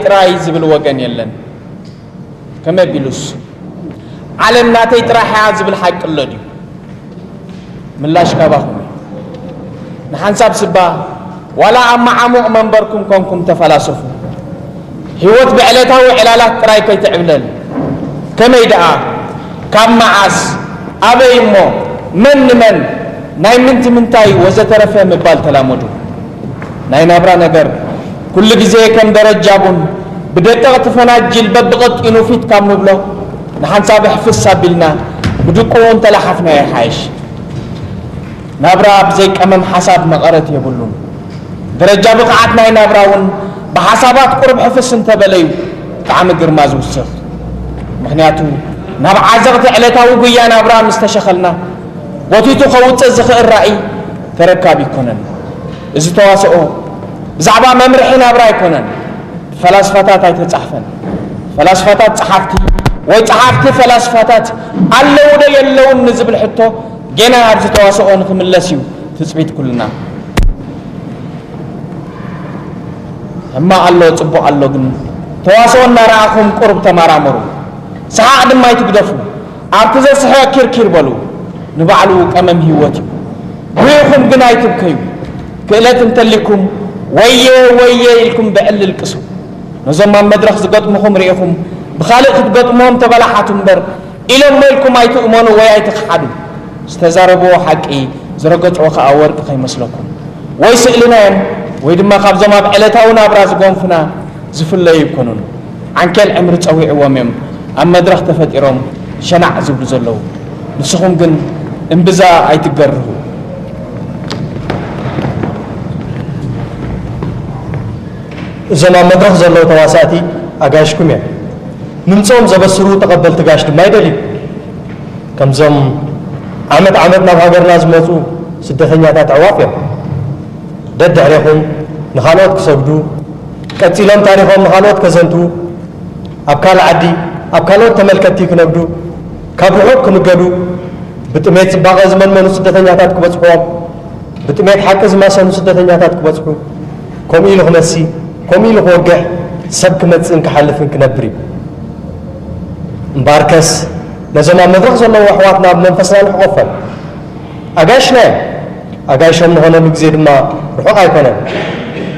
ጥራይ ዝብል ወገን የለን። ከመይ ቢሉስ፣ ዓለም ናተይ ጥራሕ እያ ዝብል ሓቂ ኣሎ ድዩ? ምላሽ ካባኹም እዩ። ንሓንሳብ ስባ ዋላ ኣብ መዓሙቕ መንበርኩም ኮንኩም ተፈላሰፉ። ህይወት ብዕለታዊ ዕላላት ጥራይ ከይትዕብለል። ከመይ ደኣ? ካብ መዓስ? ኣበይ እሞ? መን ንመን? ናይ ምንቲ ምንታይ ወዘተረፈ ምባል ተላመዱ። ናይ ናብራ ነገር ኩሉ ግዜ ከም ደረጃ ቡን ብደቀቕቲ ፈናጅል በብቐጢኑ ፊት ካብ ንብሎ ንሓንሳብ ሕፍስ ኣቢልና ብድቁኡ እንተለሓፍናዮ ይሓይሽ። ናብራ ብዘይ ቀመም ሓሳብ መቐረት የብሉን። ደረጃ ብቕዓት ናይ ናብራ እውን ብሓሳባት ቁሩብ ሕፍስ እንተበለዩ ጣዕሚ ግርማ ዝውስኽ። ምኽንያቱ ናብ ዓዘቕቲ ዕለታዊ ጉያ ናብራ ምስ ተሸኸልና ጎቲቱ ከውፅእ ዝኽእል ራእይ ተረካቢ ኣይኮነን። እዚ ተዋስኦ ብዛዕባ መምርሒ ናብራ ኣይኮነን። ብፈላስፋታት ኣይተጻሕፈን። ፈላስፋታት ጸሓፍቲ ወይ ጸሓፍቲ ፈላስፋታት ኣለዉ ዶ የለውን ንዝብል ሕቶ ጌና ኣብዚ ተዋስኦ ንኽምለስ እዩ ትጽቢት ኩልና። ሕማቕ ኣሎ፣ ጽቡቕ ኣሎ፣ ግን ተዋስኦ እናረኣኹም ቁሩብ ተመራመሩ። ሰሓቕ ድማ ኣይትግደፉ። ኣብቲ ዘስሕቕ ኪርኪር በሉ። ንባዕሉ ቀመም ህይወት እዩ። ብኢኹም ግን ኣይትብከዩ። ክእለት እንተሊኩም ወየ ወየ ኢልኩም ብዕሊ ልቅሱ። ነዞም ኣብ መድረኽ ዝገጥሙኹም ርኢኹም ብኻልእ ክትገጥምዎም ተበላሓቱ እምበር ኢሎሞ ኢልኩም ኣይትእመኑ ወይ ኣይትኽሓዱ። ዝተዛረብዎ ሓቂ ዝረገጽዎ ኸኣ ወርቂ ከይመስለኩም። ወይ ስእልናዮም ወይ ድማ ካብዞም ኣብ ዕለታዊ ናብራ ዝጎንፉና ዝፍለዩ ኣይኮኑን። ዓንኬል ዕምሪ ጸዊዕዎም እዮም ኣብ መድረኽ ተፈጢሮም ሸናዕ ዝብሉ ዘለዉ። ንስኹም ግን እምብዛ ኣይትገርሁ። እዞም ኣብ መድረኽ ዘለዉ ተዋሳእቲ ኣጋይሽኩም እዮም። ምምፅኦም ዘበስሩ ተቐበልቲ ጋሽ ድማ ይደልዩ። ከምዞም ዓመት ዓመት ናብ ሃገርና ዝመፁ ስደተኛታት ኣዕዋፍ እዮም። ደድሕሬኹም ንኻልኦት ክሰግዱ፣ ቀፂሎም ታሪኾም ንኻልኦት ከዘንቱ፣ ኣብ ካልእ ዓዲ፣ ኣብ ካልኦት ተመልከትቲ ክነግዱ፣ ካብ ርሑቕ ክምገዱ፣ ብጥሜት ጽባቐ ዝመንመኑ ስደተኛታት ክበጽሕዎም፣ ብጥሜት ሓቂ ዝማሰኑ ስደተኛታት ክበጽሑ፣ ከምኡ ኢሉ ክመሲ፣ ከምኡ ኢሉ ክወግሕ፣ ሰብ ክመጽእን ክሓልፍን ክነብር እዩ። እምበኣርከስ ነዞም ኣብ መድረኽ ዘለዉ ኣሕዋትና ብመንፈስና ንሕቆፎም። ኣጋይሽና እዮም። ኣጋይሾም ንኾነሉ ግዜ ድማ ርሑቕ ኣይኮነን።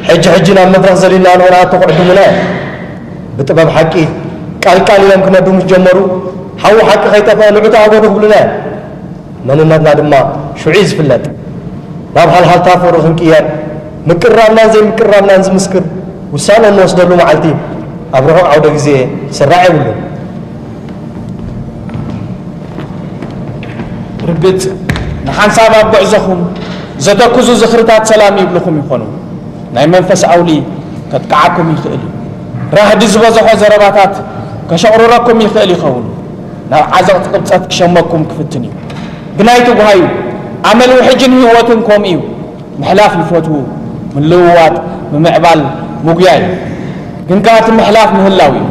ሕጂ ሕጂ ናብ መድረኽ ዘሊልና ንኽንኣቱ ክዕድሙና እዮም። ብጥበብ ሓቂ ቃል ቃል ኢሎም ክነዱ ምስ ጀመሩ፣ ሓዊ ሓቂ ከይጠፍአ ንዑ ተኣገዱ ክብሉና እዮም። መንነትና ድማ ሽዑ እዩ ዝፍለጥ። ናብ ሃልሃልታ ፍቕሪ ክንቅየር፣ ምቅርራብናን ዘይምቅርራብናን ዝምስክር ውሳነ እንወስደሉ መዓልቲ ኣብ ርሑቕ ዓውደ ግዜ ዝስራዕ የብሉን። ርግጽ፣ ንሓንሳብ ኣብ ጉዕዞኹም ዘተኩዙ ዝኽርታት ሰላም ይብልኹም ይኾኑ። ናይ መንፈስ ኣውሊ ከጥቅዓኩም ይኽእል እዩ። ራህዲ ዝበዝሖ ዘረባታት ከሸቑርረኩም ይኽእል ይኸውን። ናብ ዓዘቕቲ ቅብጸት ክሸመኩም ክፍትን እዩ። ግን ኣይትጉሃዩ። ኣመል ውሕጅን ህይወትን ከምኡ እዩ። ምሕላፍ ይፈትዉ። ምልውዋጥ፣ ምምዕባል፣ ምጉያይ። ግን ከኣ እቲ ምሕላፍ ምህላው እዩ።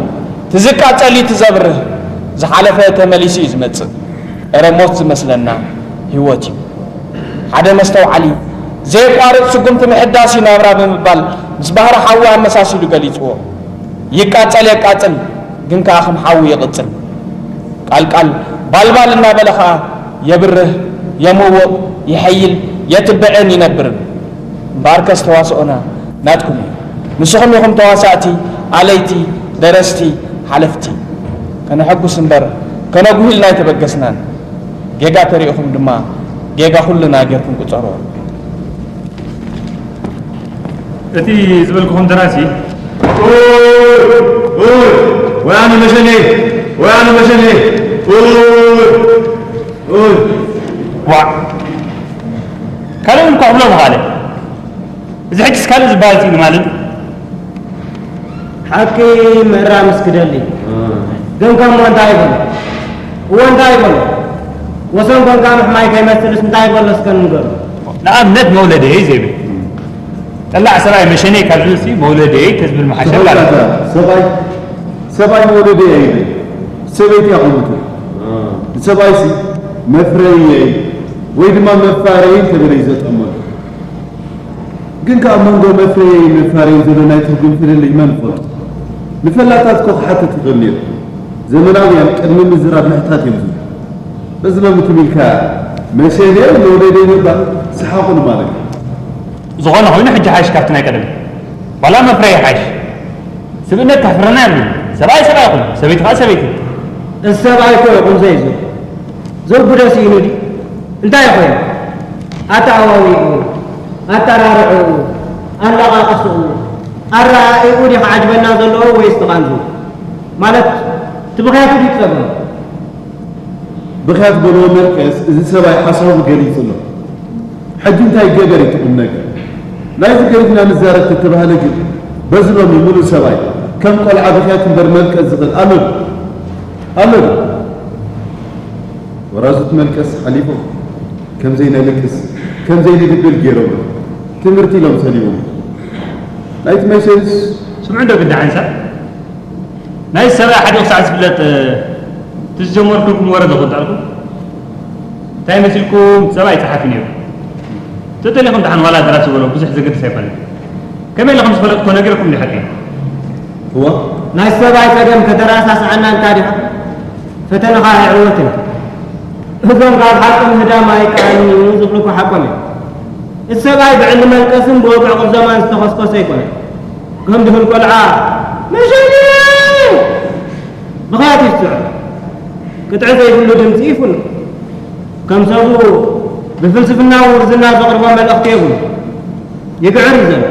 እቲ ዝቃጸል እዩ እቲ ዘብርህ። ዝሓለፈ ተመሊሱ እዩ ዝመጽእ። እረ ሞት ዝመስለና ህይወት እዩ። ሓደ መስተውዓሊ፣ "ዘየቋርጽ ስጉምቲ ምሕዳስ እዩ ናብራ" ብምባል ምስ ባህሪ ሓዊ ኣመሳሲሉ ገሊጽዎ። ይቃጸል የቃጽል፣ ግን ከኣ ከም ሓዊ ይቕጽል። ቃልቃል ባልባል እናበለ ኸኣ የብርህ፣ የምውቕ፣ ይሐይል፣ የትብዕን ይነብርን። እምበኣርከስ ተዋስኦና ናትኩም እዩ። ንስኹም ኢኹም ተዋሳእቲ፣ ኣለይቲ፣ ደረስቲ፣ ሓለፍቲ። ከነሐጉስ እምበር ከነጉሂ ኢልና ኣይተበገስናን። ጌጋ ተሪእኹም ድማ ጌጋ ኩልና ጌርኩም ቁጸርዎ። እቲ ዝበልኩኹም ደራሲ፣ ኡይ፣ ኡይ፣ ወያነ መሸኔ፣ ወያነ መሸኔ፣ ኡይ፣ ኡይ። ዋዕ። ካልእ እውን እኳ ክብሎ ምኻለ። እዚ ሕጅስ ካልእ ዝበሃል ስኢኑ ማለት እዩ። ሓቂ ምእራምስ ክደሊ። ግን ከሞ እንታይ ይበሎ? እወ እንታይ ይበሎ? ወሰን ኮንካ ምሕማይ ከይመስልስ እንታይ ይበሎ እስከ ንገሩ። ንኣብነት መውለደይ ዘይብል። ጠላዕ ሰብኣይ መሸነይ ካብ ዝብል ሲ መውለደይ ተዝብል ምሓሸ ማለት እዩ። ሰብኣይ፣ ሰብኣይ መውለደይ ኣይብል። ሰበይቲ እያ ከምኡ ትብል። ንሰብኣይ ሲ መፍረየይ ወይ ድማ መፋረየይ ተበለ እዩ ዘጠመሉ። ግን ከኣ ኣብ መንጎ መፍረየይ መፋረየይ ዘሎ ናይ ትርጉም ፍልልይ መን ይፈልጦ? ንፈላጣት እኮ ክሓትት ይኽእል ነይሩ። ዘመናውያን ቅድሚ ምዝራብ ምሕታት እዮም ዝብሉ። በዚ ሎሚ ትም ኢልካ መሸ ድየ ንወለደይ ምባል ሰሓቑ ንማለት እዩ። ዝኾነ ኮይኑ ሕጂ ሓይሽ ካብቲ ናይ ቀደም። ዋላ መፍረዪ ሓይሽ። ስብእነት ከሕፍረና የብሉን። ሰብኣይ ሰብኣይ ይኹን፣ ሰበይቲ ከኣ ሰበይቲ። እዚ ሰብኣይ እኮ ይኹን ዘይዙ ዘጉደ ስኢኑ ድዩ? እንታይ ኮይኑ? ኣተኣዋዊኡ፣ ኣጠራርዕኡ፣ ኣለቓቕስኡ፣ ኣረኣኢኡ ድዩ ክዓጅበና ዘለዎ ወይስ ትቓንዙ? ማለት ትብኽያቱ ድዩ ትጸገሙ? ብኽያት በልዎ መልቀስ፣ እዚ ሰብኣይ ሓሳቡ ገሊጹ ኣሎ። ሕጂ እንታይ ይገበር እቲ ቁም ነገር? ናይዚ ገዲፍና ንዛረብ ተተባህለ ግን፣ በዚ ሎሚ ምሉእ ሰብኣይ ከም ቆልዓ ብኽያት እምበር መልቀስ ዝኽእል ኣሎ ዶ? ኣሎ ዶ? ወራዙት መልቀስ ሓሊፎም፣ ከም ዘይነልቅስ፣ ከም ዘይንድብል ገይሮም፣ ትምህርቲ ኢሎም ሰሊቦም። ናይቲ መሸንስ ስምዑ ዶ ግዳ ሓንሳብ? ናይ ሰብኣይ ሓዲኡ ክሳዕ ዝፍለጥ፣ እቲ ዝጀመርኩልኩም ወረ ዘኹንታልኩም? እንታይ መሲልኩም? ሰብኣይ ጸሓፊ ነይሩ። ተደሊኹም ደሓን ዋላ ደራሲ በሎ፣ ብዙሕ ዘገድስ ኣይኮነን። ከመይ ኢለ ከም ዝፈለጥኩ ነጊረኩም እንዲ ሓቂ? እዋ። ናይ ሰብኣይ ጸገም ከተረሳስዓና እንካ ዲኻ? ፈተነኻ ኣይዕወትን። እዞም ካብ ሓቂ ምህዳም ኣይከኣልን እዩ ዝብሉ እኮ ሓቆም እዮም። እቲ ሰብኣይ ብዕሊ መልቀስን ብወግዒ ቁዘማን ዝተኾስኮሰ ኣይኮነን። ከም ድኹን ቆልዓ መሸኒ ብኽያት እዩ ዝስዕር። ቅጥዒ ዘይብሉ ድምጺ ይፍኑ። ከም ሰቡ ብፍልስፍናዊ ውርዝና ዘቕርቦ መልእኽቲ የብሉ። ይግዕር እዩ ዘሎ።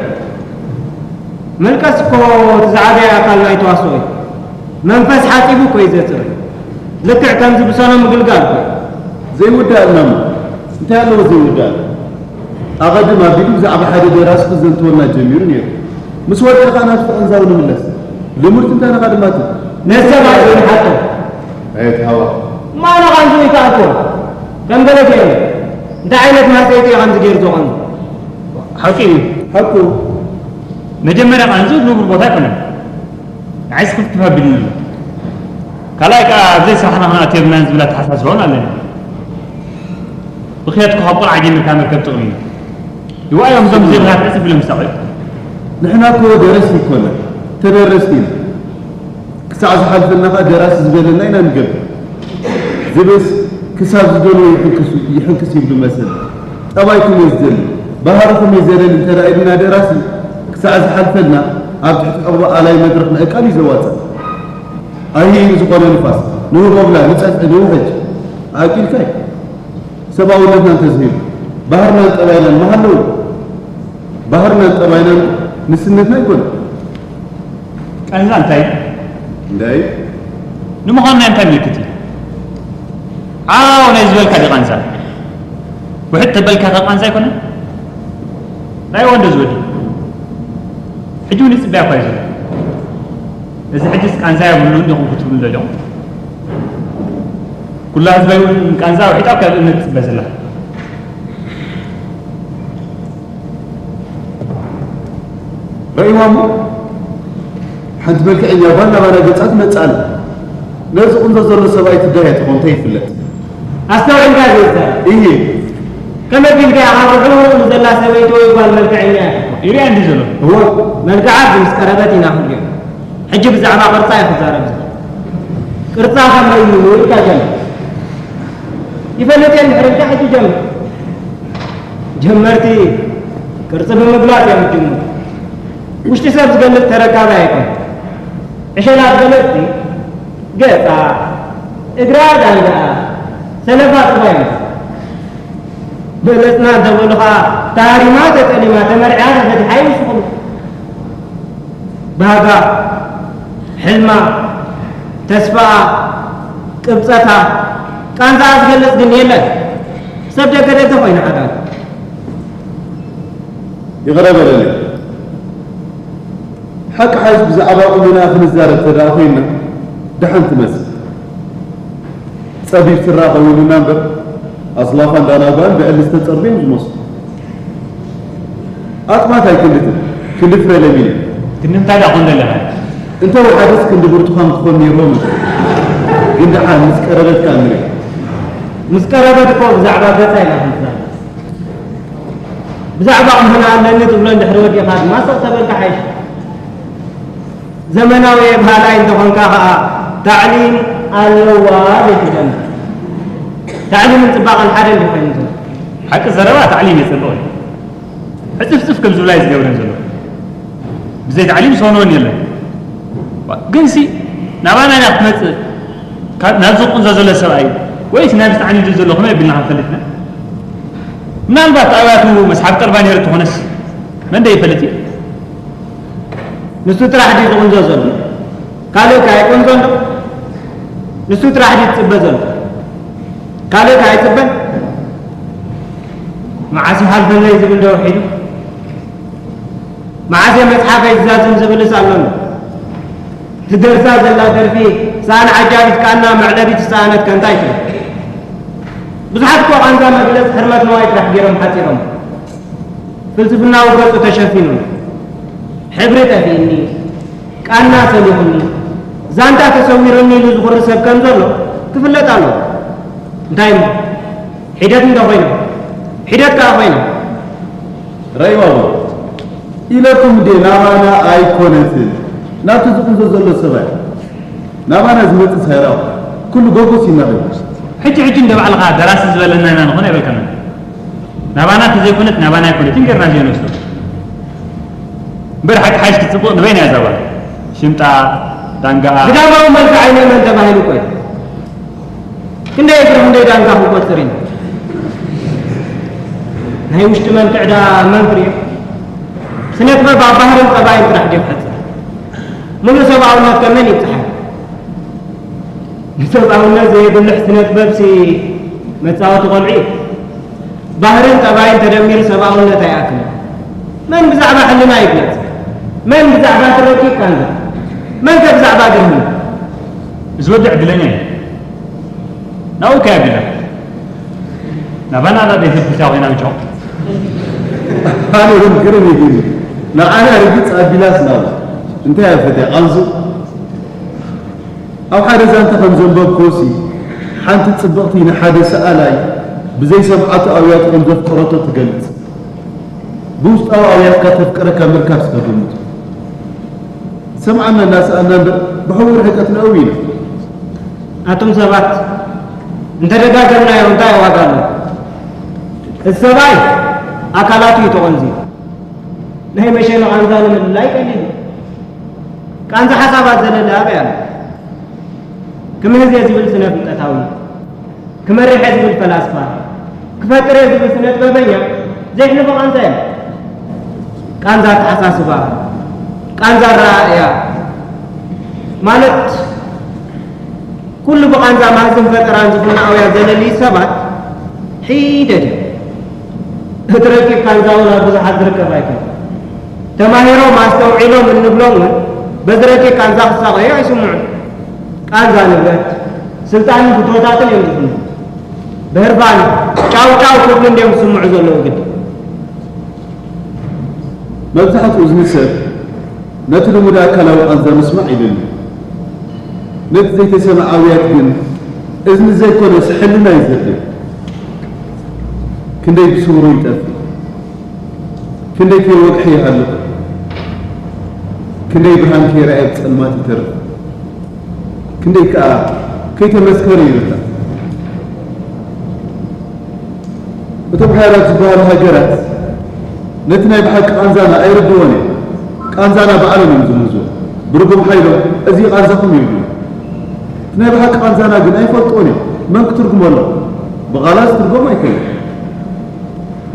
መልቀስ እኮ እቲ ዝዓበየ ኣካል ናይ ተዋስኦ እዩ። መንፈስ ሓጺቡ እኮ እዩ ዘጽሪ። ልክዕ ከምዚ ብሰኖ ምግልጋል እኮ እዩ። ዘይውዳእ እሞ እንታይ ኣለዎ ዘይውዳእ? ኣቐድም ኣቢሉ ብዛዕባ ሓደ ደራሲ ክዘንትወልና ጀሚሩ ነይሩ። ምስ ወደኣ ከኣ ናብቲ ቃንዛዊ ንምለስ። ልሙድ ትንተናኻ ድማ እቲ ነዚ ሰብኣይ ዘይንሓቶ። ኣየት ሃዋ። እሞ ኣነ ቃንዙ ይከኣልኩ። ከም ገለ ገይሩ። እንታይ ዓይነት ማህፀይቲ እዩ ከምዚ ገይሩ ዝቐንዙ? ሓቂ እዩ። ሓቁ። መጀመርያ ቃንዙ ንቡር ቦታ ኣይኮነን። ንዓይስ ክፍትፍ ኣቢሉኒ ኣሎ። ካልኣይ ከኣ ኣብ ዘይስራሕና ክንኣቱ የብልናን ዝብል ኣተሓሳስባ እውን ኣለኒ። ብኽያት እኮ ካብ ቆልዓ ጀሚርካ መርከብ ጥቕሚ እዩ። ይዋእዮም እዞም ዜብላት ዕፅፍ ኢሎም ይሳቐዩ። ንሕና እኮ ደረስቲ ኣይኮናን፣ ተደረስቲ ኢና። ክሳዕ ዝሓልፈልና ከኣ ደራሲ ዝበለና ኢና ንገብር። ዝብስ ክሳብ ዝደልዎ ይሕንክስ፣ ይሕንክስ ይብሉ መሰል። ጠባይኩም እየ ዝደሊ፣ ባህርኹም እየ ዘደሊ እንተ ደኣ ኢልና ደራሲ ክሳዕ ዝሓልፈልና ኣብ ትሕቲ ሕቕቦ ኣላይ መድረኽ ምዕቃል እዩ ዘዋጽእ። ኣይሂ ዝኾነ ንፋስ፣ ንህቦብላ፣ ንጸፍዒ፣ ንውሕጅ ኣቂልካ እዩ። ሰብኣውነትና እንተዝህሉ፣ ባህርናን ጠባይናን ምሃለዉ፣ ባህርናን ጠባይናን ንስነትና ኣይኮነን። ቃንዛ እንታይ እዩ? እንታይ? ንምዃኑ ናይ እንታይ ምልክት እዩ? ዓው ናይ ዝበልካ ድዩ ቃንዛ? ውሕድ ተበልካ ከ ቃንዛ ኣይኮነን? ናይ ወንዶ ዝወዲ። ሕጂ እውን ይጽበያ እኳ እዩ ዘሎ። እዚ ሕጂስ ቃንዛ የብሉን ዲኹም ክትብሉ ደሊኹም? ኩላ ህዝበይ እውን ቃንዛ ውሒጣ ካብ እምነት ትጽበ ዘላ። ረእይዋ እሞ፣ ሓንቲ መልክዐኛ ጓል ናባና ገጻ ትመጽእ ኣላ። ነዚ ቁንዞ ዘሎ ሰብኣይ ትዳያ ትኾን እንታይ ይፍለጥ? ኣስተውዒልካ ዘይትዛረብ። እየ። ከመይ ቢልካ ኢኻ ርሑቕ ንዘላ ሰበይቲ ወይ ጓል መልክዐኛ ኢኻ ትብሎ? ይሪኣ እንዲ ዘሎ። እወ። መልክዓ ግን ምስ ቀረበት ኢና ክንሪኦ። ሕጂ ብዛዕባ ቅርጻ እየ ክዛረብ ዝኽእል። ቅርጻ ከመይ እዩ ኢልካ ጀምር። ይፈልጥ እየ እንድሕር ኢልካ ሕጂ ጀምር። ጀመርቲ ቅርጺ ብምግላጽ እዮም ዝጅምሩ። ውሽጢ ሰብ ዝገልጽ ተረካቢ ኣይኮን። ዕሸላት ገለጽቲ ገጻ፣ እግራ ዳንዳኣ፣ ሰለፋ ጽባይ እዩ። በለጽና እንተበሉ ኸኣ ተሃሪማ ተጠሊማ ተመርዕያ ተፈቲሓ ይውስኹሉ። ባህጋ፣ ሕልማ፣ ተስፋኣ፣ ቅብጸታ፣ ቃንዛኣ ዝገልጽ ግን የለን። ሰብ ደገ ደገ ኮይና ሓዳር። ይቕረ በለለይ። ሓቂ ሓይሽ ብዛዕባ ቁመናኣ ክንዛረብ ተደኣ ኮይንና ደሓን ትመስል። ጸቢብ ስራ ቀዊሉና እምበር ኣስላፋ እንዳናጓን ብዕሊ ዝተጸርበ እዮም ዝመስሉ። ኣጥማት ኣይክንድትን፣ ክንዲ ፍረ ለሚን እዩ። ክንዲ እንታይ ደኣ ኮን ዘለኻ? እንተ ወሓደስ ክንዲ ብርቱኻን ክኾን ነይርዎ መስሉ። ግን ደሓን ምስ ቀረበትካ ንርኢ። ምስ ቀረበት እኮ ብዛዕባ ገጻ ኢና ክንዛረብ። ብዛዕባ ቁንጅና ኣለኒ ትብሎ እንድሕሪ ወዲእኻ ድማ ስቕ ተበልካ ሓይሽ። ዘመናዊ ባህላይ እንተኾንካ ኸዓ ታዕሊም ኣለዋ ዘይትደም። ታዕሊምን ጽባቐን ሓደ እንዲኾይኑ ዘሎ። ሓቂ ዘረባ ታዕሊም የጽብቕ። ዕጽፍጽፍ ከም ዝብላ እዩ ዝገብረን ዘሎ። ብዘይ ታዕሊም ዝሰውነወን የለን። ግን ሲ ናባና ኢና ክትመጽእ፣ ካብ ናብዚ ቁንዞ ዘሎ ሰብኣይ ወይስ ናብዚ ተዓኒዱ ዘሎ ከመይ ኣቢልና ክንፈልጥና? ምናልባት ኣብያቱ መስሓብ ቀርባ ነይሩ ተኾነስ መን ዶ ይፈልጥ እዩ? ንሱ ጥራሕ ድዩ ዝቕንዞ ዘሎ? ካልእ ከ ኣይቆንዞን ዶ? ንሱ ጥራሕ ድዩ ዝጽበ ዘሎ? ካልእ ከ ኣይጽበን? መዓስ ይሓልፈለይ ዝብል ዶ ውሒዱ? መዓስ እየ መጽሓፈይ ዝዛዝም ዝብልስ ኣሎን? ትደርሳ ዘላ ደርፊ ሰኣን ዓጃቢት ቃና መዕለቢት ዝሰኣነት ከንታ ይትብል። ብዙሓት እኮ ቃንዛ መግለጽ ሕርመት ነዋይ ጥራሕ ገይሮም ሓጺሮም። ፍልስፍናዊ ገጹ ተሸፊኑ። ሕብሪ ጠፊእኒ፣ ቃና ሰሊኹኒ፣ ዛንታ ተሰዊሩኒ ኢሉ ዝኹሪ ሰብ ከም ዘሎ ክፍለጥ ኣለዎ። እንታይ እሞ? ሒደት እንተ ኮይና፣ ሒደት ከኣ ኮይና። ራእይዋ ኢለኩም እንዴ ናባና ኣይኮነትን። ናብቲ ዝቕንዞ ዘሎ ሰብኣይ ናባና ዝመጽእ ሳይራው ኩሉ ጎጎስ ይናበል። ሕጂ ሕጂ እንደ ባዕልኻ ደራሲ ዝበለና ኢና ንኾን ኣይበልካና። ናባና ተዘይኮነት ናባና ኣይኮነትን ገርና ዘይነስቶ። እምበር ሓቂ ሓሽ ክትጽቡቕ ንበይና እያ ዛባ። ሽምጣ፣ ዳንጋኣ። ግዳማዊ መልክዕ ዓይነ መን ተባሂሉ እኮ እዩ። ክንደይ እግሪ ክንደይ ዳንጋ ክቆጽር እዩ። ናይ ውሽጢ መልክዕ ዳ መን ክርእዮ? ስነ ጥበብ ኣብ ባህርን ጠባይን ጥራሕ ድዩ ክሕጽር? ሙሉእ ሰብኣውነት ከ መን ይብጽሓ? ንሰብኣውነት ዘየብልሕ ስነ ጥበብ ሲ መጻወቲ ቆልዑ እዩ። ባህርን ጠባይን ተደሚሩ ሰብኣውነት ኣይኣክልን። መን ብዛዕባ ሕልና ይግለጽ? መን ብዛዕባ ትረኪብ ቃንዛ? መን ከ ብዛዕባ ግርህና? እዚ ወዲ ዕድለኛ እዩ። ናብኡ ከ ኣቢላ? ናባና ዳ ደይትብል ኮይና ብቻ። ኣነ እውን ግርም እዩ ግን ንዓና ርግጽ ኣቢላስ ናብኡ። እንታይ እያ ፈትያ? ቃንዙ? ኣብ ሓደ ዛንታ ከም ዘንበብኩሲ፣ ሓንቲ ጽብቕቲ ንሓደ ሰኣላይ ብዘይ ሰብዓቱ ኣውያት ከም ዘፍቀረቶ ትገልጽ። ብውሽጣዊ ኣውያትካ ተፍቅረካ ምርካብ ዝተገምቱ። ሰምዓና እናሰኣና እምበር ብሕቡእ ርሕቀት ነእዊ ኢና። ኣቱም ሰባት እንተደጋገምናዮ እንታይ ዋጋ ኣሎ? እቲ ሰብኣይ ኣካላቱ እዩ ተቖንዝዩ። ናይ መሸኖ ቃንዛ ንምልላይ ቀሊል እዩ። ቃንዛ ሓሳባት ዘለለ ኣበይ ኣሎ? ክምህዝ እየ ዝብል ስነ ፍልጠታዊ፣ ክመርሕ እየ ዝብል ፈላስፋ፣ ክፈጥር እየ ዝብል ስነ ጥበበኛ ዘይሕልፎ ቃንዛ የለን። ቃንዛ ኣተሓሳስባ፣ ቃንዛ ኣረኣእያ ማለት ኩሉ ብቃንዛ ማህዝን ፈጠራን ዝኹኑ ኣውያት ዘለልዩ ሰባት ሒደት እዩ። እቲ ረቂቕ ቃንዛ እውን ኣብ ብዙሓት ዝርከብ ኣይኮነን። ተማሂሮም ኣስተውዒሎም እንብሎም እውን በዚ ረቂቕ ቃንዛ ክሳቐዩ ኣይስምዑን። ቃንዛ ንብረት፣ ስልጣንን ፍትወታትን እዮም ዝኹኑ። ብህርፋን ጫው ጫው ክብሉ እንድዮም ዝስምዑ ዘለዉ ግዲ። መብዛሕትኡ እዝኒ ሰብ ነቲ ልሙድ ኣካላዊ ቃንዛ ምስማዕ ይደሊ። ነቲ ዘይተሰምዐ ኣውያት ግን እዝኒ ዘይኮነስ ሕልና እዩ ዘድልዮ። ክንደይ ብስውሩ ይጠፍእ፣ ክንደይ ከይወግሐ ይሃልቕ፣ ክንደይ ብርሃን ከይረኣየ ብጸልማት ይተርፍ። ክንደይ ከኣ ከይተመስከረ ይርዳእ። እቶም ሓያላት ዝበሃሉ ሃገራት ነቲ ናይ ብሓቂ ቃንዛና ኣይርድዎን እዮም። ቃንዛና ባዕሎም እዮም ዝምህዝዎ። ብርጉም ሓይሎም እዚ ቃንዛኹም ይብሉ። እቲ ናይ ብሓቂ ቃንዛና ግን ኣይፈልጥዎን እዮም። መን ክትርጉሞ ኣሎ? ብቓላት ዝትርጎም ኣይኮነን።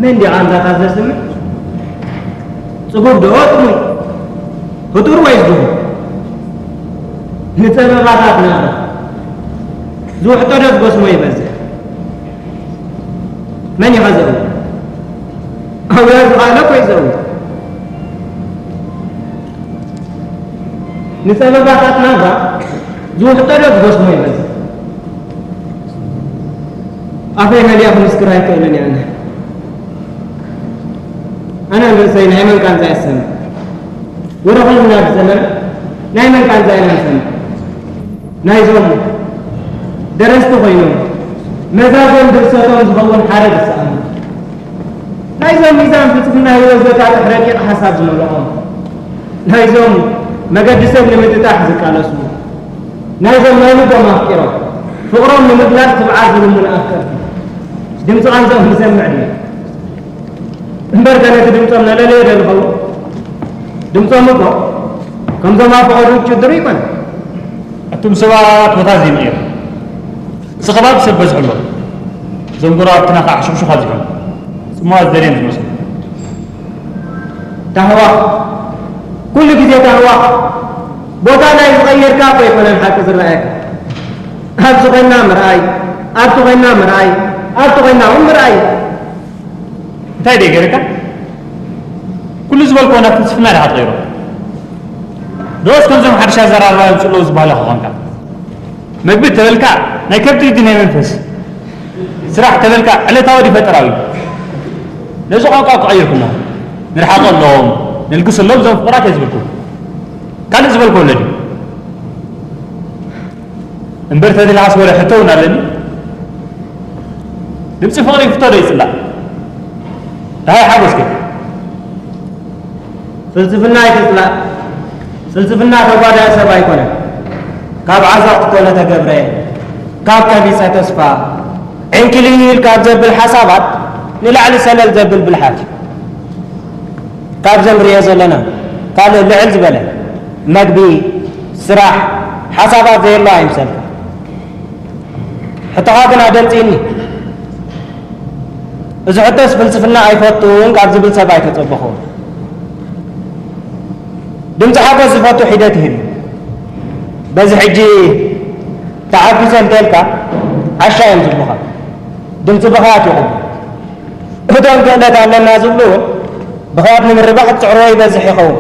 መን ድዩ ቃንዛታት ዘስምዕ? ጽጉብ ዶ ጥሙይ? ህጡር ወይስ ድኹም? ንጸበባታት ናብራ ዝውሕጦ ዶ ዝጎስሞ ይበዝሕ? መን እዩ ከ ዘእዊ? ኣውያ ዝኸኣለ እኮ እዩ ዘእዊ። ንጸበባታት ናብራ ዝውሕጦ ዶ ዝጎስሞ ይበዝሕ? ኣፈይ መሊኣ ክምስክር ኣይክእልን እየ ኣነ። ኣነ ንርእሰይ ናይ መን ቃንዛ እየ ዝሰምዕ? ወረ ኩልና ኣብዚ ዘለና ናይ መን ቃንዛ ኢና ንሰምዕ? ናይዞም ደረስቲ ኮይኖም መዛዘን ድርሰቶም ዝኸውን ሓረግ ዝሰኣኑ፣ ናይዞም ሚዛን ፍልስፍና ህይወት ዘጣጥሕ ረቂቕ ሓሳብ ዝመልኦም፣ ናይዞም መገዲ ሰብ ንምጥጣሕ ዝቃለሱ፣ ናይዞም ናይ ልቦም ኣፍቂሮም ፍቕሮም ንምግላጽ ትብዓት ዝልምኑ ኣፍቀርቲ ድምጺ ቃንዛኦም ንሰምዕ ድዩ? እምበር ከ ነቲ ድምጾም ነለለዮ ዶ ንኸውን? ድምጾም እኮ ከምዞም ኣብ ፈቐዱ ጭድሩ ይኮነ። ኣቱም ሰባት ቦታ ዘይንቕየር። እዚ ከባቢ ሰብ በዝሑ ኣሎ። እዞም ጎረባብትና ከዓ ሽኽሹኽ ኣብዚሖም። ጽምዋ ዝደልየን ዝመስሉ። ታህዋኽ፣ ኩሉ ግዜ ታህዋኽ። ቦታ ናይ ዝቐየርካ እኮ ኣይኮነን ሓቂ ዝረኣየካ። ኣብዚ ኮይና ምርኣይ፣ ኣብቲ ኮይና ምርኣይ፣ ኣብቲ ኮይና እውን ምርኣይ። እንታይ ደይ ገይርካ? ኩሉ ዝበልኮ ናብ ፍልስፍና ዲኻ ትቐይሮ? ዶስ ከምዞም ሓድሽ ኣዘራርባ የምፅኡ ኣለዉ ዝበሃሉ ክኾንካ? መግቢ ተበልካ ናይ ከብዲ ድዩ ናይ መንፈስ? ስራሕ ተበልካ ዕለታዊ ድዩ ፈጠራዊ? ነዚ ቋንቋ ክቐይርኩሞ ንርሓቐሎም፣ ነልግሰሎም እዞም ፍቑራት እየ ዝብልኩም። ካልእ ዝበልኮ ኣሎ ድዩ? እምበር ተድልሃስ ወረ ሕቶ እውን ኣለኒ። ድምፂ ፍቕሪ ይፍቶ ዶ ይፅላእ? ደሃይ ሓጎስከ? ፍልስፍና ኣይትፅላእ። ፍልስፍና ተጓዳኢ ሰብ ኣይኮነን። ካብ ዓዘቕቲ ኮነ ተገብረ፣ ካብ ቀቢፀ ተስፋ፣ ዕንክሊል ካብ ዘብል ሓሳባት ንላዕሊ ሰለል ዘብል ብልሓት እዩ። ካብዚ ንሪኦ ዘለና ካልእ ልዕል ዝበለ መግቢ፣ ስራሕ፣ ሓሳባት ዘየሎ ኣይምሰልካ። ሕቶኻ ግን ኣደንጺኒ። እዚ ሕቶስ ፍልስፍና ኣይፈቱን ካብ ዝብል ሰብ ኣይተጸበኹን። ድምጺ ሓጎስ ዝፈቱ ሒደት ይህሉ። በዚ ሕጂ ተዓጊሰ እንተልካ ዓሻ እዮም ዝብሉኻ። ድምጺ ብኽያት ይቕቡ። እቶም ክእለት ኣለና ዝብሉ እውን ብኽያት ንምርባሕ ዝጽዕርዎ ይበዝሕ ይኸውን።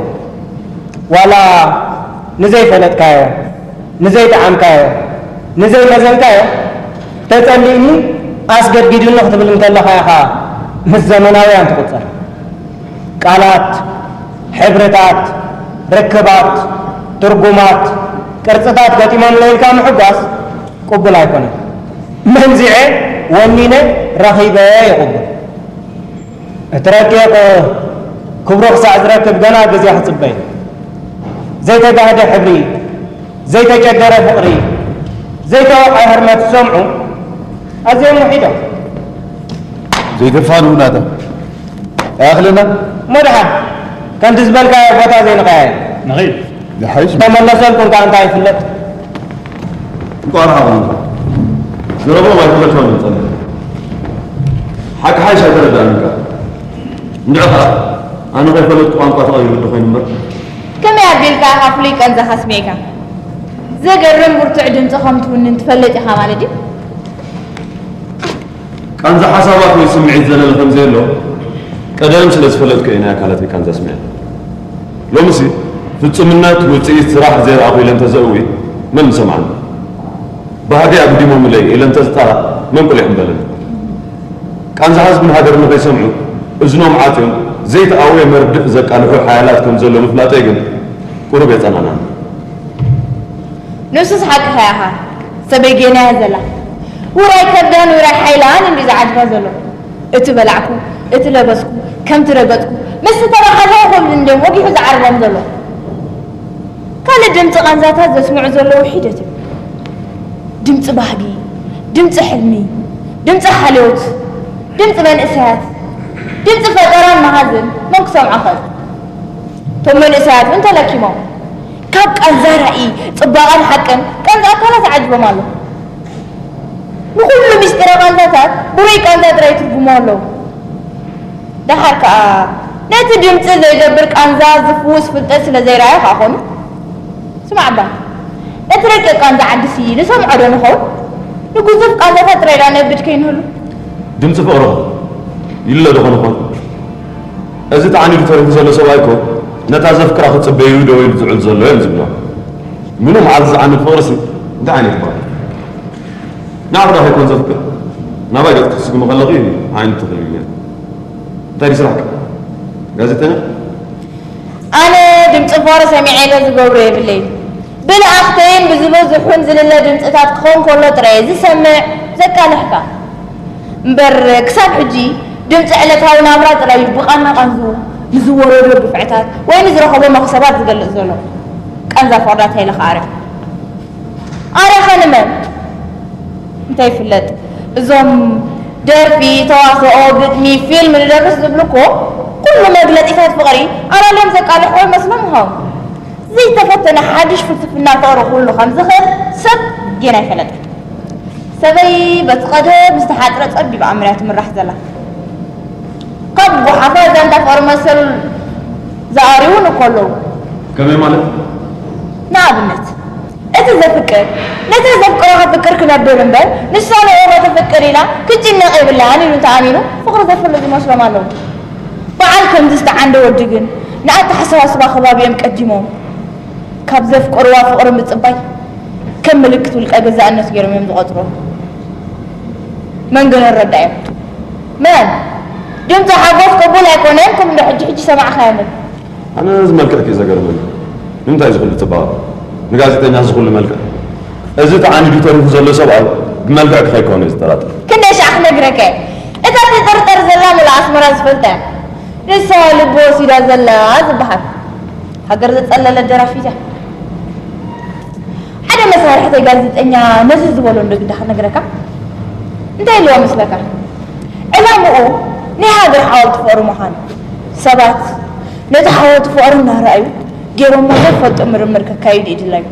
ዋላ ንዘይፈለጥካዮ፣ ንዘይጠዓምካዮ፣ ንዘይመዘንካዮ፣ "ተጸሊእኒ ኣስገድጊዱኒ" ክትብል እንከለኻ ኢኻ ምስ ዘመናውያን ትቑጸር። ቃላት፣ ሕብርታት፣ ርክባት፣ ትርጉማት፣ ቅርጽታት ገጢሞምለይ ኢልካ ምሕጓስ ቅቡል ኣይኮነን። መንዚዐ፣ ወኒነ፣ ረኺበ የቕብል። እቲ ረቂቕ ክብሩ ክሳዕ ዝረክብ ገና ግዜ ክጽበ እዩ። ዘይተጋህደ ሕብሪ፣ ዘይተጨደረ ፍቕሪ፣ ዘይተወቕዐ ህርመት ዝሰምዑ ኣዝዮም ውሒዶም። ዘይተፋንዉ ናታ ኣይኣኽለና። እሞ ደሓን ከምቲ ዝበልካዮ ቦታ ዘይንቐያየር። ንኸይድ። ይሓይሽ። ተመለሰልኩም ከኣ እንታይ ይፍለጥ? እንቋዕ ረሓቑና። ዘረቦም ኣይተረድኦን ይጸንሕ። ሓቂ ሓይሽ ኣይተረድኣን እንካ። እንድዒ ኸኣ ኣነ ከይፈለጥኩ ቋንቋ ተቐይሩ ዶ ኮይኑ እምበር። ከመይ ኣቢልካ ኢኻ ፍሉይ ቃንዛኻ ኣስሚዕካ? ዘገርም ብርቱዕ ድምጺ ከም ትውንን ትፈልጥ ኢኻ ማለት ድዩ? ቃንዛ ሓሳባት ወይ ስምዒት ዘለለ ከም ዘየሎ ቀደም ስለ ዝፈለጥኩ እየ ናይ ኣካላተይ ቃንዛ ኣስሚዐ። ሎምሲ ፍጹምነት ውጽኢት ስራሕ ዘይረኣኹ ኢለ እንተዘእዊ መን ምሰምዓኒ? ባህገይ ኣጉዲሞምለይ ኢለ እንተዝጣራእ መን ቁሊሕ ምበለኒ? ቃንዛ ህዝብን ሃገርን ንኸይሰምዑ እዝኖም ዓጽዮም ዘይተኣወየ መርድእ ዘቃልሑ ሓያላት ከም ዘሎ ምፍላጠይ ግን ቁሩብ የጸናንዓኒ። ንሱስ ሓቅኻ ኢኻ። ሰበይ ጌና እያ ዘላ። ውራይ ከብዳን ውራይ ሓይላን እንድዩ ዝዓጅባ ዘሎ። እቲ በላዕኩ፣ እቲ ለበስኩ፣ ከምቲ ረገጽኩ፣ ምስቲ ተባሓዘ ክብል እንድዮም ወጊሑ ዝዓርቦም ዘሎ። ካልእ ድምጺ ቃንዛታት ዘስምዑ ዘለዉ ሒደት እዮም። ድምጺ ባህጊ፣ ድምጺ ሕልሚ፣ ድምጺ ሓልዮት፣ ድምጺ መንእሰያት፣ ድምጺ ፈጠራን መሃዝን መን ክሰምዖ ክእል? እቶም መንእሰያት እውን ተለኪሞም። ካብ ቃንዛ ራእይ፣ ጽባቐን ሓቅን ቃንዛ ኣካላት ዓጅቦም ኣሎ። ንኹሉ ምስጢረ ቃንዛታት ብሩይ ቃንዛ ጥራይ ይትርጉሞ ኣለዉ። ደሓር ከኣ ነቲ ድምጺ ዘይገብር ቃንዛ ዝፍውስ ፍልጠት ስለ ዘይረኣዩ ከኣ ኾኑ። ስማዕ እባ፣ እቲ ረቂቕ ቃንዛ ዓድሲ ንሰምዖ ዶ ንኸውን? ንግዙፍ ቃንዛታት ጥራይ ደኣ ነብድ ከይንህሉ። ድምጺ ፍቕርኹም ይሎ ዶ ኾን ይኾን? እዚ ተዓኒዱ ተሪፉ ዘሎ ሰብኣይ እኮ ነታ ዘፍቅራ ክጽበዩ ደው ኢሉ ዝውዕል ዘሎ እዮም ዝብሎ። ምኑ መዓልቲ ዝዓንድ ፍቕርሲ እንታይ ዓይነት ይበሃል? ንዓኺ ዶ ከይኮን ዘፍቅር? ናባይ ገጽ ክትስጉሚ ከለኺ ዓይኒ ትኽልብኛ። እንታይ ድዩ ስራሕኪ? ጋዜጠኛ? ኣነ ድምጺ ፍቕሪ ሰሚዐ ኢለ ዝገብሮ የብለይን። ብልኣኽተይን ብዝበዝሑን ዝልለ ድምጽታት ክኸውን ከሎ ጥራይ እየ ዝሰምዕ፣ ዘቃልሕ ከኣ። እምበር ክሳብ ሕጂ ድምጺ ዕለታዊ ናብራ ጥራይ እዩ ብቓና ቃንዝኡ ንዝወረዶ ግፍዕታት ወይ ንዝረኸቦ መኽሰባት ዝገልጽ ዘሎ። ቃንዛ ፍቕሪ እንታይ ኢለ ክኣርያ? ኣርያኻ ንመን? እንታይ ይፍለጥ? እዞም ደርፊ፣ ተዋስኦ፣ ግጥሚ፣ ፊልም ንደርስ ዝብሉ እኮ ኩሉ መግለጺታት ፍቕሪ ኣላልዮም ዘቃልሕዎ ይመስሎም ይኸውን። ዘይተፈተነ ሓድሽ ፍልስፍና ፍቕሪ ክህሉ ከም ዝኽእል ሰብ ጌና ኣይፈለጠን። ሰበይ በቲ ቀደም ዝተሓጽረ ጸቢብ ኣምር እያ ትምራሕ ዘላ። ካብ ጓሓፋት ዛንታ ፍቕሪ መሰል ዝኣርዩ እውን እኮ ኣለዉ። ከመይ ማለት? ንኣብነት፣ እቲ ዘፍቅር ነታ ዘፍቅሮ ከፍቅር ክነብር እምበር ንሳ ንዕኡ ከተፍቅር ኢላ ክትጭነቕ የብላን ኢሉ እንተኣሚኑ ፍቕሪ ዘፍልጥ ይመስሎም ኣለዉ። በዓል ከምዚ ዝተዓንደ ወዲ ግን ንኣተሓሳስባ ከባቢኦም ቀዲሞም ካብ ዘፍቅርዋ ፍቕሪ ምጽባይ ከም ምልክት ውልቀ ገዛእነት ገይሮም እዮም ዝቖጽርዎ። መን ግን ይረዳዮም? መን? ድምፂ ሓጎስ ቅቡል ኣይኮነን፣ ከም እንዶ ሕጂ ሕጂ ሰማዕኻዮ መን? ኣነ እዚ መልክዕኪ እዩ ዘገርመኒ። ንምንታይ እዚ ኩሉ ፅባቐ? ንጋዜጠኛ እዚ ኩሉ መልክዕ? እዚ ተዓኒዱ ተሪፉ ዘሎ ሰብኣይ ብመልክዕኪ ከይኮነ እዩ ዝጠራጠር። ክንደይ ሻዕ ክነግረካ እየ? እታ ትጥርጠር ዘላ ሙሉእ ኣስመራ ዝፈልጣ እያ። ንሳ ልቡ ወሲዳ ዘላ ዝበሃል። ሃገር ዘጸለለት ደራፊት እያ። ሓደ መሳርሕተይ ጋዜጠኛ ነዚ ዝበሎ እንዶ ግዳ ክነግረካ። እንታይ ኢልዋ መስለካ? ዕላምኡ ናይ ሃገር ሓወልቲ ፍቕሪ ምዃኑ። ሰባት ነቲ ሓወልቲ ፍቕሪ እናረኣዩ ገይሮሞ ዘይፈልጦ ምርምር ከካይዱ እዩ ድላዩ።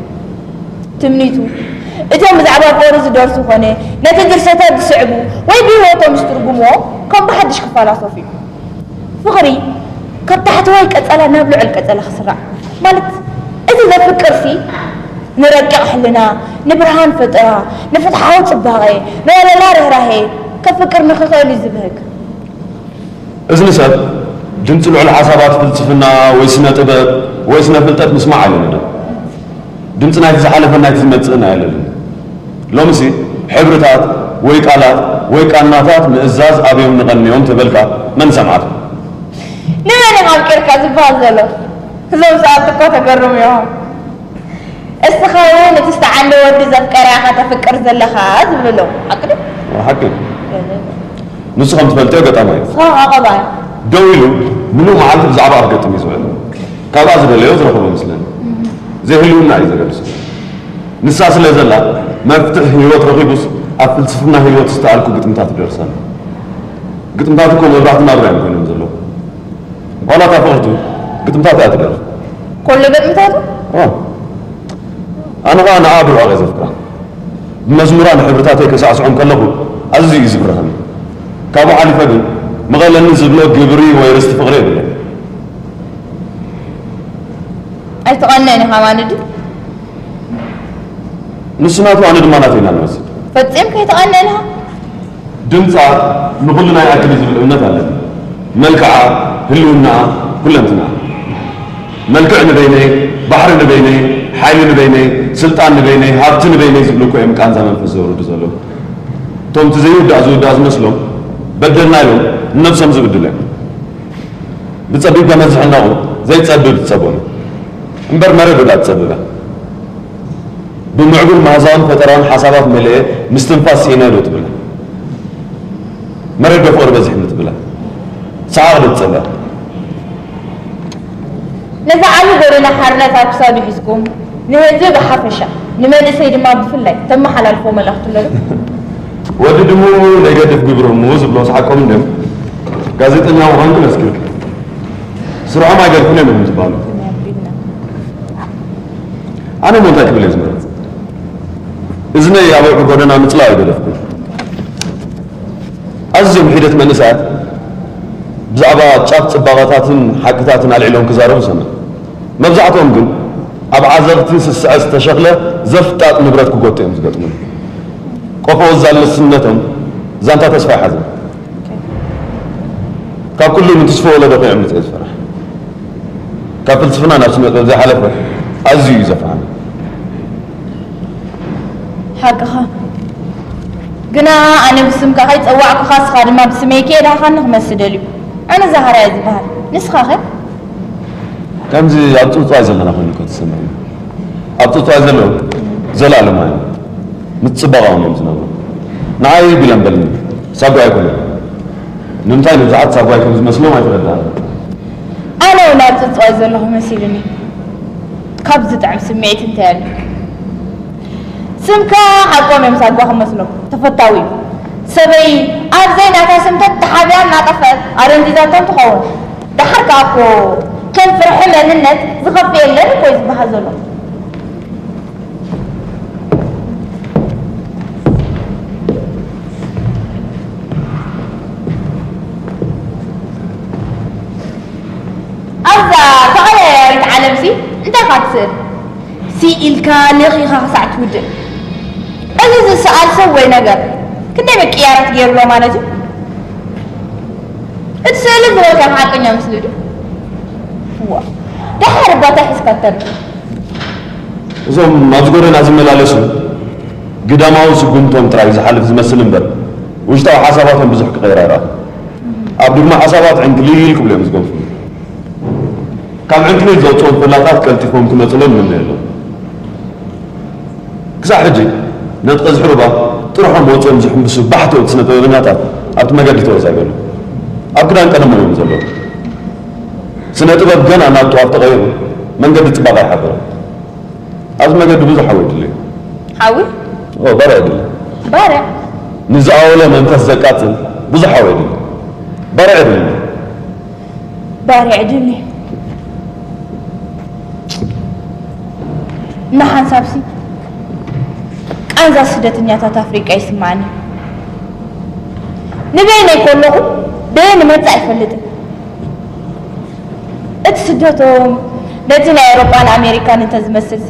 ትምኒቱ፣ እቶም ብዛዕባ ፍቕሪ ዝደርሱ ኾነ ነቲ ድርሰታት ዝስዕቡ ወይ ብህይወቶም ዝትርጉምዎ ከም ብሓድሽ ክፈላሰፉ እዩ። ፍቕሪ ካብ ታሕተዋይ ቀጸላ ናብ ልዑል ቀጸላ ክስራዕ ማለት፣ እቲ ዘፍቅርሲ ንረቂቕ ሕልና፣ ንብርሃን ፍጥራ፣ ንፍትሓዊ ጽባቐ፣ ንወለላ ርህራሄ ከፍቅር ንኽኽእል እዩ ዝብህግ። እዝኒ ሰብ ድምፂ ልዑል ሓሳባት ፍልስፍና ወይ ስነ ጥበብ ወይ ስነ ፍልጠት ምስማዕ ኣይለመደን። ድምፂ ናይቲ ዝሓለፈን ናይቲ ዝመፅእን ኣየለልን። ሎምሲ ሕብርታት ወይ ቃላት ወይ ቃናታት ምእዛዝ ኣበዮም ንቐንዮም ተበልካ መን ሰምዓቶ? ንመን ኢኻ ኣፍቂርካ ዝበሃል ዘሎ? እዞም ሰኣልቲ እኮ ተገርሙ እዮም። እስኻ እውን እቲ ዝተዓንደ ወዲ ዘፍቀረ ኢኻ ተፍቅር ዘለኻ ዝብሉ ኣለዉ። ሓቂ ድዩ? ሓቂ። ንሱ ከም ትፈልጥዮ ገጣማይ እዩ። ስኻ ኸዓ ቀባይ። ደው ኢሉ ምሉእ መዓልቲ ብዛዕባ ክገጥም እዩ ዝውዕል። ካብኣ ዝደለዮ ዝረኽቦ ይመስለኒ። ዘይህልውና እዩ ዘገድሶ። ንሳ ስለ ዘላ መፍትሕ ህይወት ረኺቡስ ኣብ ፍልስፍና ህይወት ዝተኣልኩ ግጥምታት ይደርስ ኣሎ። ግጥምታት እኮ መብራህቲ ናብራ እዮም ኮይኖም ዘለዉ። ዋላ እታ ፍቕርቱ ግጥምታት እያ ትደርፍ። ኩሉ ግጥምታቱ? ኦ። ኣነ ኸዓ ንኣ ብርዕቕ እየ ዘፍቅራ። ብመዝሙራ ንሕብርታተይ ከሳዕስዖም ከለኹ ኣዝዩ እዩ ዝብርኸኒ። ካብኡ ሓሊፈ ግን ምቐለኒ ዝብሎ ግብሪ ወይ ርስቲ ፍቕሪ የብለይ። ኣይትቐንእን ኢኻ ማለት ድዩ? ንሱ ናቱ ኣነ ድማ ናተይ ኢና ንወስድ። ፈጺምካ ኣይትቐንእን ኢኻ? ድምጻ ንኹልና ይኣክል እዩ ዝብል እምነት ኣለኒ። መልክዓ፣ ህልውናኣ፣ ኩለንትናኣ። መልክዕ ንበይነይ፣ ባሕሪ ንበይነይ፣ ሓይሊ ንበይነይ፣ ስልጣን ንበይነይ፣ ሃብቲ ንበይነይ ዝብሉ እኮ እዮም ቃንዛ መንፈስ ዘውርዱ ዘለዉ። እቶም እቲ ዘይውዳእ ዝውዳእ ዝመስሎም በደልና ኢሎም ንነብሶም ዝብድሉ እዮም። ብጸቢብ ገመድ ዝሕነቑ ዘይጸብብ ዝጸበኑ እምበር መረብ ዶ ትጸብበ? ብምዕቡል ማህዛውን ፈጠራውን ሓሳባት መሊኤ ምስትንፋስ ስኢነ ዶ ትብለ? መረብ ዶ ፍቕሪ በዚሕኒ ትብለ? ሰሓቕ ዶ ትጸበ? ነዚ ዓቢ ጎደና ሓርነት ኣብ ክሳዱ ሒዝኩም፣ ንህዝቢ ብሓፈሻ፣ ንመንእሰይ ድማ ብፍላይ ተመሓላልፎ መልእኽቲ ኣሎ ዶ? ወዲ ድሙ ለይገድፍ ግብርሙ ዝብሎ ሰሓቆም እንድዮም። ጋዜጠኛ ምዃንኩም መስኪርኩም። ስርሖም ኣይገድፉን እዮም እዮም ዝበሃሉ። ኣነ እሞ እንታይ ክብል እየ ዝመርጽ? እዝነይ ኣብ ኣውዒ ጎደና ምጽላው ኣይገደፍኩን። ኣዝዮም ሒደት መንእሰያት ብዛዕባ ጫፍ ጽባቐታትን ሓቅታትን ኣልዒሎም ክዛረቡ ሰምዕ። መብዛሕትኦም ግን ኣብ ዓዘቕቲ ስስዐ ዝተሸኽለ ዘፍጣጥ ንብረት ክጎቱ እዮም ዝገጥሙኒ። ቆፎ ወዛል ንስነቶም ዛንታ ተስፋ ይሓዘን። ካብ ኩሉ ንትስፎ ወለዶ ከየዕምጽ እየ ዝፈርሕ። ካብ ፍልስፍና ናብ ስነ ጥበብ ዘይሓለፈ ኣዝዩ እዩ ዘፍርሓኒ። ሓቅኻ። ግና ኣነ ብስምካ ከይጸዋዕኩኻ፣ ንስኻ ድማ ብስመይ ከየድሃኻኒ ክመሲ ደልዩ። ኣነ ዛህራ እየ ዝበሃል። ንስኻ ኸ? ከምዚ ኣብ ጽውጽዋይ ዘለና ኮይኑ እኮ ተሰምዐኒ። ኣብ ጽውጽዋይ ዘለዉ ዘለኣለማውያን ምስ ጽባቐኦም እዮም ዝነብሩ። ንዓይ ቢለን በልኒ፣ ሳጓ ኣይኮነን። ንምንታይ ንብዙሓት ሳጓ ከም ዝመስሎም ኣይተረድኣንን። ኣነ እውን ኣብ ጽውጽዋይ ዘለኹ መሲሉኒ። ካብ ዝጥዕም ስምዒት እንታይ ኣሎ? ስምካ ሓቆም እዮም ሳጓ ክመስሎም ተፈታዊ እዩ። ሰበይ ኣብ ዘይናታ ስምተት ተሓቢያ እናጠፍአት ኣደንዚዛቶም ትኸውን። ደሓር ከኣ እኮ ከም ፍርሒ መንነት ዝኸፍእ የለን እኮ እዩ ዝበሃል ዘሎ። ኣብዛ ተቐያያሪት ዓለምሲ እንታይ ኢኻ ትስእል? ስኢልካ ለኺኻ ክሳዕ ትውድእ። እዚ ዝሰኣል ሰብ ወይ ነገር ክንደይ ምቅያራት ገይሩሎ ማለት እዩ? እቲ ስእሊ ዝበልካዮ ሓቀኛ ምስሊ ድዩ? እዋ፣ ደሓር እባ እንታይ ሒዝካ ትተርፍ? እዞም ኣብዚ ጎደና ዝመላለሱ ግዳማዊ ስጉምቶም ጥራይ ዝሓልፍ ዝመስል እምበር፣ ውሽጣዊ ሓሳባቶም ብዙሕ ክቕየር ኣይረኣኹን። ኣብ ድግሞ ሓሳባት ዕንክሊል ክብሉ እዮም ዝገንፍሉ። ካብ ዕንክሊል ዘውፅኦም ፈላጣት ቀልጢፎም ክመፁሎም ይምነየሎም። ክሳዕ ሕጂ ነቲ ቀዝሒ ሩባ ጥርሖም ወፂኦም ዝሕምብሱ ባሕተውቲ ስነ ጥበበኛታት ኣብቲ መገዲ ተወዛይበሉ። ኣብ ክዳን ቀደሞም እዮም ዘለዉ። ስነ ጥበብ ገና ናብ ጥዋፍ ተቐይሩ መንገዲ ፅባቐ ይሓብሮም። ኣብዚ መገዲ ብዙሕ ሓዊ የድሊ እዩ። ሓዊ? ኦ፣ ባርዕ የድሊ። ባርዕ? ንዝኣወለ መንፈስ ዘቃፅል ብዙሕ ሓዊ የድሊ። ባርዕ የድሊ። ባርዕ የድሊ። ንሓንሳብሲ ቃንዛ ስደተኛታት ኣፍሪቃ ይስማዓኒ። ንበይነይ ከለኹ በየን እመጽእ ኣይፈልጥን። እቲ ስደቶም ነቲ ናይ ኤውሮጳን ኣሜሪካን እንተዝመስልሲ፣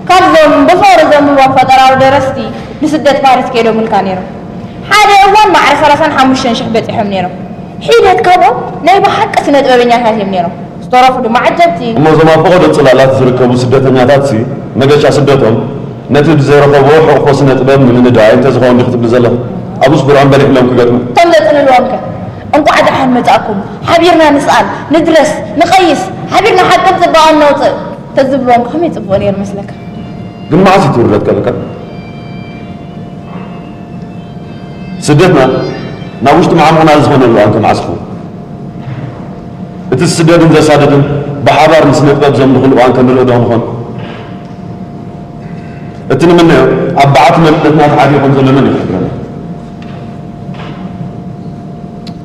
ካብዞም ብፍቕሪ ዘንብቦም ፈጠራዊ ደረስቲ ንስደት ፓሪስ ከይዶምልካ ነይሮም። ሓደ እዋን ማዕረ ሰላሳን ሓሙሽተን ሽሕ በጺሖም ነይሮም። ሒደት ካብኦም ናይ ብሓቂ ስነ ጥበበኛታት እዮም ነይሮም። ዝተረፉ ድማ ዓጀብቲ። እሞ እዞም ኣብ ፈቐዶ ጽላላት ዝርከቡ ስደተኛታትሲ መገሻ ስደቶም ነቲ ብዘይረኸብዎ ሕቑፎ ስነ ጥበብ ንምንዳይ እንተዝኸውን ድዩ ክትብሊ ዘለኺ? ኣብኡስ ብርዖም በሊሕሎም ክገጥሙ። እቶም ዘጽልልዎም ከ? እንቋዕ ደሓን መጻእኩም፣ ሓቢርና ንስኣል፣ ንድረስ፣ ንቐይስ፣ ሓቢርና ሓቅን ጽባቐን ነውጽእ ተዝብልዎም ከመይ ጽቡቕ ነይሩ መስለካ? ግን መዓስ እዩ እቲ ውርደት ከብቅዕ? ስደትና ናብ ውሽጢ መዓሙቕና ዝኾነሉ እዋን ከ መዓስ ይኸውን? እቲ ዝስደድን ዘሳድድን ብሓባር ንስነ ጥበብ ዘምልኹሉ እዋን ከ ንርኢ ዶ ንኾን? እቲ ንምነዮ ኣብ በዓቲ መንነትና ተሓቢኡ ከም ዘሎ መን እዩ ክሕብረና?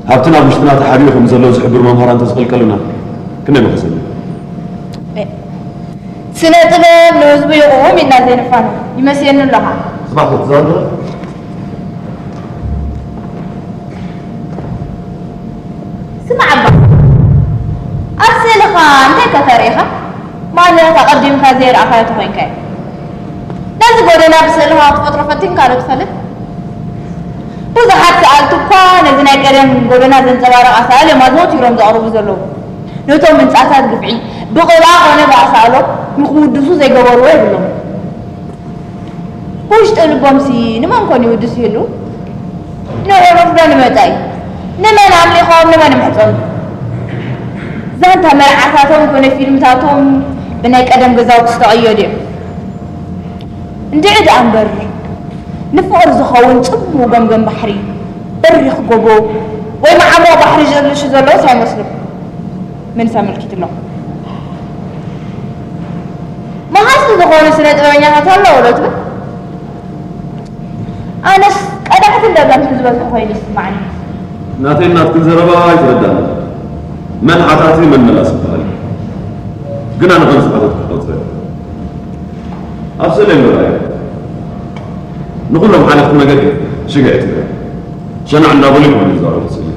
ሃብትና ኣብ ውሽጥና ተሓቢኡ ከም ዘሎ ዝሕብሩ መምሃራን ተዝቕልቀሉና ክንደይ ምኸሰልና? ስነ ጥበብ ንህዝቡ ይቕውም ኢልና ዘይንፋኖ ይመስየኒ ኣለኻ። ጽባሕ ክትዛረብ? ስማዕ እባ፣ ኣብ ስእልኻ እንታይ ከ ተሪኢኻ? ማለት ኣቐዲምካ ዘይረኣኻዮ ተኾይንካ እዩ። ነዚ ጎደና ብስእልኻ ክትፈጥሮ ፈቲንካ ዶ ትፈልጥ? ብዙሓት ሰኣልቲ እኳ ነዚ ናይ ቀደም ጎደና ዘንጸባርቕ ኣሳእል እዮም ኣዘውቲሮም ዘቕርቡ ዘለዉ። ነቶም ህንጻታት ግፍዒ ብቕብኣ ኾነ ብኣሳእሎ ንኽውድሱ ዘይገበርዎ የብሎምን። ብውሽጢ ልቦምሲ ንመን ኮን ይውድስ ይህሉ? ንዕሩኽ ዶ ንመጻኢ? ንመን ኣምሊኾም ንመን ይምሕጸኑ? ዛንታ መርዓታቶም ኮነ ፊልምታቶም ብናይ ቀደም ገዛውቲ ዝተቐየዱ እዮም። እንድዒ ደኣ እምበር ንፍቕሪ ዝኸውን ጽምው ገምገም ባሕሪ፣ በሪኽ ጎቦ ወይ መዓሙቕ ባሕሪ ዝእልሹ ዘለዉስ ኣይመስሉን። መንስ ኣመልኪትሎም? መሃዝቲ ዝኾኑ ስነ ጥበበኛታት ኣለዉ ዶ ትብል? ኣነስ ቀዳሕትን ደገምትን ዝበዝሑ ኮይኑ ይስማዓኒ። ናተይን ናትክን ዘረባ ኣይተረዳእን። መን ሓታቲ መን መላሲ ይበሃል። ግን ኣነ ከም ዝሓተትኩ ክቐጽል እየ። ኣብ ስእለይ ምርኣይ ንኹሎም ሓለፍቲ መገዲ ሽግዒ ትግራይ ሸናዕ እንዳበሉ ይኾኑ ዝዛረቡ ስእሊ።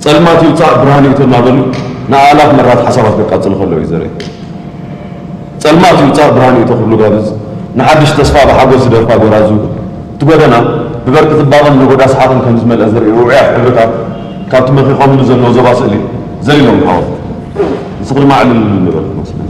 ጸልማት ይውጻእ ብርሃን ይእቶ እናበሉ ንኣእላፍ መራት ሓሳባት ከቃጽሉ ከለዉ እዩ ዘርኢ። ጸልማት ይውጻእ ብርሃን ይእቶ ክብሉ ጋብዝ፣ ንሓድሽ ተስፋ ብሓጎስ ዝደርፋ ጎራዙ፣ እቲ ጎደና ብበርቂ ጽባቐን ነጎዳ ሰሓቕን ከም ዝመልአ ዘርኢ ውዑያት ሕብርታት ካብቲ መኺኾምሉ ዘለዉ ዞባ ስእሊ ዘሊሎም ይሓወሱ። ንስኺ ድማ ዕልል ንበል ክመስለኒ።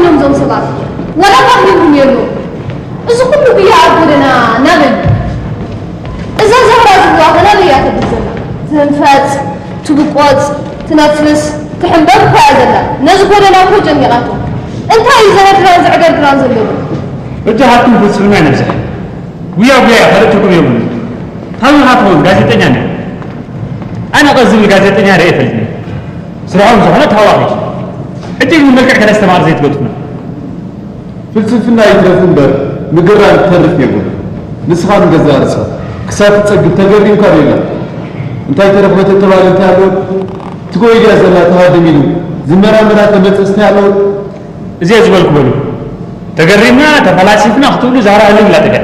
እዮም እዞም ሰባት? ወላ ፋሚሊ እውን የለዎም። እዚ ኩሉ ጉያ ኣብ ጎደና ናበይ? እዛ ዛህራ ዝብልዋ ከ ናበይ እያ ተብል ዘላ? ትህንፈጽ፣ ትብቆጽ፣ ትነፍስ፣ ትሕንበብ እኳ እያ ዘላ። ነዚ ጎደና እኮ ጨኒቓቶ። እንታይ እዩ ዘህድራን ዘዕገርግራን ዘለዎ? በጃኻትኩም ፍልስፍና ይነብዝሕ። ጉያ ጉያ እዩ፣ ካልእ ትርጉም የብሉን። ታዊኻ ትኸውን ጋዜጠኛ ነህ። ኣነ ቀስ ዝብል ጋዜጠኛ ርእየ ይፈልጥን እየ። ስርሖም ዝኾነ ተሃዋኺ። ሕጂ ግን መልክዕ ከነስተማቕር ዘይትገድፉና። ፍልስፍና ይትረፍ እምበር ምግራም ክተርፍ የብሉ። ንስኻ ንገዛእ ርእስኻ ክሳብ ትጸግብ ተገሪምካ ዶ ኢላ? እንታይ ተረኽበ ተተባለ እንታይ ኣለዎ? ትጎይ ድያ ዘላ ተሃድም ኢሉ ዝመራመራ ተመጸስ እንታይ ኣለዎ? እዚኣ ዝበልኩ በሉ። ተገሪምና፣ ተፈላሲፍና ክትብሉ ዛህራ ህልም ኢላ ጠፊኣ።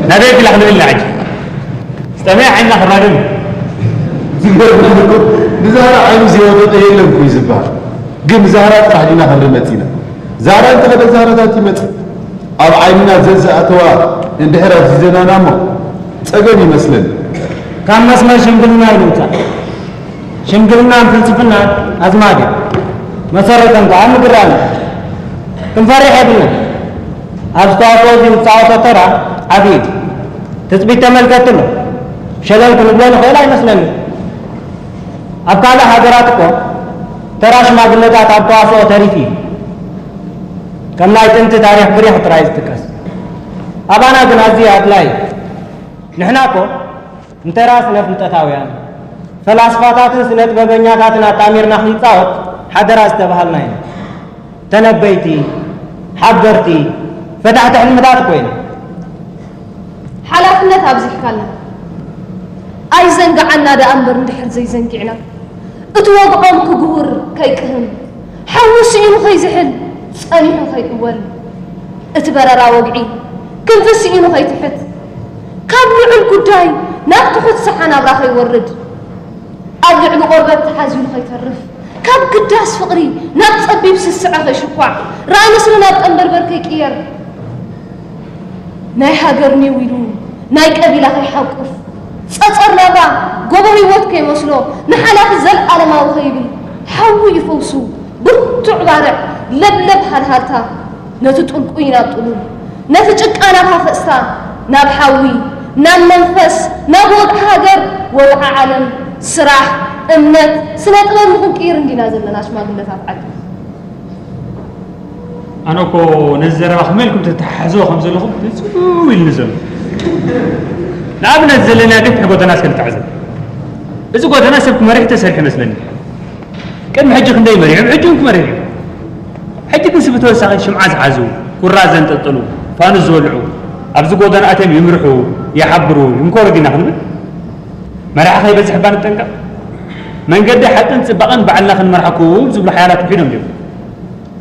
ናበይ ቢላ ክንብል ኢና ሕጂ? ዝጠመየ ዓይንና ክራገም እዩ። ዝገርም እኮ ንዛህራ ዓይኑ ዘይወደቐ የለን እኮ እዩ ዝበሃል። ግን ዛህራ ጥራሕ ዲና ክንርኢ መጺና? ዛህራ እንተኸደ ዛህራታት ይመጽእ። ኣብ ዓይንና ዘዝኣተዋ እንድሕር ኣዚዘናና እሞ ጸገም ይመስለኒ። ካብ መስመር ሽምግልና ይንውጻእ። ሽምግልናን ፍልስፍናን ኣዝማድ እዩ። መሰረተን ከኣ ምግራም እዩ። ክንፈርሕ የብልናን። ኣብዚ ተዋስኦ እዚ ዝጻወቶ ተራ ዓቢ እዩ። ትጽቢት ተመልከቲ ኣሎ። ሸለል ክንብሎ ንኽእል ኣይመስለንን። ኣብ ካልእ ሃገራት እኮ ተራ ሽማግለታት ኣብ ተዋስኦ ተሪፉ እዩ። ከም ናይ ጥንቲ ታሪኽ ብሪኽ ጥራይ ዝጥቀስ። ኣባና ግን ኣዝዩ ኣድላዪ እዩ። ንሕና እኮ ንተራ ስነ ፍልጠታውያን፣ ፈላስፋታትን ስነ ጥበበኛታትን ኣጣሚርና ክንጻወት ሓደራ ዝተባሃልና ኢና። ተነበይቲ፣ ሓበርቲ፣ ፈታሕቲ ሕልምታት እኮ ኢና። ሓላፍነት ኣብዚሕካልና። ኣይዘንግዓና ደኣ እምበር እንድሕር ዘይዘንጊዕና፣ እቲ ወግዖም ክግሁር ከይቅህም፣ ሓዊ ስኢኑ ከይዝሕል፣ ጸኒሑ ከይእወል፣ እቲ በረራ ወግዒ ክንፊ ስኢኑ ከይትሕት፣ ካብ ልዑል ጉዳይ ናብ ትሑት ሰሓ ናብራ ከይወርድ፣ ኣብ ልዕሊ ቆርበት ተሓዚሉ ከይተርፍ፣ ካብ ግዳስ ፍቕሪ ናብ ጸቢብ ስስዐ ከይሽኳዕ፣ ራእይ ንስሪ ናብ ቀንበርበር ከይቅየር፣ ናይ ሃገር ኔው ኢሉ ናይ ቀቢላ ከይሓቁፍ፣ ጸጸር ናብራ ጎቦ ህይወት ከይመስሎ፣ ንሓላፊ ዘልኣለማዊ ከይብል፣ ሓዊ እዩ ፈውሱ ብርቱዕ ባርዕ ለብለብ ሃልሃልታ፣ ነቲ ጥልቁይ ናብ ጥሉል፣ ነቲ ጭቃ ናብ ሃፈስታ፣ ናብ ሓዊ፣ ናብ መንፈስ፣ ናብ ወግዒ ሃገር፣ ወግዒ ዓለም፣ ስራሕ፣ እምነት፣ ስነ ጥበብ ንኽንቅይር እንዲና ዘለና ሽማግለታት ዓዲ። ኣነ እኮ ነዚ ዘረባ ከመይ ኢልኩም ተተሓሕዝዎ ከም ዘለኹም ህጽው ኢሉኒ ዘሎ። ንኣብነት ዘለናዮ ገፊሕ ጎደና እስከ ንተዓዘብ። እዚ ጎደና ሰብ ክመርሕ ተሰሪሑ ይመስለኒ። ቅድሚ ሕጂ ክንደይ መሪሖም፣ ሕጂ እውን ክመርሕ እዩ። ሕጂ ግን ስብ ተወሳኺ ሽምዓ ዝሓዙ፣ ኩራዝ ዘንጠልጠሉ፣ ፋኑስ ዝበልዑ፣ ኣብዚ ጎደና ኣትዮም ይምርሑ፣ ይሓብሩ፣ ይምከሩ ዲና ክንብል? መራሒ ከይበዝሕ እባ ንጠንቀቕ። መንገዲ ሓቅን ጽባቐን ባዕልና ክንመርሓኩም ዝብሉ ሓያላት ውሒዶም ድዮም?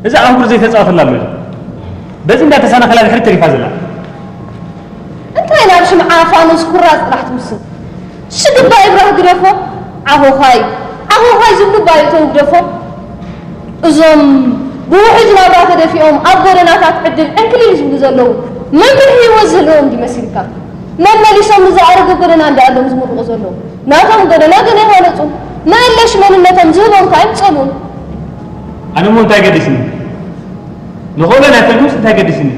እዛ ኣህጉር ዘይተጻወተላ ኣሎ። በዚ እንዳተሰናኸላ ድሕሪት ተሪፋ ዘላ። እንታይ ናብ ሽምዓ ፋኑስ ኩራዝ ጥራሕ ትውስን? ሽግባ ይብራህ ግደፎ። ዓኾዃይ፣ ዓኾዃይ ዝብሉ እባ ይእተው ግደፎ። እዞም ብውሕጅ ናብራ ተደፊኦም ኣብ ጎደናታት ዕድል ዕንክሊል ዝብሉ ዘለዉ፣ መምርሒ ህይወት ዘለዎም ድዩ መሲልካ? መመሊሶም ንዝኣረገ ጎደና እንዳኣሎም ዝምርቑ ዘለዉ። ናቶም ጎደና ገና ኣይሃነጹን። መእለሽ መንነቶም ዝህቦም ከኣ ኣይምጸሉን። ኣነ እሞ እንታይ ገዲስኒ? ንኽእሎ ናይ ፈልኩስ እንታይ ገዲስኒ?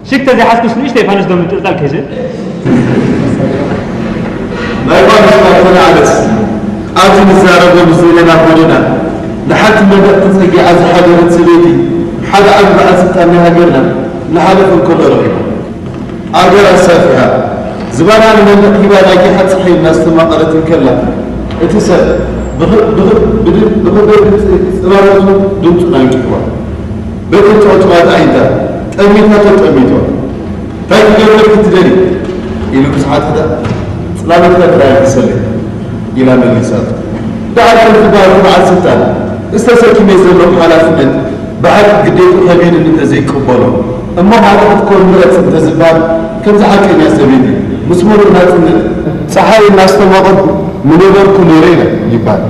ሽግ ተዘይሓዝኩስ ንእሽተይ ፋኑስ ዶ ምንጥልጣል ከይዝን? ናይ ፋኑስ ካብ ተነኣለስ፣ ኣብዚ ንዛረበሉ ዘለና ጎደና፣ ንሓንቲ መንደቕ ተጸጊዓ ዝሓደረት ሰበይቲ፣ ሓደ ዓቢ በዓል ስልጣን ናይ ሃገርና፣ ንሓለፈ እንከሎ ረኺባ። ኣገር ኣሳፊሓ፣ ዝባና ንመንደቕ ሂባ ናይ ጊሓ ጸሓይ እናስተማቐረት እንከላ፣ እቲ ሰብ ብኽ-፣ ብኽ-፣ ብድ-፣ ብኽብደት ድምጺ ጽላሎቱ ድምጹን ኣንቂሕዋ። በተን ጨውጨዋት ኣዒንታ ጠሚታቶ ጠሚትዋ። "እንታይ ክገብረኪ ትደልዪ?" ኢሉ ክስሓት ክዳ፣ "ጽላሎትካ ጥራይ ኣልግሰለይ" ኢላ መሊሳቶ። ደሓር ከምቲ በዓል ስልጣን ዝተሰኪመ ዘለኹ ሓላፍነት ብሓቂ ግዴትኡ ከቢዱ እንተዘይቅበሎ እሞ ሓቂ ክትኮን ምረጽ እንተዝበሃል፣ ከምዚ ሓቀኛ ሰበይቲ ምስ ምሉእ ናጽነት ጸሓይ እናስተማቐርኩ ምነበርኩ ነይረ ኢለ ይበሃል።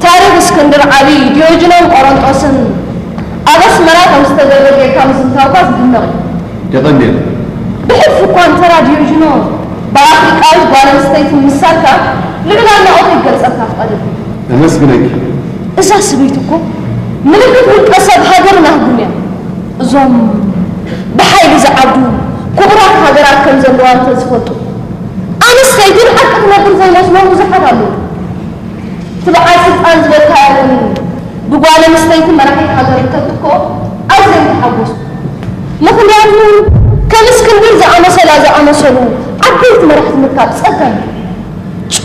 ታሪኽ እስክንድር ዓቢ፣ ዲዮጅኖን ቆሮንጦስን ኣብ ኣስመራ ከም ዝተገብረ ጌርካ ምዝንታውካ ዝድነቕ እዩ። የቐንየለይ። ብሕልፊ እኳ ንተራ ዲዮጅኖ ብኣፍሪቃዊት ጓል ኣንስተይቲ ምምሳልካ ልዑል ኣድናቖተይ ክገልጸልካ እፍቐደልካ። እመስግነኪ። እዛ ሰበይቲ እኮ ምልክት ውልቀ ሰብ ሃገርን ኣህጉን እያ። እዞም ብሓይሊ ዝዓብዱ ክቡራት ሃገራት ከም ዘለዋ እንተዝፈልጡ፣ ኣንስተይቲ ብሓቂ ትነብር ዘይመስሎም ብዙሓት ኣለዉ። እቲ በዓል ስልጣን ዝበልካዮ እውን ብጓል ኣንስተይቲ መራሒት ሃገር እንተትኮ ኣዝየ ምተሓጎስኩ። ምኽንያቱ ከም እስክንድር ዝኣመሰላ ዝኣመሰሉ ዓበይቲ መራሕቲ ምርካብ ጸገም እዩ።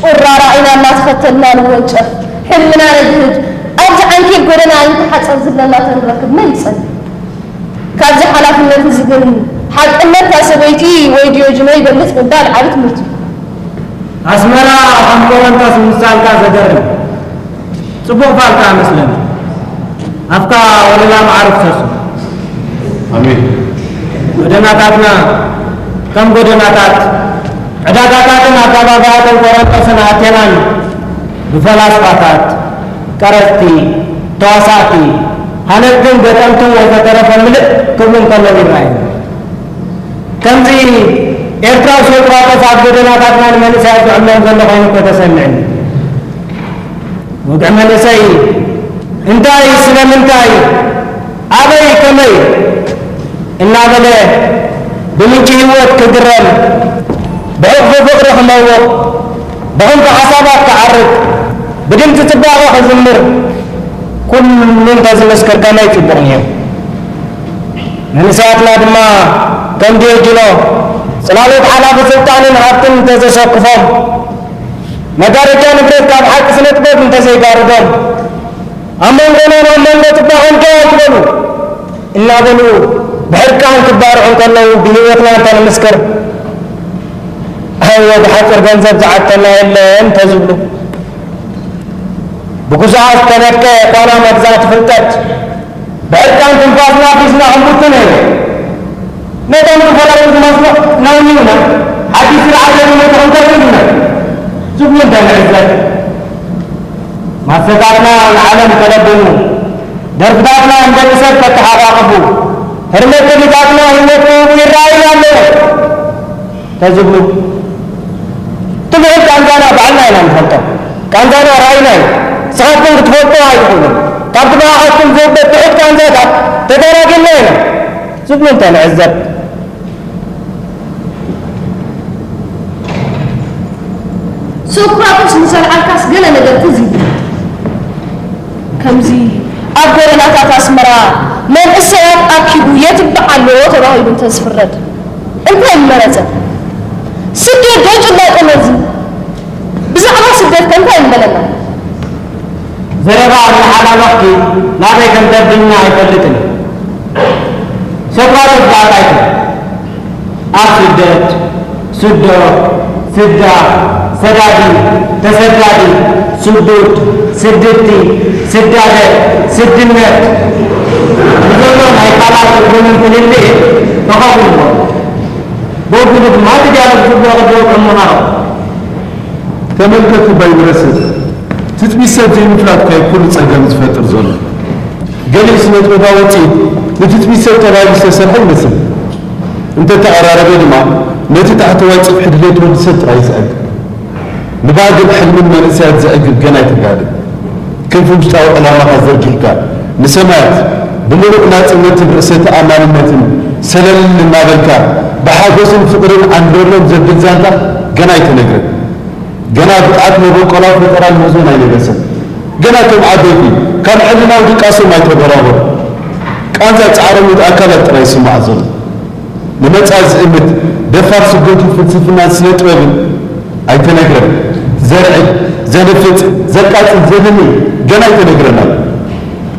ጩራ ራእይና እናተኸተልና ንወንጨፍ፣ ሕልምና ነግህድ፣ ኣብዚ ዓንኬል ጎደና ኣይንተሓጸር ዝብለና ተንረክብ መን ይጸልእ? ካብዚ ሓላፍነት እዚ ግን ሓቅነት እታ ሰበይቲ ወይ ዲዮጅኖ ይበልጽ ምባል ዓቢ ትምህርቲ እዩ። ኣስመራ ከም ቆሮንቶስ ምምሳልካ ዘገርም። ጽቡቕ ፋልካ መስለኒ። ኣፍካ ወለላ መዓር ፍሰሱ። ኣሜን። ጎደናታትና ከም ጎደናታት ዕዳጋታትን ኣደባባያትን ቆሮንቶስን ኣቴናን ብፈላስፋታት፣ ቀረጽቲ፣ ተዋሳእቲ፣ ሃነጽትን ገጠምትን ወዘተረፈ ምልእ ክብሉ እንከለዉ ይረኣዩ። ከምዚ ኤርትራዊ ሶቅራጠስ ኣብ ጎደናታትና ንመንእሰያት ዝዕምሎም ዘሎ ኮይኑ እኮ ተሰሚዕኒ። ወግዒ መንእሰይ እንታይ፣ ስለምንታይ፣ ኣበይ፣ ከመይ እናበለ ብምንጪ ህይወት ክግረም፣ ብሕቕፊ ፍቕሪ ክመውቕ፣ ብኽንፊ ሓሳባት ክዓርግ፣ ብድምጺ ጽባቐ ክዝምር፣ ኩሉ እንተዝምስክር ከመይ ጽቡቕ ነይሩ። መንእሰያትና ድማ ከም ዲዮጅኖ ጽላሎት ሓላፊ ስልጣንን ሃብትን እንተዘሰክፎም፣ መጋረጃ ንብረት ካብ ሓቂ ስነ ጥበብ እንተዘይጋርዶም፣ ኣብ መንጎናን ኣብ መንጎ ጽባቐን ደው ኣይትበሉ እናበሉ ብሕርቃን ክባርዑ እንከለዉ ብህይወትና እንተንምስክር፣ ኣየ ብሓጺር ገንዘብ ዝዓግተና የለን እንተዝብሉ፣ ብጉዛኣ ዝተነድቀ ኳና መግዛእቲ ፍልጠት፣ ብዕርቃን ትንፋስና ሒዝና ክንሙት ነይሩ። ነቶም ዝፈለጡ ዝመስሎ ነውኒውና፣ ሓድሽ ስርዓት ዘድሊ ክንከውን ኢና ዝብሉ እንተንዕዘብ፣ ማስተታትና ንዓለም ከለብሙ፣ ደርፍታትና ንደቂ ሰብ ከተሓቋቕፉ፣ ህርመት ትልሂታትና ህይወት ክህቡ ይረኣዩና ኣለዉ። ተዝብሉ፣ እቲ ልዑል ቃንዛና ባዕልና ኢና ንፈልጦ። ቃንዛና ራእይና እዩ። ንስኻትኩም ክትፈልጥዎ ኣይትኽእሉን። ካብቲ ብኣኻትኩም ዝውገድ ትሑት ቃንዛታት ተገላጊልና ኢና ዝብሉ እንተ ንዕዘብ። ሶቅራጦስ ምስ ኣልዓልካስ ገለ ነገር ትዝ ይብል። ከምዚ ኣብ ጎደናታት ኣስመራ መንእሰያት ኣኪቡ የትብዕ ኣሎ ተባሂሉ እንተዝፍረድ እንታይ ምመረጸ? ስደት ዶ ጭላጦ መርዚ? ብዛዕባ ስደት ከ እንታይ ምበለና? ዘረባ እናሓላለኽኪ ናበይ ከም ተብልና ኣይፈልጥን። ሶቅራጦስ ደኣ እንታይ ትብል? ኣብ ስደት፣ ስዶ፣ ስዳ፣ ሰዳዲ፣ ተሰዳዲ፣ ስዱድ፣ ስድቲ፣ ስዳደ፣ ስድነት ንዘሎ ናይ ቃላት ትርጉምን ፍልልይን ተኸብርዎ። ብወገኑ ድማ እቲ ዲያሎግ ዝብሎ ቅድም ምሃሮ። ተመልከቱ ባይ ብረስብ፣ ትጽቢት ሰብ ዘይምፍላጥ ካይ ኩሉ ጸገም ዝፈጥር ዘሎ። ገሊኡ ስነ ጥበባዊ ውጽኢት ንትጽቢት ሰብ ተባሂሉ ዝተሰርሐ ይመስል። እንተተቐራረበ ድማ ነቲ ታሕተዋይ ጽፍሒ ድሌት ወዲ ሰብ ጥራይ ይስዕብ። ንባግን ሕልምን መንእሰያት ዘዕግብ ገና ኣይተጋህደን። ክንፊ ውሽጣዊ ዕላማኻ ዘርጊሕካ ንሰማያት ብምሉእ ናጽነትን ርእሰ ተኣማንነትን ሰለል እናበልካ ብሓጎስን ፍቕርን ዓንደሎም ዘብል ዛንታ ገና ኣይተነግረን። ገና ብቕዓት መበቆላዊ ፈጠራን ምህዞን ኣይነገሰን። ገና ከም ዓበይቲ ካብ ሕልናዊ ድቃሶም ኣይተበራበሩ። ቃንዛ ጻዕሮም እቲ ኣካላት ጥራይ ይስማዕ ዘሎ። ንመጻኢ ዝእምት ደፋር ስብከቱ ፍልስፍናን ስነ ጥበብን ኣይተነግረን። ዘርዕድ፣ ዘንፍጽ፣ ዘቃጽል፣ ዘድኒ ገና ኣይተነግረን ኣሎ።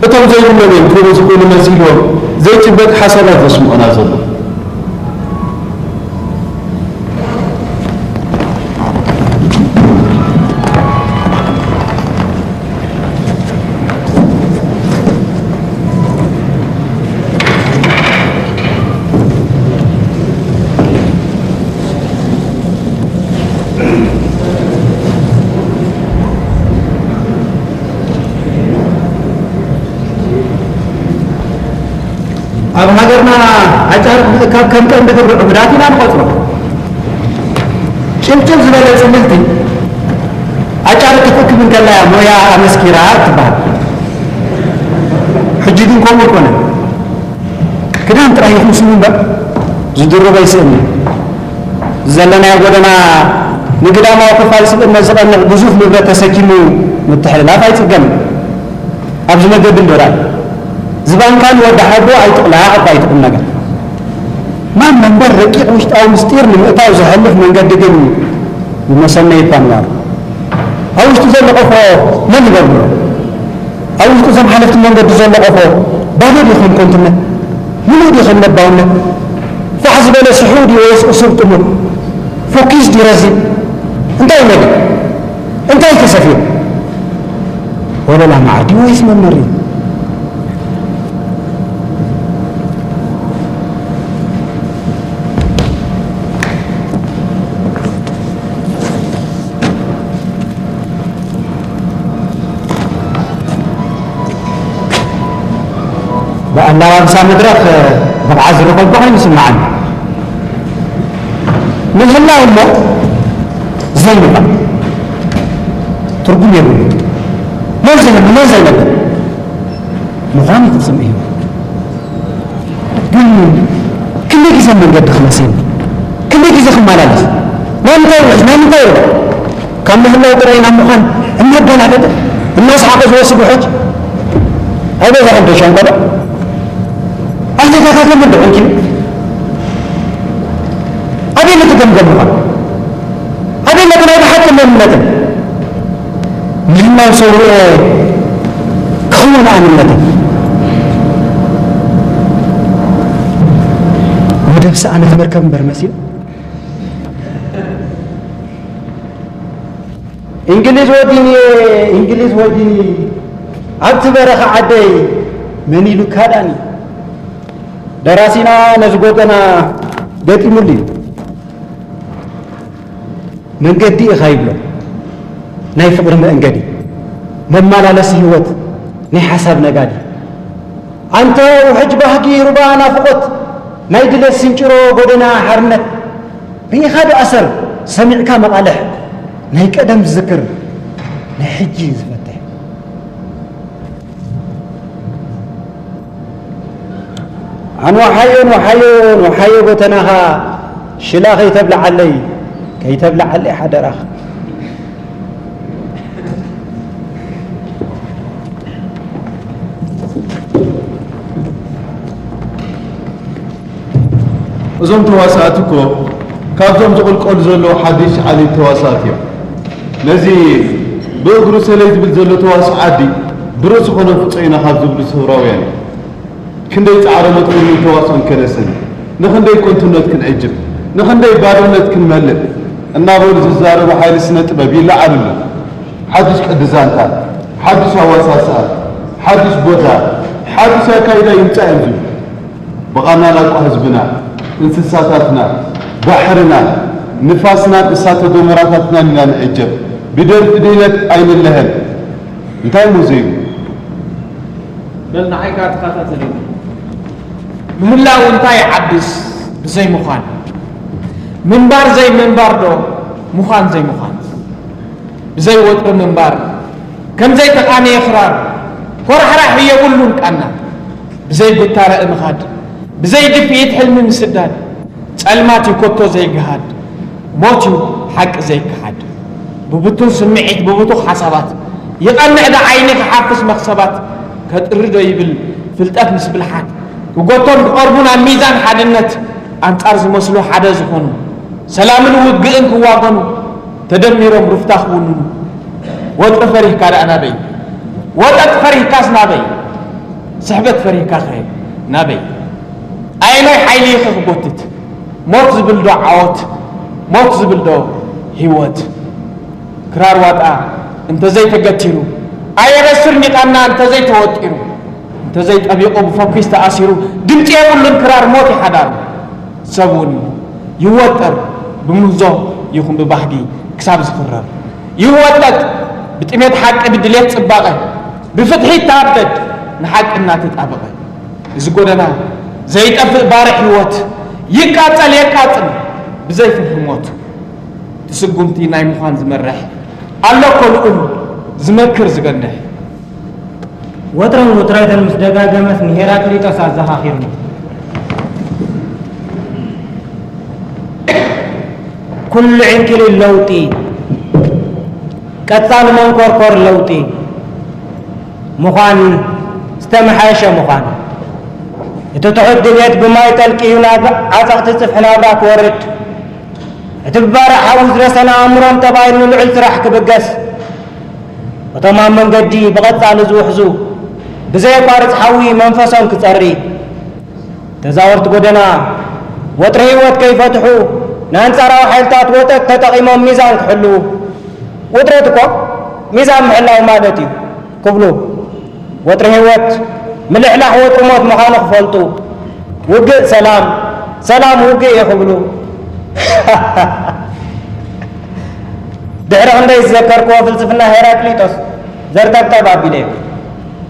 እቶም ዘይብሎም እዮም ከምኡ ዝኾኑ መሲልዎም ዘይጭበጥ ሓሳባት ዘስምዑና ዘሎ። ኣብ ሃገርና ኣጫር ካብ ከም ቀንዲ ግብሪ ዕቡዳት ኢና ንቆጽሮ። ጭልጭል ዝበለ ጽምልቲ ኣጫር ክትእክብ እንከላ እያ ሞያ ኣመስኪራ እትበሃል። ሕጂ ግን ከምኡ ኣይኮነን። ክዳን ጥራይ ይኹን ስሙ እምበር ዝድርቦ ኣይስእን እዩ። ዘለናዮ ጎደና ንግዳማዊ ክፋል ስብእነት ዝቐንዕ ግዙፍ ንብረት ተሰኪሙ ምትሕልላፍ ኣይጽገምን። ኣብዚ መገዲ እንዶ ርኣይ። ዝባንካ ንወዲ ሓቦ ኣይትቕላዕ እኳ ኣይትቕም ነገር። ማም መንበር ረቂቕ ውሽጣዊ ምስጢር ንምእታው ዘሕልፍ መንገዲ ግን ብመሰነይ እኳ ንባሩ። ኣብ ውሽጢ ዘሎ ቆፎ መን ይበርብሮ? ኣብ ውሽጢ እዞም ሓለፍቲ መንገዲ ዘሎ ቆፎ ባዶ ድዩ ከም ኮንትነት? ምሉእ ድዩ ከም ለባውነት? ፋሕ ዝበለ ስሑው ድዩ ወይስ እሱር ጥሙር? ፎኪስ ድዩ ረዚን? እንታይ እዩ ነገር? እንታይ ተሰፊሩ? ወለላ መዓር ድዩ ወይስ መመር እዩ? ብኣላባብሳ መድረኽ ብቕዓት ዝረኸብኩ ኮይኑ ይስምዓኒ። ምህላው እሞ ዘይምዃን ትርጉም የብሉ። መን ዘይብሉ፣ መን ዘይነብር ምዃን እዩ እቲ ስምዒት። ግን ክንደይ ግዜ መንገዲ ክመሲል፣ ክንደይ ግዜ ክመላለስ፣ ናይ ምንታይ ውሕጅ፣ ናይ ምንታይ ርባ? ካብ ምህላው ጥራይ ናብ ምዃን እናገላበጠ እናስሓቐ ዝወስድ ውሕጅ ኣይበዛሕን ዶ ሸንኮሎ? ኣይተጋገምን ዶ ዕንኪሉ? ኣበይ ነቲ ገምገም ምዃን? ኣበይ ነቲ ናይ ብሓቂ መንነትን? ምህላው ሰውርኦ ክኸውን ኣንነትን። መደብ ሰኣነት መርከብ እምበር መሲሉ። እንግሊዝ ወዲኒ፣ እንግሊዝ ወዲኒ፣ ኣብቲ በረኻ ዓደይ መን ኢሉ ካዳኒ? ደራሲና ነዚ ጎደና ገጢሙሉ እዩ። መንገዲ ኢኻ ይብሎ፣ ናይ ፍቕሪ መእንገዲ፣ መመላለሲ ህይወት፣ ናይ ሓሳብ ነጋዲ። ኣንታ ውሕጅ ባህጊ ሩባ ናፍቖት፣ ናይ ድሌት ስንጭሮ ጎደና ሓርነት፣ ርኢኻ ዶ ኣሰር፣ ሰሚዕካ መቓልሕ፣ ናይ ቀደም ዝዝክር፣ ናይ ሕጂ ዝፈትሕ። ኣንዋሓዮ፣ ኣንዋሓዮ፣ ኣንዋሓዮ ጎተናኻ፣ ሽላ ከይተብልዓለይ፣ ከይተብልዓለይ ሓደራኻ። እዞም ተዋሳእቲ እኮ ካብዞም ዝቕልቀሉ ዘለዉ ሓድሽ ዓሌት ተዋሳእቲ እዮም። ነዚ ብእግሩ ሰለይ ዝብል ዘሎ ተዋስኦ ዓዲ ብርእሱ ከነፍጾ ኢና ካብ ዝብሉ ስውራውያን እዮም። ክንደይ ጻዕረ መትኩርን ተዋስኦን ከነስን፣ ንኽንደይ ከንቱነት ክንዕጅብ፣ ንኽንደይ ባዶነት ክንመልእ እናበሉ ዝዛረቡ ሓይሊ ስነ ጥበብ ይለዓሉ ኣለዉ። ሓድሽ ቅዲ ዛንታ፣ ሓድሽ ኣዋሳስኣ፣ ሓድሽ ቦታ፣ ሓድሽ ኣካይዳ ይምጻእ እዮም ዝብሉ። ብቓና ላቋ ህዝብና፣ እንስሳታትና፣ ባሕርና፣ ንፋስናን እሳተ ጎመራታትናን ኢና ንዕጀብ። ብደርፊ ድህነት ኣይንለሀን። እንታይ እሞ ዘይብሉ? በል ንዓይ ከኣ ተኸታተለኒ። ምህላው እንታይ ይዓብስ ብዘይ ምዃን? ምንባር ዘይምንባር ዶ ምዃን ዘይምዃን? ብዘይ ወጥሪ ምንባር ከም ዘይተቓነየ ክራር፣ ኮራሕራሕ የብሉን ቃና። ብዘይ ጉታረ ምኻድ፣ ብዘይ ድፍኢት ሕልሚ ምስዳድ፣ ጸልማት እዩ ኮቶ ዘይግሃድ፣ ሞት እዩ ሓቂ ዘይከሓድ። ብብቱን ስምዒት፣ ብብቱኽ ሓሳባት፣ ይቐንዕ ዶ ዓይኒ ክሓፍስ መኽሰባት፣ ከጥሪ ዶ ይብል ፍልጠት ምስ ብልሓት፣ ክጎቶን ክቐርቡን ኣብ ሚዛን ሓድነት፣ ኣንጻር ዝመስሉ ሓደ ዝኾኑ፣ ሰላምን ውግእን ክዋገኑ፣ ተደሚሮም ሩፍታ ክውንኑ። ወጥሪ ፈሪህካ ደኣ ናበይ? ወጠጥ ፈሪህካስ ናበይ? ስሕበት ፈሪህካኸ ናበይ? ኣየናይ ሓይሊ ኢኸ ክጎትት? ሞት ዝብል ዶ ዓወት? ሞት ዝብል ዶ ህይወት? ክራር ዋጣ እንተዘይተገቲሩ፣ ኣየበስር ኒቓና እንተዘይተወጢሩ፣ እንተዘይጠቢቑ ብፎኪስ ተኣሲሩ፣ ድምጺ የብሉን ክራር ሞት ይሓዳሩ። ሰብ እውን ይወጠር ብምህዞ ይኹን ብባህጊ ክሳብ ዝኽረር። ይወጠጥ ብጥሜት ሓቂ ብድሌት ጽባቐ፣ ብፍትሒ ይተኣበድ ንሓቂ እናተጣበቐ። እዚ ጎደና ዘይጠፍእ ባርዕ ህይወት ይቃጸል የቃጽል ብዘይ ፍርሒ ሞት። እቲ ስጉምቲ ናይ ምዃን ዝመርሕ ኣሎ እኮ ልኡም ዝመክር ዝገንሕ። ወጥርን ውጥረትን ምስ ደጋገመስ ንሄራክሊጦስ ኣዘኻኺርዎ። ኩሉ ዕንክሊል ለውጢ፣ ቀጻሊ መንኮርኮር ለውጢ ምዃን ዝተመሓየሸ ምዃን። እቲ ትሑት ድልየት ብማይ ጠልቅዩ ናብ ዓጸቕቲ ጽፍሒ ናብራ ክወርድ፣ እቲ ብባርዕ ሓዊ ዝረሰነ ኣእምሮን ጠባይን ንልዑል ስራሕ ክብገስ፣ እቶም ኣብ መንገዲ ብቐጻሊ ዝውሕዙ ብዘየቋርጽ ሓዊ መንፈሶም ክጸሪ፣ ተዛወርቲ ጎደና ወጥሪ ህይወት ከይፈትሑ ንኣንጻራዊ ሓይልታት ወጠት ተጠቒሞም ሚዛን ክሕልዉ፣ ውጥረት እኮ ሚዛን ምሕላው ማለት እዩ ክብሉ፣ ወጥሪ ህይወት ምልሕላሕ ወጥሪ ሞት ምዃኑ ክፈልጡ፣ ውግእ ሰላም፣ ሰላም ውግእ እየ ክብሉ። ድሕሪ ክንደይ ዝዘከርክዎ ፍልስፍና ሄራክሊጦስ ዘርጠብጠብ ኣቢለ እየ።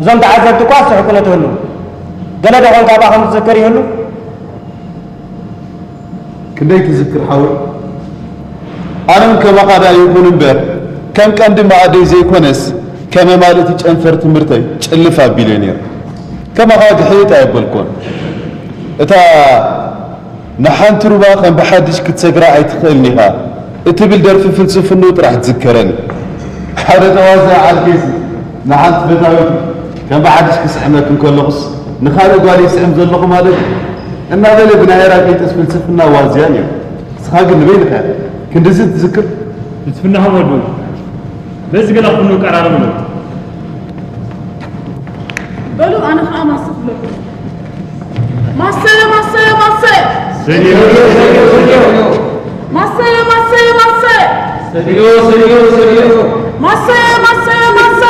እዞም ተዓዘብቲ እኳ ዝስሕቁ ንትህሉ። ገለ ዶ ኾን ካባኹም ዝዝክር ይህሉ? ክንደይ ትዝክር ሓወይ? ኣነም ከማኻ ደኣ ይኹን እምበር ከም ቀንዲ መኣደይ ዘይኮነስ ከም ኣማልእቲ ጨንፈር ትምህርተይ ጭልፍ ኣቢለ ነይረ። ከማኻ ግሕይጥ ኣየበልኩን። እታ ንሓንቲ ሩባ ከም ብሓድሽ ክትሰግራ ኣይትኽእልን ኢኻ እትብል ደርፊ ፍልስፍንኡ ጥራሕ ትዝከረኒ። ሓደ ተዋሳኢ ዓርከይሲ ንሓንቲ ፈታዊቱ ከም ብሓድሽ ክስሕመኪ እንከለኹስ ንኻልእ ጓል ይስሕም ዘለኹ ማለት እዩ እናበለ ብናይ ሄራክሊጦስ ፍልስፍና ዋዝያ ነይሩ። ንስኻ ግን ንበይንኻ ኢኻ ክንድዚ ትዝክር። ፍልስፍናኻ ወዱ በዚ ገለ ኩሉ ቀራረብ ኣሎ። በሉ ኣነ ከዓ ማሰ ክብለኩም። ማሰ ማሰ ማሰ ሰልዮ ሰልዮ ሰልዮ ማሰ ማሰ ማሰ ሰልዮ ሰልዮ ሰልዮ ማሰ ማሰ ማሰ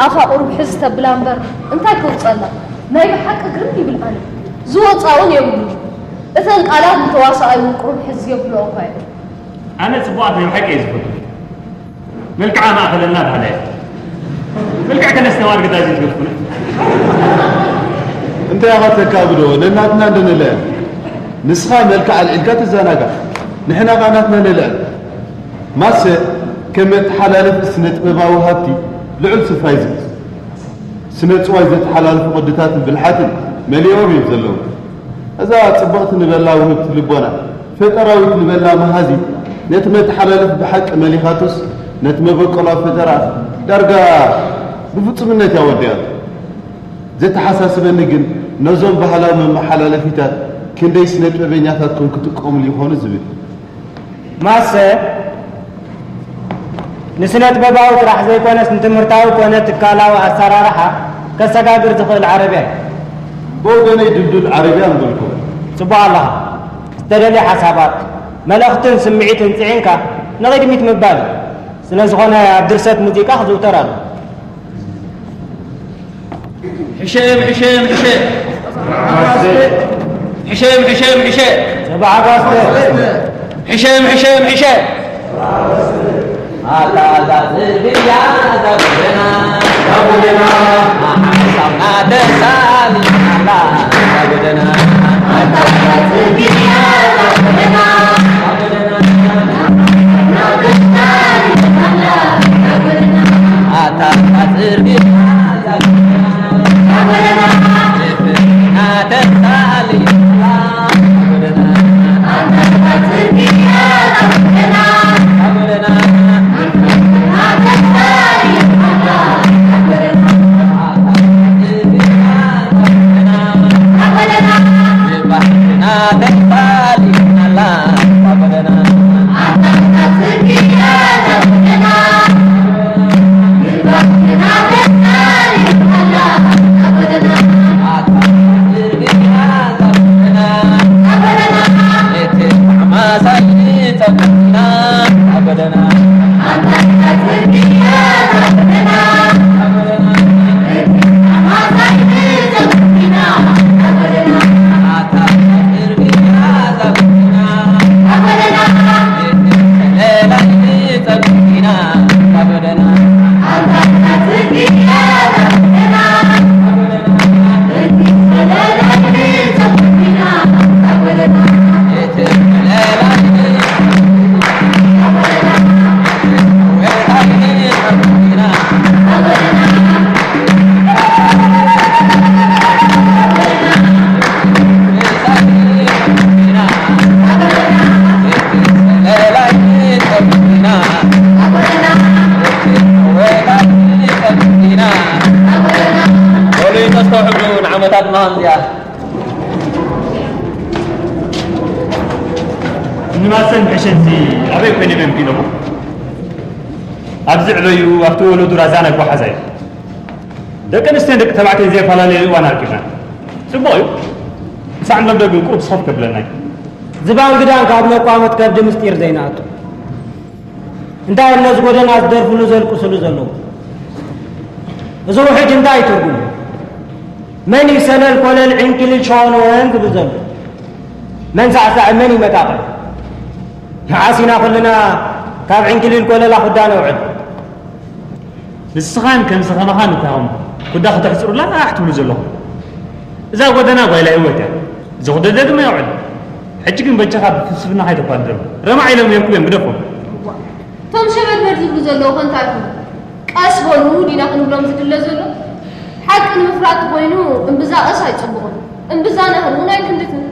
ኣፋ ቁሩብ ሕዝ ተብላ እምበር እንታይ ከውፀላ? ናይ ብሓቂ ግርም ይብል ኣነ። ዝወፃ እውን የብሉ። እተን ቃላት ንተዋሳኣይ እውን ቁሩብ ሕዝ የብልኦ እኳ እየን። ኣነ ጽቡቓት ናይ ብሓቂ እየ ዝፈቱ። መልክዓ ማእኸለልና በሃላ እየ። መልክዕ ከነስተማር ግዳ እዚ ትገድፉና። እንታይ ኢኻ ተካብዶ? ነናትና እንዶ ንልዕል። ንስኻ መልክዕ ኣልዒልካ ትዘናጋዕ። ንሕና ኸኣ ናትና ንልዕል። ማሰ ከም መተሓላለፊ ስነ ጥበባዊ ሃብቲ ልዑል ስፍራ እዩ ዝሕዝ። ስነ ጽዋይ ዘተሓላልፉ ቅድታትን ብልሓትን መሊኦም እዮም ዘለዉ። እዛ ጽብቕቲ ንበላ ውህብቲ ልቦና፣ ፈጠራዊት ንበላ መሃዚት፣ ነቲ መተሓላለፊ ብሓቂ መሊኻቶስ፣ ነቲ መበቆላዊ ፈጠራ ዳርጋ ብፍጹምነት እያ ወዲኣቶ። ዘተሓሳስበኒ ግን፣ ነዞም ባህላዊ መመሓላለፊታት ክንደይ ስነ ጥበበኛታትኩም ክጥቀሙሉ ይኾኑ ዝብል። ማሰ ንስነ ጥበባዊ ጥራሕ ዘይኮነስ ንትምህርታዊ ኮነ ትካላዊ ኣሰራርሓ ከሰጋግር ዝኽእል ዓረብያ እዩ። ብወገነይ ድልዱል ዓረብያ ምበልኩ። ጽቡቕ ኣለኻ። ዝተደልየ ሓሳባት፣ መልእኽትን ስምዒትን ጽዒንካ ንቕድሚት ምባል እዩ። ስለ ዝኾነ ኣብ ድርሰት ሙዚቃ ክዝውተር ኣሎ። ሕሸም፣ ሕሸም፣ ሕሸ። ሕሸም፣ ሕሸም፣ ሕሸ። ሰብዓ ጋስተ። ሕሸም፣ ሕሸም፣ ሕሸ። ኣታ፣ ኣታ፣ ጽርግያ እዛ ጎደና፣ እዛ ጎደና። ሓሳብና ተሳሊ ኣላ እዛ ጎደና። ኣታ፣ ኣታ፣ ጽርግያ እዛ ጎደና፣ እዛ ጎደና። ኣታ፣ ኣታ፣ ጽርግያ በሉ ተስተውዕሉ ንዓመታትና ከምዚኣ። እንማሰን ሕሸንሲ ኣበይ ኮይኖም እዮም ኪኖሞ? ኣብዚ ዕበዩ ኣብቲ ወለዱ ራዛና ይጓሓዛ እዩ። ደቂ ኣንስትዮን ደቂ ተባዕትዮን ዘየፈላለየ እዋን ኣርኪብና። ጽቡቕ እዩ። ክሳዕ ንለምዶ ግን ቁሩብ ስኸፍ ከብለና እዩ። ዝባን ግዳን ካብ ለቋመት ከብዲ ምስጢር ዘይንኣቱ። እንታይ ነዚ ጎደና ዝደርፍሉ ዘልቅስሉ ዘለዉ? እዚ ውሕጅ እንታይ ትርጉም? መን እዩ ሰለል ኮለል ዕንክሊል ሸዋን ወን ዝብል ዘሎ? መን ሳዕሳዒ መን እዩ መጣቕዕ? መዓስ ኢና ኩልና ካብ ዕንክሊል ኮለላ ኩዳ ነውዕል? ንስኻን ከምዚ ከማኻን እታኹም ኩዳ ከተሕጽሩላ ኣሕ ትብሉ ዘለኹም። እዛ ጎደና ጓይላ ህይወት እያ። ዝኹደደ ድማ የውዕል። ሕጂ ግን በጃኻ ብፍልስፍና ካይተኳድረም። ረማዕ ኢሎም ነይርኩም እዮም ግደፎም። እቶም ሸበድበድ ዝብሉ ዘለዉ ከ እንታይ ይኹኑ? ቀስ በሉ ዲና ክንብሎም ዝድለ ዘሎ? ሓቂ ንምፍላጥ ተኾይኑ እምብዛ ቀስ ኣይጽቡቕን። እምብዛ ናህሪ እውን ኣይክንድትን።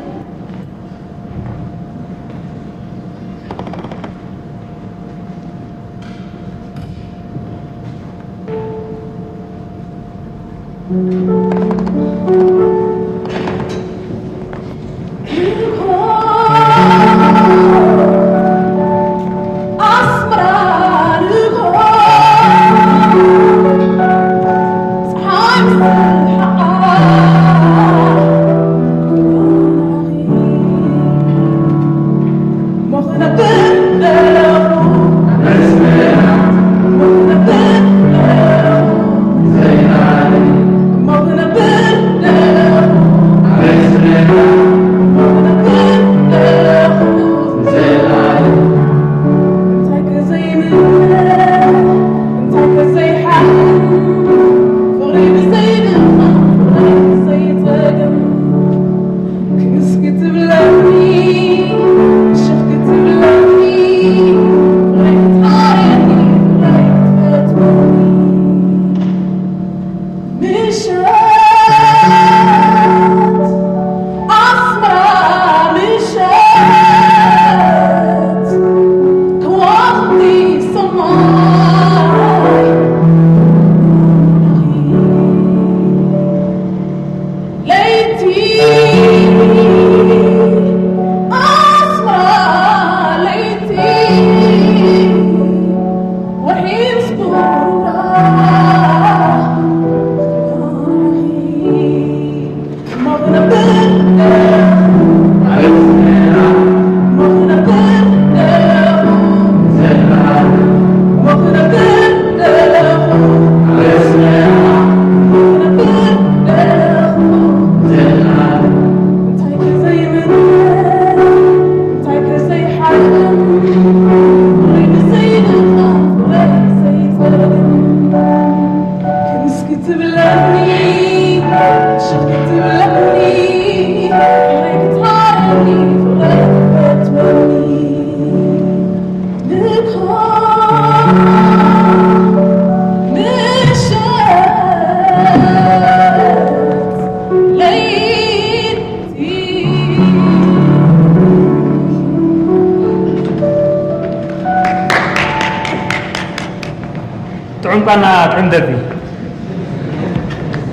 ጥዑም ቃና ጥዑም ደርፊ።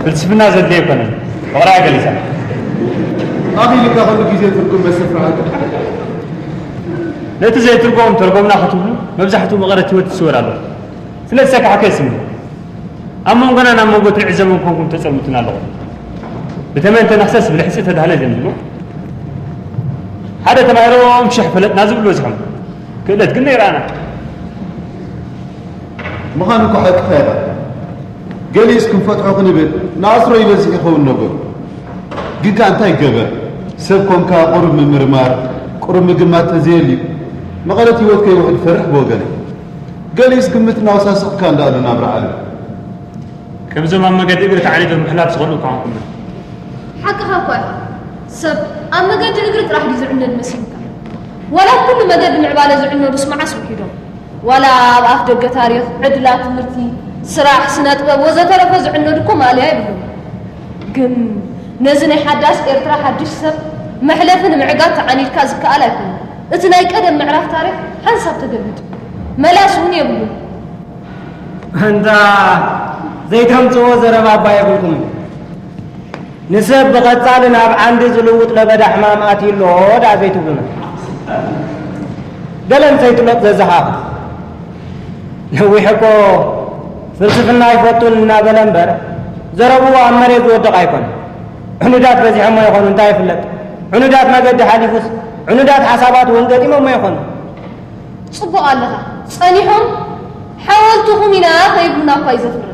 ፍልስፍና ዘድልዮ ኣይኮነን። ፍቕራ ገሊጻ። ኣኺልካ ኩሉ ግዜ ትርጉም መስፍራት። ነቲ ዘይትርጎም ተርጎምና ክትብሉ መብዛሕትኡ መቐረት ህይወት ይስወር ኣሎ። ስለዚ ሰካሕከ ይስምዕ። ኣብ መንጎና ናብ መንጎ ትልዒ ዘመን ኮንኩም ተጸምቱና ኣለኹም። ብተመን ተነኽሰስ ብልሕጺ ተዳህለ ዘንብሉ ሓደ ተማሂሮም ሽሕ ፈለጥና ዝብሉ በዝሖም። ክእለት ግን ነይራና። ምዃኑ እኮ ሓቅኻ ኢኻ። ገሊኡስ ክንፈትሖ ክንብል ንኣስሮ ይበዝሕ ይኸውን ነገሩ። ግን ከኣ እንታይ ይገበር? ሰብ ኮንካ ቁሩብ ምምርማር፣ ቁሩብ ምግማት ተዘየልዩ መቐረት ህይወት ከይውሕድ ፈርሕ ብወገነይ። ገሊኡስ ግምት እናወሳሰኽካ እንዳኣሉ ናብራ ዓለም። ከምዞም ኣብ መገዲ እግሪ ተዓኒቶም ምሕላፍ ዝኸዱ እኳ ኾንኩም። ሓቅኻ እኳ ኢኻ። ሰብ ኣብ መገዲ እግሪ ጥራሕ ድዩ ዝዕነድ መሲሉካ? ዋላ ኣብ ኩሉ መገዲ ምዕባለ ዝዕነዱስ መዓስ ውሒዶም? ዋላ ኣብ ኣፍ ደገ ታሪኽ፣ ዕድላት ትምህርቲ፣ ስራሕ፣ ስነ ጥበብ ወዘተረፈ ዝዕነዱ እኮ ማእለያ የብሉን። ግን ነዚ ናይ ሓዳስ ኤርትራ ሓድሽ ሰብ መሕለፊ ንምዕጋት ተዓኒድካ ዝከኣል ኣይኮነን። እቲ ናይ ቀደም ምዕራፍ ታሪኽ ሓንሳብ ተገልቢጡ። መላስ እውን የብሉን። ኣንታ ዘይተምጽእዎ ዘረባ እባ የብልኩምን። ንሰብ ብቐጻሊ ናብ ዓንዲ ዝልውጥ ለበዳ ሕማም ኣትዩ ኣሎ ደኣ ዘይትብሉና። ገለ ምስ ኣይትሎጥ ዘዘኻኽር። ነዊሕ እኮ ፍልስፍና ኣይፈቱን እናበለ እምበር ዘረብኡ ኣብ መሬት ዝወድቕ ኣይኮነን። ዕኑዳት በዚሖሞ ይኾኑ እንታይ ይፍለጥ። ዕኑዳት መገዲ ሓሊፉስ ዕኑዳት ሓሳባት እውን ገጢሞሞ ይኾኑ። ጽቡቕ ኣለኻ። ጸኒሖም ሓወልትኹም ኢና ከይብሉና እኳ እዩ ዘፍርህ።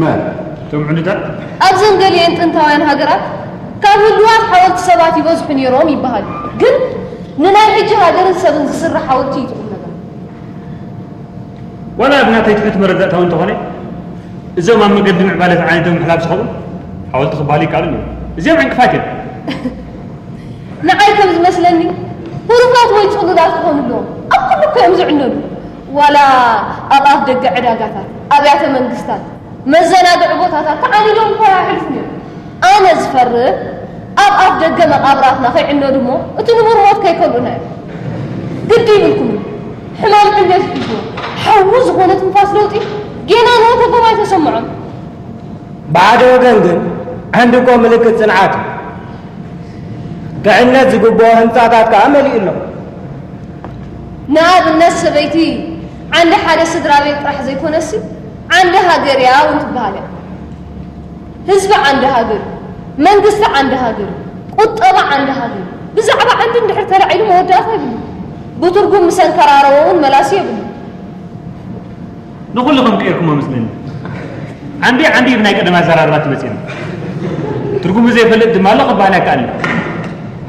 መን? እቶም ዕኑዳት? ኣብዘን ገሊኤን ጥንታውያን ሃገራት ካብ ህሉዋት ሓወልቲ ሰባት ይበዝሑ ነይሮም ይበሃል። ግን ንናይ ሕጂ ሃገርን ሰብን ዝስራሕ ሓወልቲ እዩ እቲ ቁምነገር። ዋላ ኣብ ናተይ ትሑት መረዳእታ እውን እንተኾነ እዞም ኣብ መገዲ ምዕባለ ተዓኒዶም ምሕላፍ ዝኸዱ ሓወልቲ ክበሃሉ ይከኣሉ እዮም። እዚኦም ዕንቅፋት እዮም። ንዓይ ከም ዝመስለኒ ህሩፋት ወይ ጽሉላት ክኾኑ ኣለዎም። ኣብ ኩሉ እኮ እዮም ዝዕነዱ። ዋላ ኣብ ኣፍ ደገ ዕዳጋታት፣ ኣብያተ መንግስታት፣ መዘናግዒ ቦታታት ተዓኒዶም እኳ ኣየሕልፉን እዮም። ኣነ ዝፈርህ ኣብ ኣፍ ደገ መቓብራትና ከይዕነዱ እሞ እቲ ንቡር ሞት ከይከልኡና እዮም። ግዲ ይብልኩምን። ሕማም ዕንደት ሒዝዎ ሓዊ ዝኾነ ትንፋስ ለውጢ ጌና ንወተጎም ኣይተሰምዖን። ብሓደ ወገን ግን ዓንዲ እኮ ምልክት ጽንዓት እዩ። ክዕነት ዝግብኦ ህንጻታት ከኣ መሊኡ ኣሎ። ንኣብነት ሰበይቲ ዓንዲ ሓደ ስድራ ቤት ጥራሕ ዘይኮነሲ ዓንዲ ሃገር እያ እውን ትበሃል እያ። ህዝቢ ዓንዲ ሃገር እዩ። መንግስቲ ዓንዲ ሃገር እዩ። ቁጠባ ዓንዲ ሃገር እዩ። ብዛዕባ ዓንዲ እንድሕር ተላዒሉ መወዳእታ የብሉን። ብትርጉም ምስ ኣንከራረወ እውን መላሲ የብሉን። ንኹልኹም ቀይርኩሞ መስለኒ። ዓንዲ ዓንዲ እዩ ብናይ ቀደም ኣዘራርባ ትመጽእና። ትርጉሙ ዘይፈልጥ ድማ ኣሎ ክበሃል ኣይከኣልን።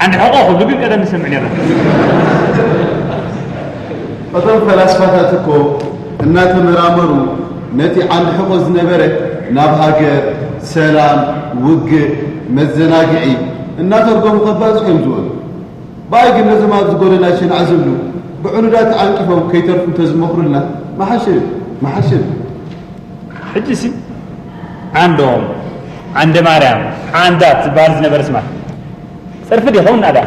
ዓንዲ ሕቖ ክብሉ ግን ቀደም ንሰምዕ ነይርና። እቶም ፈላስፋታት እኮ እናተመራመሩ ነቲ ዓንዲ ሕቖ ዝነበረ ናብ ሃገር፣ ሰላም፣ ውግእ፣ መዘናግዒ እናተርጎሙ ከባጽሑ እዮም ዝበሉ። ብኣይ ግን ነዞም ኣብዚ ጎደና ሸንዓ ዝብሉ ብዕኑዳት ተዓንቂፎም ከይተርፉ እንተዝመኽሩልና ምሓሸ ምሓሸ። ሕጂሲ ዓንዶም፣ ዓንደ ማርያም፣ ዓንዳት ዝበሃል ዝነበረ ስማት ጸርፊ ድዩ ይኸውን? ኣዳ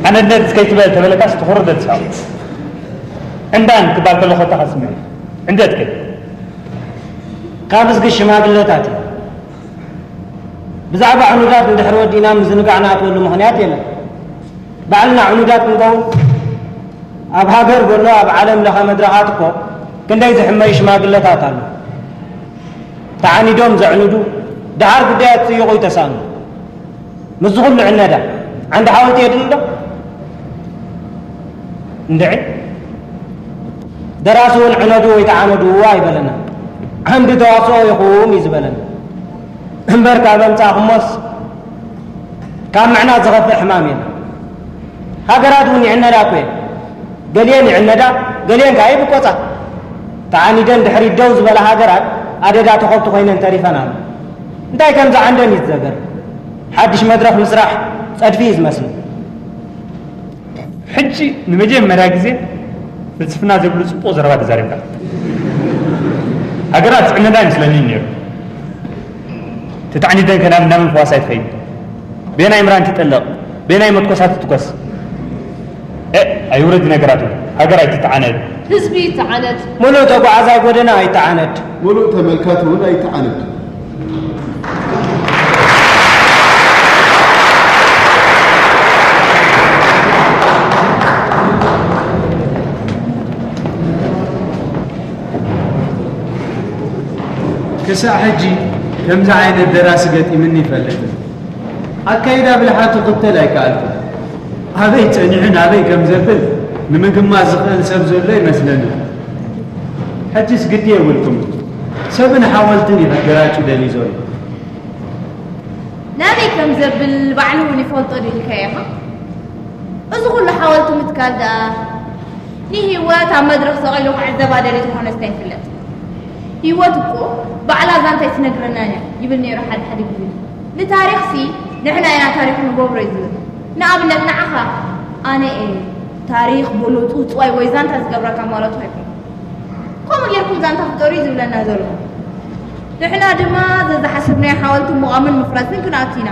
ዓንደነት ከይትበል ተበለካስ ትኹርደት ሰው ዕንዳን ክባል ከሎ ኮታ ካስምዕ ዕንደት ከ ካብ እዝጊ ሽማግለታት እዩ። ብዛዕባ ዕኑዳት እንድሕር ወዲእና ምዝንጋዕ ንኣትወሉ ምኽንያት የለን። ባዕልና ዕኑዳት ክንከውን ኣብ ሃገር በሎ ኣብ ዓለም ለኸ መድረኻት እኮ ክንደይ ዝሕመዩ ሽማግለታት ኣሎ። ተዓኒዶም ዘዕንዱ ደሓር ጉዳያት ጽይቑ ይተሳእኑ። ምስዚ ኩሉ ዕነዳ ዓንዲ ሓወልቲ የድሊ ዶ? እንድዒ ደራሲ እውን ዕነዱ ወይ ተዓነዱ እዋ ኣይበለና። ዓንዲ ተዋስኦ ኢኹም እዩ ዝበለና። እምበር ካብ ኣምጻእኹሞስ ካብ ምዕናድ ዝኸፍእ ሕማም የለን። ሃገራት እውን ይዕነዳ እኮ እየን። ገሊኤን ይዕነዳ፣ ገሊኤን ከኣ ይብቆጻ። ተዓኒደን ድሕሪት ደው ዝበላ ሃገራት ኣደዳ ተኸብቲ ኮይነን ተሪፈን ኣሎ። እንታይ ከምዚ ዓንደን እዩ ዝዘገር? ሓድሽ መድረኽ ምስራሕ ጸድፊ እዩ ዝመስል። ሕጂ ንመጀመርያ ግዜ ፍልስፍና ዘይብሉ ጽቡቕ ዘረባ ተዛሪብካ። ሃገራት ዝዕነዳ ኣይመስለንን ነይሩ። ተታዕኒደን ከ ናብ እንዳመን ፈዋሳይ ትኸይድ? ቤናይ ምራን ትጠለቕ፣ ቤናይ መትኮሳ ትትኮስ። ኤ ኣይውረድ ነገራቱ። ሃገር ኣይትተዓነድ። ህዝቢ ይተዓነድ። ሙሉእ ተጓዓዛይ ጎደና ኣይተዓነድ። ሙሉእ ተመልካቲ እውን ኣይተዓነድ። ክሳዕ ሕጂ ከምዚ ዓይነት ደራሲ ገጢምኒ ይፈልጥን። ኣካይዳ ብልሓቱ ክተል ኣይከኣልኩን። ኣበይ ጸኒሑ ናበይ ከም ዘብል ንምግማት ዝኽእል ሰብ ዘሎ ይመስለኒ። ሕጅስ ግዲ የብልኩም። ሰብን ሓወልትን እዩ ከገራጩ ደልዩ ዘሎ። ናበይ ከም ዘብል ባዕሉ እውን ይፈልጦ ድዩ ኢልካዮ ኢኻ? እዚ ኩሉ ሓወልቲ ምትካል ደኣ ንህይወት ኣብ መድረኽ ሰቒሉ ክዕዘባ ደልዩ ዝኾነ ስታይ ይፍለጥ። ህይወት እኮ ባዕላ ዛንታ ኣይትነግረናን እያ ይብል ነይሩ ሓደ ሓደ ግዜ። ንታሪኽሲ ንሕና ኢና ታሪኽ ንገብሮ እዩ ዝብል። ንኣብነት ንዓኻ ኣነ እየ ታሪኽ በሎ ጽውጽዋይ ወይ ዛንታ ዝገብረካ ማለቱ ኣይኮነን። ከምኡ ጌርኩም ዛንታ ፍጠሩ እዩ ዝብለና ዘሎ። ንሕና ድማ ዘዝሓሰብናዮ ሓወልቲ ምቋምን ምፍራስን ክንኣቱ ኢና።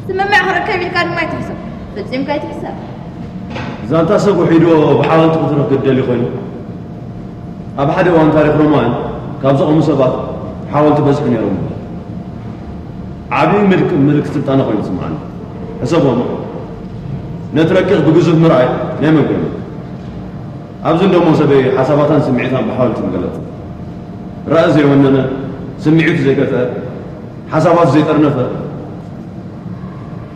ስምምዕ ክርከብ ኢልካ ድማ ኣይትሕሰብ። ፈጺምካ ኣይትሕሰብ። ዛንታ ሰብ ውሒዶ ብሓወልቲ ክትረክ ክደሊ ኮይኑ ኣብ ሓደ እዋን ታሪክ ሮማውያን ካብ ዝቐሙ ሰባት ሓወልቲ በዝሒ ነይሮም። ዓብዪ ምልክ ምልክት ስልጣነ ኮይኑ ዝስምዓኒ። ሕሰቦም ነቲ ረቂቕ ብግዙፍ ምርኣይ ናይ መግረሚ። ኣብዚ እንዶ ሞሰበይ ሓሳባታን ስምዒታን ብሓወልቲ ምገለጸ። ራኢ ዘይወነነ፣ ስምዒቱ ዘይገትአ፣ ሓሳባቱ ዘይጠርነፈ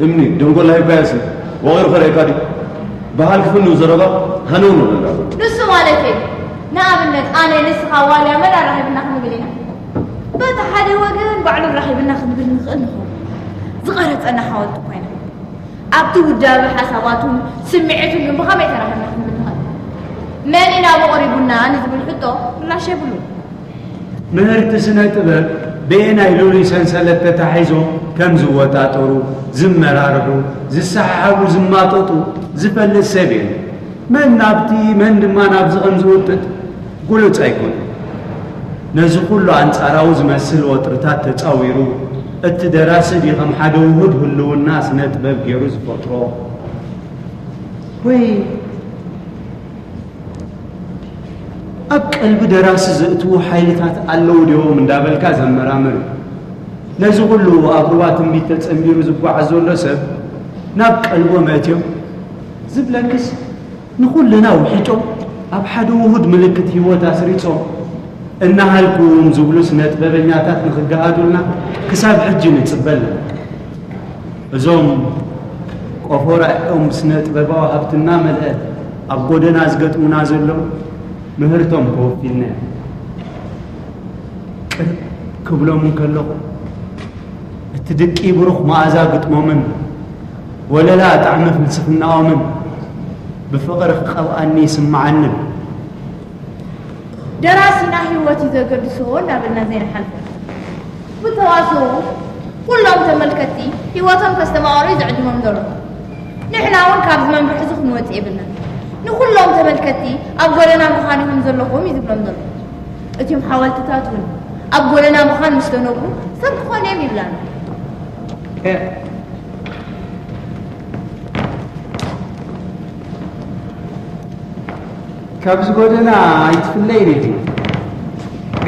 እምኒ ደንጎላ ሂብካዮሲ ወቒሩ ከርእየካ ድዩ? በሃል ክፍንው ዘረባ ሃነው ነው ነጋሩ። ንሱ ማለተይ ንኣብነት ኣነ ንስኻ ዋልያ መን ኣራኺብና ክንብል ኢና። በቲ ሓደ ወገን ባዕሉ ኣራኺብና ክንብል ንኽእል ንኸውን። ዝቐረጸና ሓወልቲ ኮይና ኣብቲ ውዳበ ሓሳባቱን ስምዒቱን ግን ብኸመይ ተራኺብና ክንብል ንኽእል? መን ኢና ኣቕሪቡና ንዝብል ሕቶ ምላሽ የብሉን። ምህርቲ ስነ ጥበብ በየናይ ልሉይ ሰንሰለት ተታሒዞም ከም ዝወጣጠሩ፣ ዝመራርሑ፣ ዝሰሓሓቡ፣ ዝማጠጡ ዝፈልጥ ሰብ የለን። መን ናብቲ መን ድማ ናብዚ ከም ዝውጥጥ ግሉጽ ኣይኮነን። ነዚ ኩሉ ኣንጻራዊ ዝመስል ወጥርታት ተጻዊሩ፣ እቲ ደራሲ ድዩ ከም ሓደ ውሁድ ህልውና ስነ ጥበብ ገይሩ ዝፈጥሮ ወይ ኣብ ቀልቢ ደራሲ ዘእትዉ ሓይልታት ኣለዉ ድዮም እንዳበልካ ዘመራምር እዩ። ነዚ ኩሉ ኣብ ሩባ ትንቢት ተጸንቢሩ ዝጓዓዝ ዘሎ ሰብ ናብ ቀልቦም ኣእትዮም ዝብለክስ ንኹልና ውሒጦም ኣብ ሓደ ውሁድ ምልክት ህይወት ኣስሪጾም እናሃልኩም ዝብሉ ስነ ጥበበኛታት ንኽገሃዱልና ክሳብ ሕጂ ንጽበ ኣለና። እዞም ቆፎ ራእዮም ስነ ጥበባዊ ሃብቲ እናመልአ ኣብ ጎደና ዝገጥሙና ዘለዉ ምህርቶም ተወፊልና ኢና። ቅርብ ክብሎም እንከለኹ እቲ ድቂ ብሩኽ መኣዛ ግጥሞምን ወለላ ጣዕሚ ፍልስፍናኦምን ብፍቕሪ ክቐብኣኒ ይስምዓንን። ደራሲና ህይወት እዩ ዘገድሶ እናበልና ዘይንሓልፎ። ብተዋስኦ ኩሎም ተመልከትቲ ህይወቶም ከስተማቕሩ እዩ ዝዕድሞም ዘሎ። ንሕና እውን ካብዚ መምርሒ እዚ ክንወጽእ የብልናን። ንኹሎም ተመልከትቲ ኣብ ጎደና ምዃን ኢኹም ዘለኹም እዩ ዝብሎም ዘሎ። እቲም ሓወልትታት እውን ኣብ ጎደና ምዃን ምስ ተነብሩ ሰብ ክኾኑ እዮም ይብላና። ካብዚ ጎደና ኣይትፍለይን ኢኺ።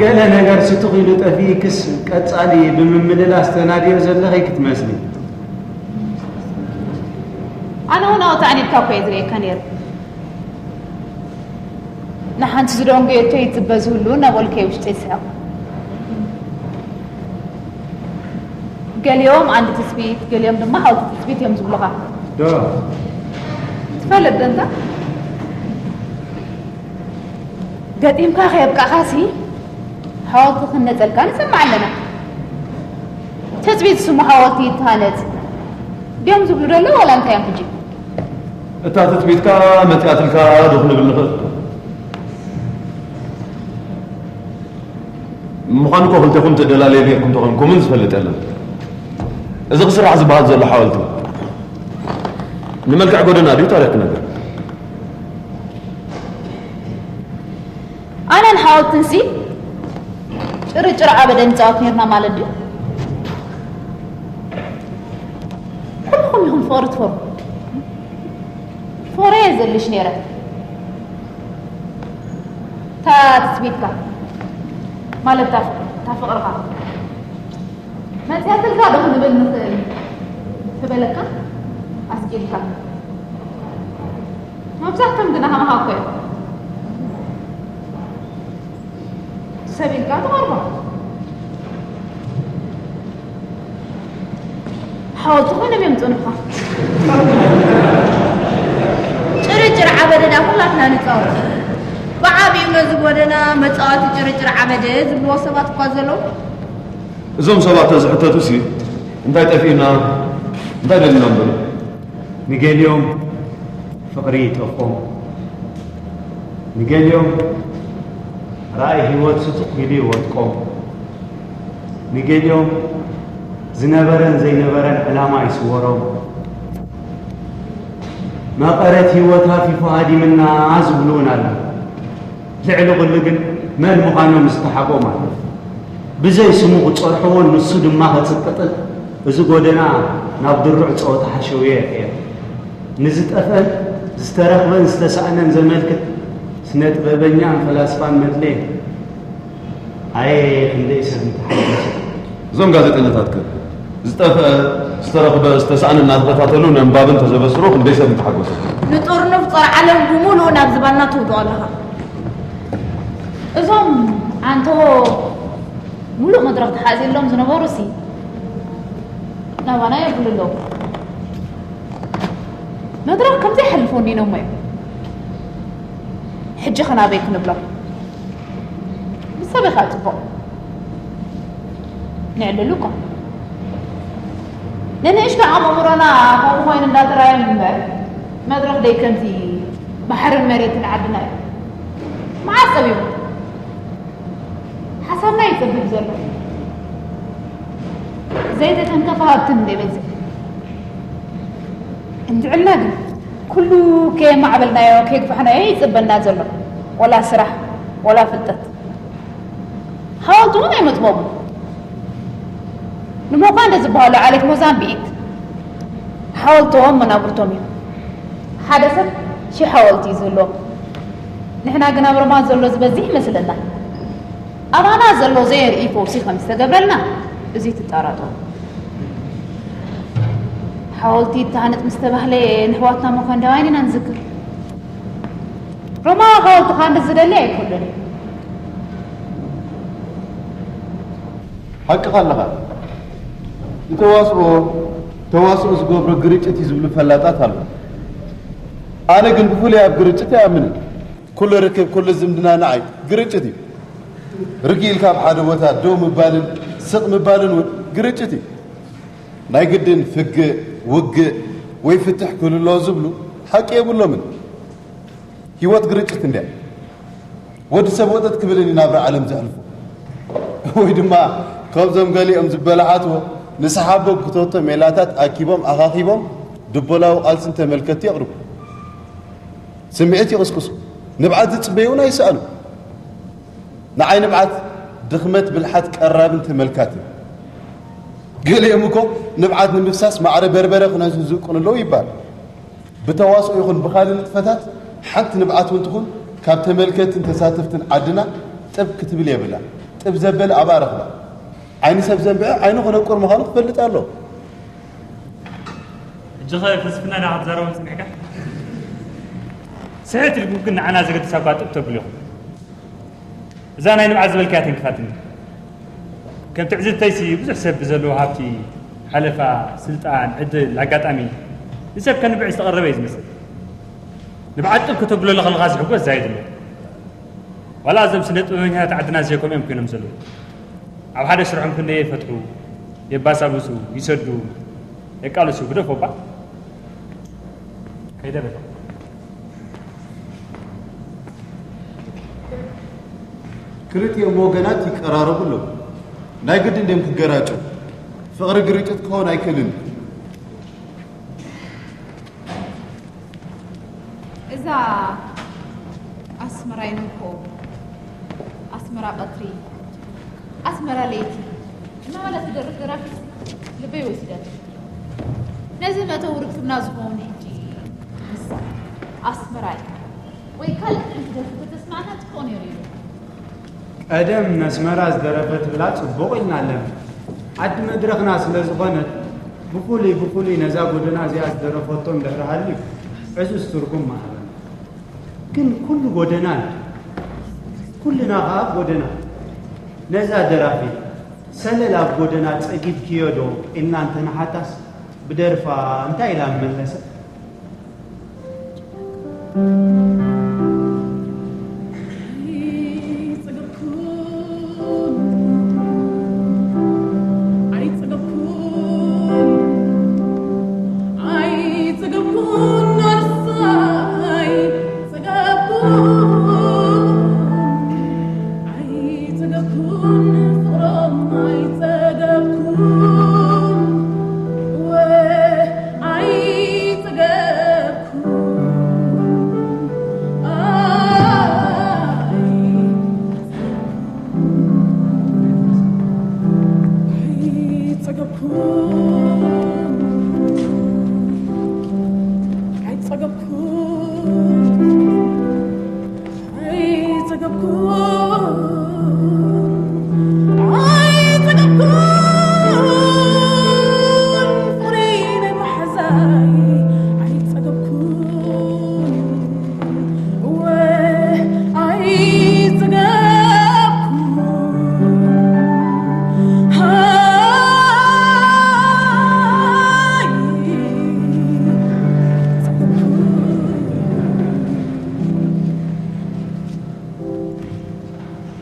ገለ ነገር ስቱኽ ኢሉ ጠፊእክስ ቀጻሊ ብምምልላስ ተናድዮ ዘለኺ ክትመስሊ። ኣነ እውን ኣብኡ ተዓኒድካ እኮ እየ ዝርእየካ ነይረ። ንሓንቲ ዝደንጎየቶ ይጽበ ዝህሉ እናበልኩ እየ ውሽጠይ ዝስሕቕ። ገሊኦም ዓንዲ ትጽቢት፣ ገሊኦም ድማ ሓወልቲ ትጽቢት እዮም ዝብሉኻ። ዶ? ትፈልጥ ዶ እንታ? ገጢምካ ከየብቃዕካሲ ሓወልቲ ክህነጸልካ ንሰምዕ ኣለና። ትጽቢት ስሙ ሓወልቲ ይተሃነጽ ድዮም ዝብሉ ደለዉ ዋላ እንታይ እዮም ሕጂ? እታ ትጽቢትካ መጺኣትልካ ዶ ክንብል ንኽእል? ምዃኑ እኮ ክልቴኹም ትደላለዩ ጌርኩም ተኾንኩምን ዝፈልጥ የለን። እዚ ክስራሕ ዝበሃል ዘሎ ሓወልቲ ንመልክዕ ጎደና ድዩ ታሪኽ ክነግር? ኣነን ሓወልትንሲ ጭርጭር ኣበደ ንፃወት ነርና ማለት ድዩ? ኩልኹም ኢኹም ፍቕሪ ትፈሩ። ፍቕሪ እየ ዘልሽ ነይረ። ትስቢትካ ማለት እታ ፍቕሪ፣ እታ ፍቕርኻ መጽያትልካ ዶ ክንብል ንኽእል? ትበለካ ኣስቂልካ። መብዛሕቶም ግና ከማኻ እኮ እዮም። ሰብ ኢልካ ትቐርቦ። ሓወልቲ ኮይኖም እዮም ዝጸንሑኻ። ጭርጭር ዓበደና ኩላትና ንጻወት። ብዓቢኡ ነዚ ጎደና መጻወቲ ጭርጭር ዓበደ ዝብልዎ ሰባት እኳ ዘለዉ። እዞም ሰባት ተዝሕተቱሲ እንታይ ጠፊኡና እንታይ ደሊና ምበሉ። ንገሊኦም ፍቕሪ ይጠፍኦም፣ ንገሊኦም ራእይ ህይወት ስቱቕ ኢሉ ይወድቆም፣ ንገሊኦም ዝነበረን ዘይነበረን ዕላማ ይስወሮም፣ መቐረት ህይወት ሃፊፉ ሃዲምና ዝብሉ እውን ኣለዉ። ልዕሊ ኩሉ ግን መን ምዃኖም ዝተሓብኦም ኣለዉ። ብዘይ ስሙ ክጸርሕዎን ንሱ ድማ ከጽቅጥን እዚ ጎደና ናብ ድሩዕ ጸወታ ሓሸውየ የርእየን። ንዝጠፍአን ዝተረኽበን ዝተሳእነን ዘመልክት ስነ ጥበበኛን ፈላስፋን መድለየ። ኣየ ክንደይ ሰብ ምተሓጎሰ። እዞም ጋዜጠኛታት ከ ዝጠፍአ፣ ዝተረኽበ፣ ዝተሳእነ እናተኸታተሉ ነንባቢ እንተዘበስሩ ክንደይ ሰብ ምተሓጎሰ። ንጥርኑፍ ጸረ ዓለም ብምሉኡ ናብ ዝባንና ተውድቖ ኣለኻ። እዞም ኣንተዎ ሙሉእ መድረኽ ተሓዚሎም ዝነበሩ ሲ ናባና የብሉ ኣለዉ። መድረኽ ከምዘይ ሓልፎ እኒኖሞ እዮም። ሕጂ ኸ ናበይ ክንብሎም? ምስ ሰብ ኢኻ ጽቡቕ። ንዕልሉ እኮ። ንንእሽቶ ኣእምሮና ከምኡ ኮይኑ እንዳተራእዮም እምበር፣ መድረኽ ደይ ከምዚ ባሕርን መሬትን ዓድና እዩ። መዓስ ጸቢቡ? ሓሳብና ይጸብብ ዘሎ። ዘይተተንከፈ ሃብትን እንደ ይበዝሕ። እንድዕልና ግን ኩሉ ከየማዕበልናዮ፣ ከየግፋሕናዮ ይጽበና ዘሎ። ወላ ስራሕ፣ ወላ ፍልጠት። ሓወልቲ እውን ኣይመጥበቡ። ንሞኳንደ ዝበሃሉ ዓሌት ሞዛምቢክ ሓወልቶም መናብርቶም እዩ። ሓደ ሰብ ሺሕ ሓወልቲ እዩ ዝህልዎ። ንሕና ግና ኣብ ሮማ ዘሎ ዝበዝሕ ይመስለና። ኣባና ዘሎ ዘየርኢ ፈውሲ ከም ዝተገብረልና እዚ ትጠራጠሩ። ሓወልቲ ይተሃነጽ ምስ ተባህለ ንሕዋትና መኮንዳውያን ኢና ንዝክር። ሮማ ሓወልቲ ካንዲ ዝደሊ ኣይኮነን። ሓቅኻ ኣለኻ። ንተዋስኦ ተዋስኦ ዝገብሮ ግርጭት እዩ ዝብሉ ፈላጣት ኣለዉ። ኣነ ግን ብፍሉይ ኣብ ግርጭት ኣይኣምንን። ኩሉ ርክብ፣ ኩሉ ዝምድና ንዓይ ግርጭት እዩ። ርግእ ኢልካ ኣብ ሓደ ቦታ ደው ምባልን ስቕ ምባልን እውን ግርጭት እዩ። ናይ ግድን ፍግእ፣ ውግእ ወይ ፍትሕ ክህሉ ኣለዎ ዝብሉ ሓቂ የብሎምን። ህይወት ግርጭት እንድያ። ወዲ ሰብ ወጠጥ ክብልን እዩ ናብራ ዓለም ዘሕልፎ። ወይ ድማ ከምዞም ገሊኦም ዝበላሓትዎ ንስሓቦ ክተቶ ሜላታት ኣኪቦም ኣኻኺቦም ድቦላዊ ቃልስን ተመልከትቲ የቕርቡ። ስምዒት ይቕስቅሱ። ንብዓት ዝጽበዩ እውን ኣይሰኣኑ። ንዓይ ንብዓት ድኽመት ብልሓት ቀራብን ተመልካትን። ገሊኦም እኮ ንብዓት ንምፍሳስ ማዕረ በርበረ ክነዝሁ ዝውቅኑ ኣለዉ ይበሃል። ብተዋስኦ ይኹን ብኻልእ ንጥፈታት ሓንቲ ንብዓት እውን ትኹን ካብ ተመልከትን ተሳተፍትን ዓድና ጥብ ክትብል የብላ። ጥብ ዘበለ ኣብኣ ረኽባ። ዓይኒ ሰብ ዘንብዐ ዓይኑ ክነቁር ምዃኑ ክፈልጥ ኣለዎ። ሕጂ ኸ ፍልስፍና ዳ ክትዛረቦም ጽኒሕካ? ስሕት ኢልኩም ግን ንዓና ዘገድሳ እኳ ጥብ ተብሉ ኢኹም። እዛ ናይ ንብዓት ዝበልካያ ተንኪፋትኒ። ከም ትዕዝብተይሲ ብዙሕ ሰብ ብዘለዎ ሃብቲ፣ ሓለፋ፣ ስልጣን፣ ዕድል፣ ኣጋጣሚ ንሰብ ከንብዕ ዝተቐረበ እዩ ዝመስል። ንብዓት ጥብ ከተብለሉ ከለኻ ዝሕጎስ ዛይድ ኣሎ። ዋላ እዞም ስነ ጥበበኛታት ዓድና እዚኦ ከምኡ እዮም ኮይኖም ዘለዉ። ኣብ ሓደ ስርሖም ክንደይ የፈትሑ፣ የባሳብሱ፣ ይሰዱ፣ የቃልሱ፣ ግደፎ እባ። ከይደ በል። ክልቲኦም ወገናት ይቀራረቡ ኣለዉ። ናይ ግድን ድዮም ክገራጨው? ፍቕሪ ግርጭት ክኸውን ኣይክእልን እዩ። እዛ ኣስመራ ይንኮ፣ ኣስመራ ቀትሪ፣ ኣስመራ ለይቲ እናበለት ትደርፍ ደራፊት ልበይ ወሲዳቶ። ነዚ መእተዊ ርክብና ዝኸውን ሕጂ ንሳ ኣስመራይ ወይ ካልእ ሓንቲ ደርፊ ተተስምዓና ጽቡቕ ነይሩ ኢሉ። ቀደም ነስመራ ዝደረፈትላ ጽቡቕ ኢልና ኣለና። ዓዲ መድረኽና ስለ ዝኾነት፣ ብፍሉይ ብፍሉይ ነዛ ጎደና እዚኣ ዝደረፈቶ እንድሕር ሃልዩ፣ ዕዙዝ ትርጉም ምሃበና። ግን ኩሉ ጎደና ኣሎ። ኩልና ኸኣ ኣብ ጎደና። ነዛ ደራፊ፣ ሰለል ኣብ ጎደና ጸጊብክዮ ዶ ኢልና እንተነሓታስ፣ ብደርፋ እንታይ ኢላ መለሰት?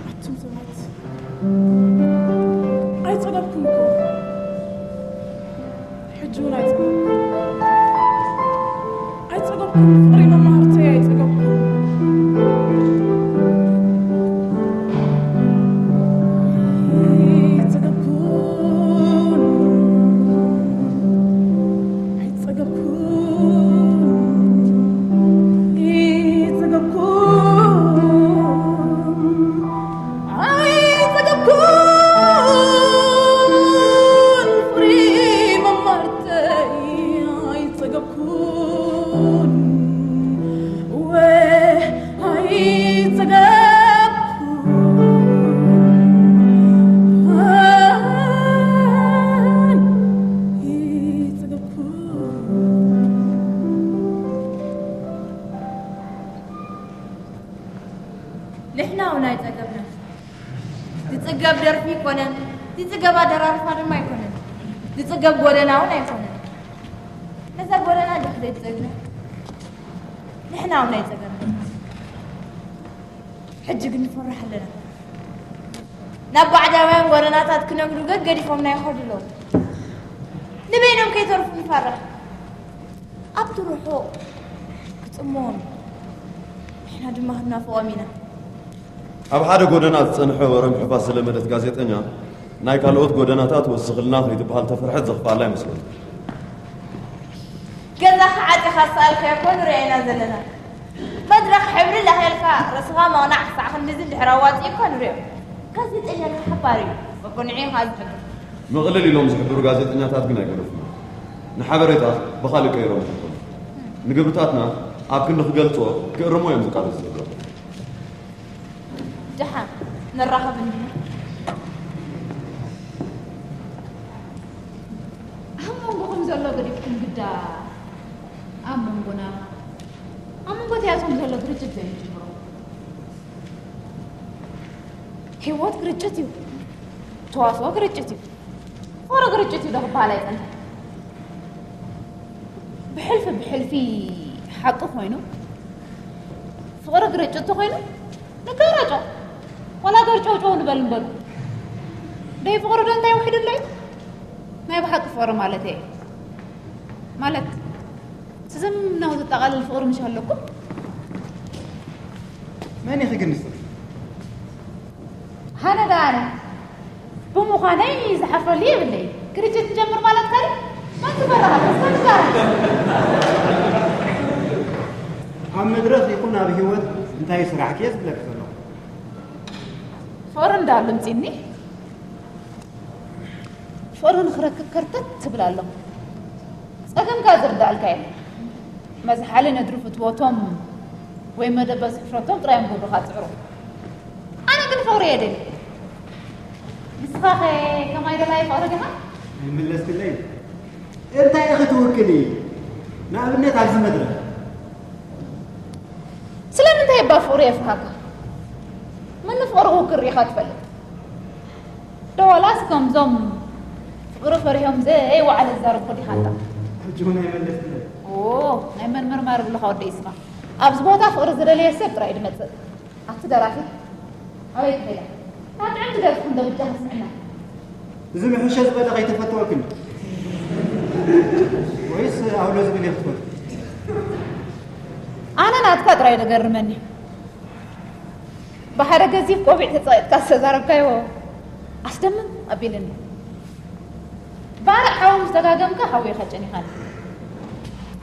ኣቱም ሰባት፣ ኣይጸገብኩም እኮ። ሕጂ እውን ኣይጸገብኩም። ኣይጸገብኩም፣ ፍቕሪ መማህርተይ ኣይጸገብኩም። ኣይጸገብኩም። ኣይጸገብኩም። ኣይጸገብኩም። ኣይጸገብኩን ፍቕሪ መማርተይ ኣይጸገብኩን። እወ ኣይጸገብኩን። ኣይጸገብኩን። ንሕና እውን ኣይጸገብናን። ዝጽገብ ደርፊ ኣይኮነን፣ ዝጽገብ ኣደራርፋ ድማ ኣይኮነን፣ ዝጽገብ ጎደና እውን ኣይኮነን። ነዛ ጎደና ድሕሪ ዘይትጸግና ንሕና እውን ኣይጸገብናን። ሕጂ ግን ንፈርሕ ኣለና። ናብ ባዕዳውያን ጎደናታት ክነግዱ ገገዲፎምና ይኸዱ ኣለዉ። ንበይኖም ከይተርፉ ንፈርሕ። ኣብቲ ርሑቕ ክጽምዎም፣ ንሕና ድማ ክንናፍቖም ኢና። ኣብ ሓደ ጎደና ዝጸንሐ ወረ ምሕፋስ ዝለመደት ጋዜጠኛ፣ ናይ ካልኦት ጎደናታት ወስኽልና ከይትበሃል ተፈርሐት ዘኽፍኣላ ኣይመስለንን። ገዛኻ ዓጺኻ ዝሰኣልካዮ እኮ ንሪኦ ኢና ዘለና። መድረኽ ሕብሪ ለኺልካ ርእስኻ ምቕናዕ ክሳዕ ክንድዚ እንድሕር ኣዋጺኡ እኮ ንሪኦ። ጋዜጠኛ ግን ሓባሪ እዩ። ብቕንዒ እዩ ከኣ ዝሕብር። ምቕልል ኢሎም ዝሕብሩ ጋዜጠኛታት ግን ኣይገደፉን። ንሓበሬታ ብኻልእ ቀይሮም ይሕብሩ። ንግብርታትና ኣብ ክንዲ ክገልጽዎ ክእርሞ እዮም ዝቃለሱ ዘለዉ። ደሓን ንራኸብ እንዲና። ኣብ መንጎኹም ዘሎ ገዲፍኩም ግዳ ኣብ መንጎና፣ ኣብ መንጎ እቲኣቶም ዘሎ ግርጭት ዘይትጅምሩ። ህይወት ግርጭት እዩ። ተዋስኦ ግርጭት እዩ። ፍቕሪ ግርጭት እዩ ዶ ክበሃል ኣይጸንሐን? ብሕልፊ ብሕልፊ ሓቂ ኮይኑ፣ ፍቕሪ ግርጭት ተኾይኑ፣ ንጋራጮ። ዋላ ገርጨውጨው ንበል እምበሉ። ደይ ፍቕሪ ዶ እንታይ ውሒዱ ኣሎ እዩ? ናይ ብሓቂ ፍቕሪ ማለት እየ። ማለት፣ ስዝምናው ዘጠቓልል ፍቕሪ ምሽ ኣለኩም? መን ኢኺ ግን ንስኺ? ሃነ ደኣ ኣነ ብምዃነይ ዝሓፍረሉ የብለይ። ግርጭት ንጀምር ማለት ከ መን ዝፈርሃ? እስከ ንገረኒ። ኣብ መድረኽ ይኹን ኣብ ህይወት እንታይ ስራሕኪ እየ ዝብለኪ ዘለኹ። ፍቕሪ እንዳሉ ምጺኒ። ፍቕሪ ንኽረክብ ከርተት ትብል ኣለኹ። ጸገምካ ዝርዳእልካ የለን። መዝሓሊ ነድሪ ፍትወቶም ወይ መደበስ ሕፍረቶም ጥራይ እዮም ክገብሩኻ ዝጽዕሩ። ኣነ ፍቕሪ እየ ደልየ። ንስኻ ኸ ከማይ ደላይ ፍቕሪ ዲኻ? ይምለስክለይ። እንታይ ኢኺ ትውክሊ? ንኣብነት ኣብዚ መድረኽ። ስለምንታይ እባ ፍቕሪ የፍርሃካ? መን ፍቕሪ ክውክል ርኢኻ ትፈልጥ? ዶ ዋላስ ከምዞም ፍቕሪ ፈሪሆም ዘይወዓለ ዝዛረብኩ ዲኻ ኣንታ? ሕጂ እውን ኣይመለስክለይ። ኦ፣ ናይ መን መርማሪ ብሉኻ ወደይ ስማ። ኣብዚ ቦታ ፍቕሪ ዝደለየ ሰብ ጥራይ ድመጽእ። ኣቲ ደራፊ፣ ኣበይ ትኸይዳ? ካብ ጥዕምቲ ደርፍኩም ዶ ብጃኻ ስምዕና? እዚ ምሕሸ ዝበለ ከይተፈተወክን? ወይስ ኣውሎ ዝብል እየ ክትፈቱ? ኣነ ናትካ ጥራይ ደገርመኒ። ብሓደ ገዚፍ ቆቢዕ ተጸቒጥካ ዝተዛረብካዮ ኣስደምም ኣቢልኒ። ባርዕ ሓዊ ምስ ደጋገምካ ሓዊ ኢኻ ጨኒኻኒ።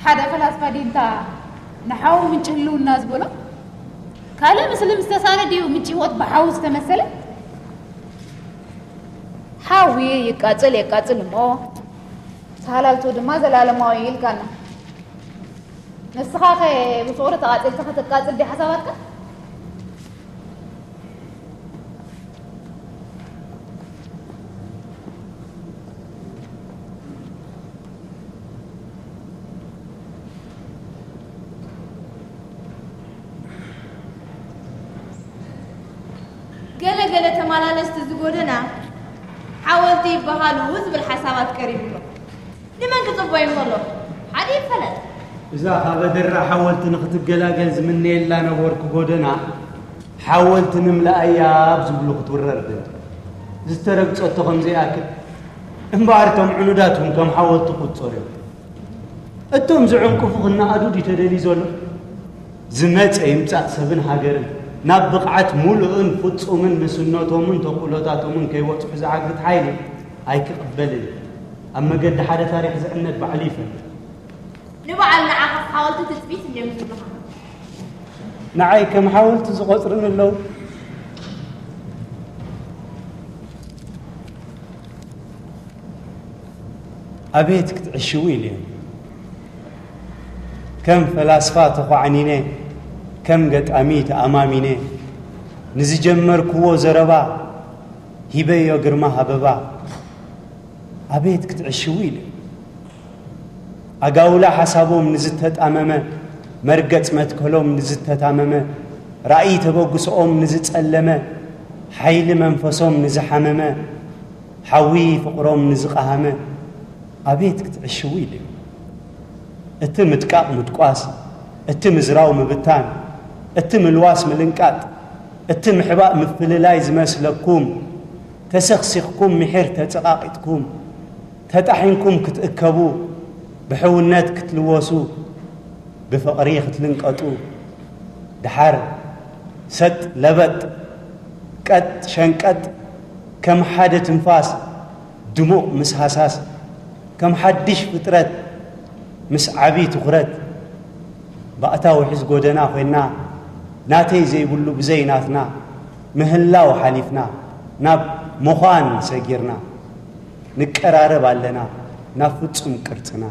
ሓደ ፈላስፋ ዲንታ ንሓዊ ምንጪ ህልውና ዝበሎ፣ ካልእ ምስሊ ምስ ተሳነ ድዩ ምንጪ ህይወት ብሓዊ ዝተመሰለ? ሓዊ ይቃጽል የቃጽል እሞ፣ ሳላልቱ ድማ ዘላለማዊ ኢልካና። ንስኻ ኸ ብፍቕሪ ተቓጺልካ ከተቃጽል ድዩ ሓሳባትካ? ገለ ገለ ተመላለስቲ እዚ ጎደና ሓወልቲ ይበሃሉ ዝብል ሓሳባት ቀሪቡ ኣሎ። ንመን ክጽበዮም ከሎ ሓደ ይፈለጥ። እዛ ካብ ኣደራ ሓወልቲ ንኽትገላገል ዝምነየላ ነበርኩ ጎደና፣ ሓወልቲ ንምልኣያ ኣብ ዝብሉ ክትውረር ድያ? ዝተረግጸቶ ከም ዘይኣክል። እምበኣር እቶም ዕኑዳት እውን ከም ሓወልቲ ክቁጸሩ እዮም። እቶም ዝዕንቅፉ ክነኣዱ ድዩ ተደልዩ ዘሎ? ዝመጸ ይምጻእ ሰብን ሃገርን ናብ ብቕዓት ምሉእን ፍጹምን ንስነቶምን ተኽእሎታቶምን ከይበጽሑ ዝዓግት ሓይሊ ኣይክቕበልን። ኣብ መገዲ ሓደ ታሪኽ ዝዕነድ ባዕሉ ይፈልጥ። ንበዓል ንዓኻ ሓወልቲ ትጽቢት እንድዮም ዝብሉኻ። ንዓይ ከም ሓወልቲ ዝቖጽሩኒ ኣለዉ። ኣቤት ክትዕሽዉ ኢለ። ከም ፈላስፋ ተዃዕኒነ፣ ከም ገጣሚ ተኣማሚነ፣ ንዝጀመርክዎ ዘረባ ሂበዮ ግርማ ሃበባ። ኣቤት ክትዕሽዉ ኢለ። ኣጋውላ ሓሳቦም ንዝተጣመመ፣ መርገጽ መትከሎም ንዝተታመመ፣ ራእይ ተበግሶኦም ንዝጸለመ፣ ሓይሊ መንፈሶም ንዝሓመመ፣ ሓዊ ፍቕሮም ንዝቐሃመ፣ ኣቤት ክትዕሽዉ ኢለ። እቲ ምድቃቕ ምድቋስ፣ እቲ ምዝራው ምብታን፣ እቲ ምልዋስ ምልንቃጥ፣ እቲ ምሕባእ ምፍልላይ ዝመስለኩም፣ ተሰኽሲኽኩም ምሒር ተጸቓቒጥኩም፣ ተጣሒንኩም ክትእከቡ፣ ብሕውነት ክትልወሱ፣ ብፍቕሪ ክትልንቀጡ፣ ደሓር ሰጥ ለበጥ፣ ቀጥ ሸንቀጥ፣ ከም ሓደ ትንፋስ፣ ድሙቕ ምስ ሃሳስ፣ ከም ሓድሽ ፍጥረት፣ ምስ ዓቢ ትኹረት፣ ባእታ ውሕዝ ጎደና ኮይና፣ ናተይ ዘይብሉ ብዘይ ናትና ምህላው ሓሊፍና፣ ናብ ምዃን ሰጊርና፣ ንቀራረብ ኣለና ናብ ፍጹም ቅርጽና።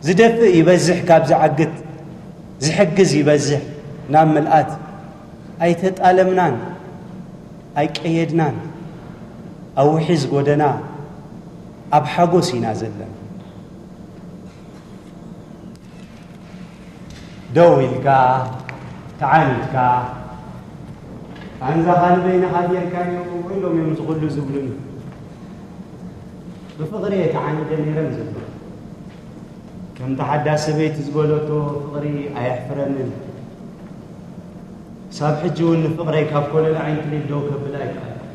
ዝደፍእ ይበዝሕ ካብ ዝዓግት፣ ዝሕግዝ ይበዝሕ ናብ ምልኣት። ኣይተጣለምናን ኣይቀየድናን፣ ኣብ ውሒዝ ጎደና ኣብ ሓጎስ ኢና ዘለና። ደው ኢልካ ተዓኒድካ፣ ቃንዛኻ ንበይንኻ ጌርካዮ ኢሎም እዮም እዚ ኩሉ ዝብሉኒ። ብፍቕሪ እየ ተዓኒደ ነይረ ዝብሎ። ከምታ ሓዳስ ሰበይቲ ዝበለቶ፣ ፍቕሪ ኣየሕፍረንን። ክሳብ ሕጂ እውን ንፍቕረይ ካብ ኮለል ዓይንክሊል ደው ከብል ኣይከኣልኩን።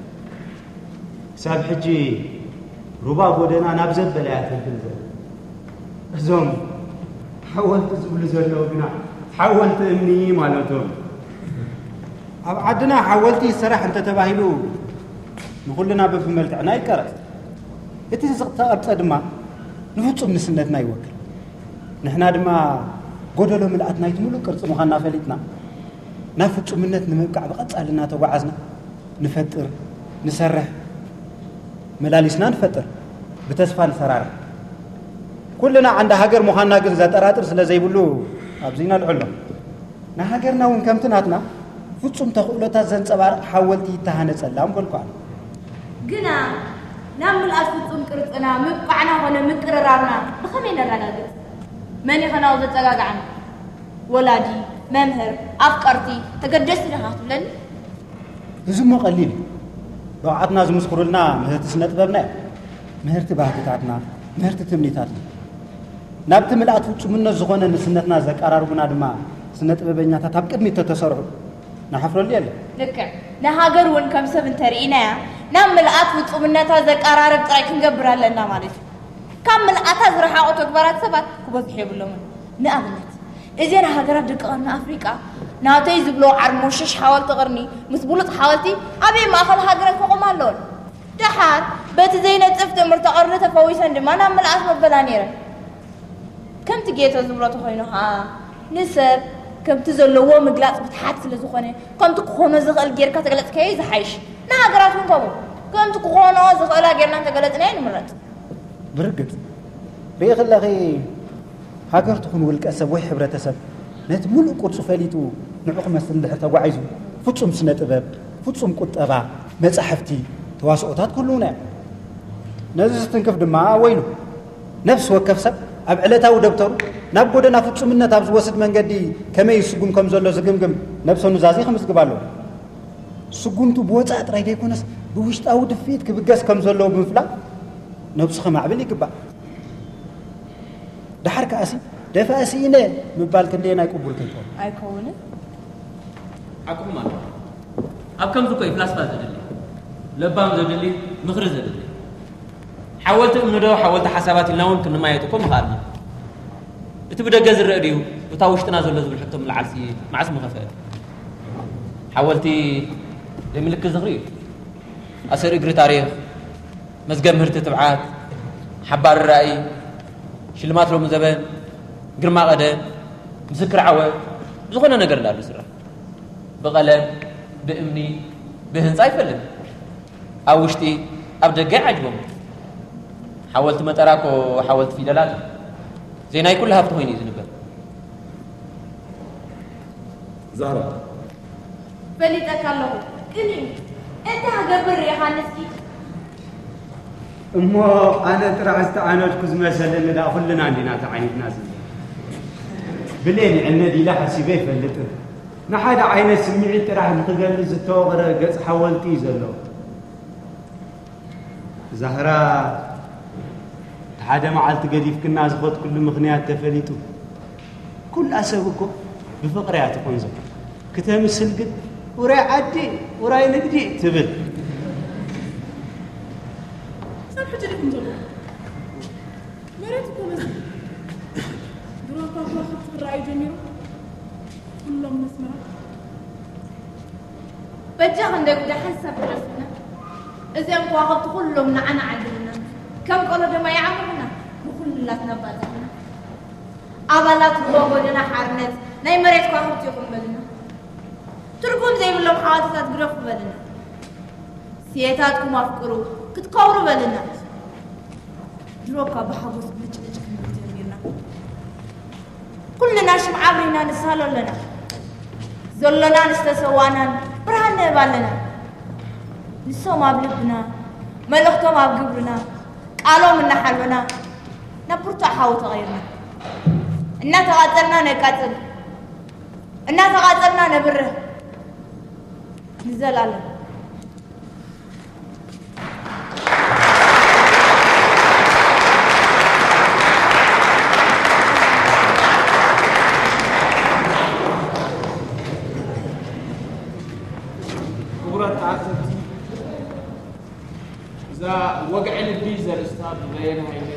ክሳብ ሕጂ ሩባ ጎደና ናብ ዘበለ እያ ተብል ዘላ። እዞም ሓወልቲ ዝብሉ ዘለዉ ግና ሓወልቲ እምኒ ማለቶም። ኣብ ዓድና ሓወልቲ ይሰራሕ እንተተባሂሉ ንኹልና በብመልክዕና ይቀረጽ። እቲ ዝተቐርጸ ድማ ንፍጹም ንስነትና ይወክል። ንሕና ድማ ጎደሎ ምልኣት ናይቲ ምሉእ ቅርጺ ምዃንና ፈሊጥና፣ ናብ ፍጹምነት ንምብቃዕ ብቐጻሊ እናተጓዓዝና ንፈጥር፣ ንሰርሕ፣ መላሊስና ንፈጥር፣ ብተስፋ ንሰራርሕ። ኩልና ዓንዲ ሃገር ምዃንና ግን ዘጠራጥር ስለ ዘይብሉ ኣብዚ ነልዕሎ። ንሃገርና እውን ከምቲ ናትና ፍጹም ተኽእሎታት ዘንጸባርቕ ሓወልቲ ይተሃነጸላ ምበልኩ ኣነ። ግና ናብ ምልኣት ፍጹም ቅርጽና ምብቃዕና ኾነ ምቅርራብና ብኸመይ ነረጋግጽ? መን ኢኸ ናብኡ ዘጸጋግዓና? ወላዲ፣ መምህር፣ ኣፍቀርቲ፣ ተገደስቲ ዲኻ ክትብለኒ? እዚ እሞ ቀሊል እዩ። ብቕዓትና ዝምስክሩልና ምህርቲ ስነ ጥበብና እዮም። ምህርቲ ባህግታትና፣ ምህርቲ ትምኒታትና። ናብቲ ምልኣት ፍጹምነት ዝኾነ ንስነትና ዘቀራርቡና ድማ ስነ ጥበበኛታት ኣብ ቅድሚት ተተሰርዑ ንሓፍረሉ የለን። ልክዕ። ንሃገር እውን ከም ሰብ እንተርኢናያ ናብ ምልኣት ፍጹምነታ ዘቀራርብ ጥራይ ክንገብር ኣለና ማለት እዩ። ካብ ምልኣታ ዝረሓቑ ተግባራት ሰባት ክበዝሑ የብሎምን። ንኣብነት፣ እዘን ሃገራት ደቂ ቀርኒ ኣፍሪቃ ናተይ ዝብሎ ዓርሞሸሽ ሓወልቲ ቅርኒ ምስ ብሉጽ ሓወልቲ ኣበይ ማእኸል ሃገረን ክቖማ ኣለወን? ደሓር በቲ ዘይነጽፍ ትምህርቲ ቅርኒ ተፈዊሰን ድማ ናብ ምልኣት መበላ ነይረን። ከምቲ ጌቶ ዝብሎ ተኾይኑ ኸዓ ንሰብ ከምቲ ዘለዎ ምግላጽ ምትሓት ስለ ዝኾነ ከምቲ ክኾኖ ዝኽእል ጌርካ ተገለጽካዮ እዩ ዝሓይሽ። ንሃገራት እውን ከምኡ ከምቲ ክኾኖ ዝኽእላ ጌርና እንተገለጽናዮ ንምረጽ። ብርግጽ ርኢኺ ኣለኺ፣ ሃገር ትኹን ውልቀ ሰብ ወይ ሕብረተሰብ ነቲ ምሉእ ቅርጹ ፈሊጡ ንዑ ክመስል እንድሕር ተጓዒዙ ፍጹም ስነ ጥበብ፣ ፍጹም ቁጠባ፣ መጻሕፍቲ፣ ተዋስኦታት ክህልዉና እዮም። ነዚ ዝትንክፍ ድማ ወይኑ። ነፍሲ ወከፍ ሰብ ኣብ ዕለታዊ ደብተሩ ናብ ጎደና ፍጹምነት ኣብ ዝወስድ መንገዲ ከመይ ይስጉም ከም ዘሎ ዝግምግም ነብሰ ኑዛዜ ክምዝግብ ኣለዎ። ስጉምቱ ብወጻኢ ጥራይ ዘይኮነስ ብውሽጣዊ ድፍኢት ክብገስ ከም ዘለዎ ብምፍላጥ ነብሱ ከማዕብል ይግባእ። ደሓር ከኣሲ ደፋእሲ ኢነ ምባል ክንደየናይ ቅቡል ከይኮነ? ኣይከውንን። ሓቅኹም ኣሎ። ኣብ ከምዚ እኮ እዩ ፍላስፋ ዘድሊ፣ ለባም ዘድሊ፣ ምኽሪ ዘድሊ። ሓወልቲ እምኒ ዶ ሓወልቲ ሓሳባት ኢልና እውን ክንመያየጥ እኮ ምኽኣልና። እቲ ብደገ ዝረአ ድዩ እታ ውሽጥና ዘሎ ዝብል ሕቶ ምልዓልሲ መዓስ ምኸፍአ? ሓወልቲ ደይ ምልክት ዝኽሪ እዩ። ኣሰር እግሪ ታሪኽ፣ መዝገብ ምህርቲ ትብዓት፣ ሓባሪ ራእይ፣ ሽልማት ሎሚ ዘበን፣ ግርማ ቀደም፣ ምስክር ዓወት፣ ዝኾነ ነገር እንዳሉ ስራሕ። ብቐለም፣ ብእምኒ፣ ብህንጻ ኣይፈልም። ኣብ ውሽጢ፣ ኣብ ደገ ይዓጅቦም። ሓወልቲ መጠራ እኮ ሓወልቲ ፊደላት እዩ። ዘይናይ ኩሉ ሃብቲ ኮይኑ እዩ ዝንበር። ዛህራ ፈሊጠካ ኣለኹ። ቅንዩ እንታይ ክገብር ርኢኻኒ እስኪ? እሞ ኣነ ጥራሕ ዝተዓነድኩ ዝመሰለኒ ደኣ ኩልና እንዲና ተዓኒድና ዘለና። ብሌን ይዕነድ ኢለ ሓሲበ ኣይፈልጥን። ንሓደ ዓይነት ስምዒት ጥራሕ ንኽገልጽ ዝተወቕረ ገጽ ሓወልቲ እዩ ዘሎ። ዛህራ፣ እቲ ሓደ መዓልቲ ገዲፍክና ዝኸድክሉ ምኽንያት ተፈሊጡ። ኩላ ሰብ እኮ ብፍቕሪ እያ ትቆንዞ። ክተምስል ግን ውራይ ዓዲ፣ ውራይ ንግዲ ትብል። ክሳብ ሕጂ ዲኹም ዘለኹም? መሬት እኮ በዚ ድሮ እኳ ከዋኽብቲ ክረኣዩ ጀሚሮም ኩሎም መስመራት። በጃ ክንደይ ጉዳይ ሓንሳብ ግደፉና። እዚኦም ከዋኽብቲ ኩሎም ንዓና ዓድሉና። ከም ቆሎ ድማ ይዓምሩና። ንኹላትና ኣባጽሑና። ኣባላት ሩባ ጎደና ሓርነት ናይ መሬት ከዋኽብቲ ኢኹም በሉና። ትርጉም ዘይብሎም ሓወልትታት ግደፉ በሉና። ስየታትኩም ኣፍቅሩ ክትከብሩ በሉና። ድሮ እኳ ብሓጎስ ብልጭልጭ ክንብል ጀሚርና። ኩልና ሽምዓ ኣብሪና ንሳሎ ኣለና። ዘሎናን ዝተሰዋእናን ብርሃን ንህብ ኣለና። ንሶም ኣብ ልብና፣ መልእኽቶም ኣብ ግብርና፣ ቃሎም እናሓለና ናብ ብርቱዕ ሓዊ ተቐይርና። እናተቓጸልና ነቃጽል፣ እናተቓጸልና ነብርህ ንዘላለም። ክቡራት ተዓዘብቲ፣ እዛ ወግዒ ልቢ ዘርእስታ ብበየነ ሃይለ፣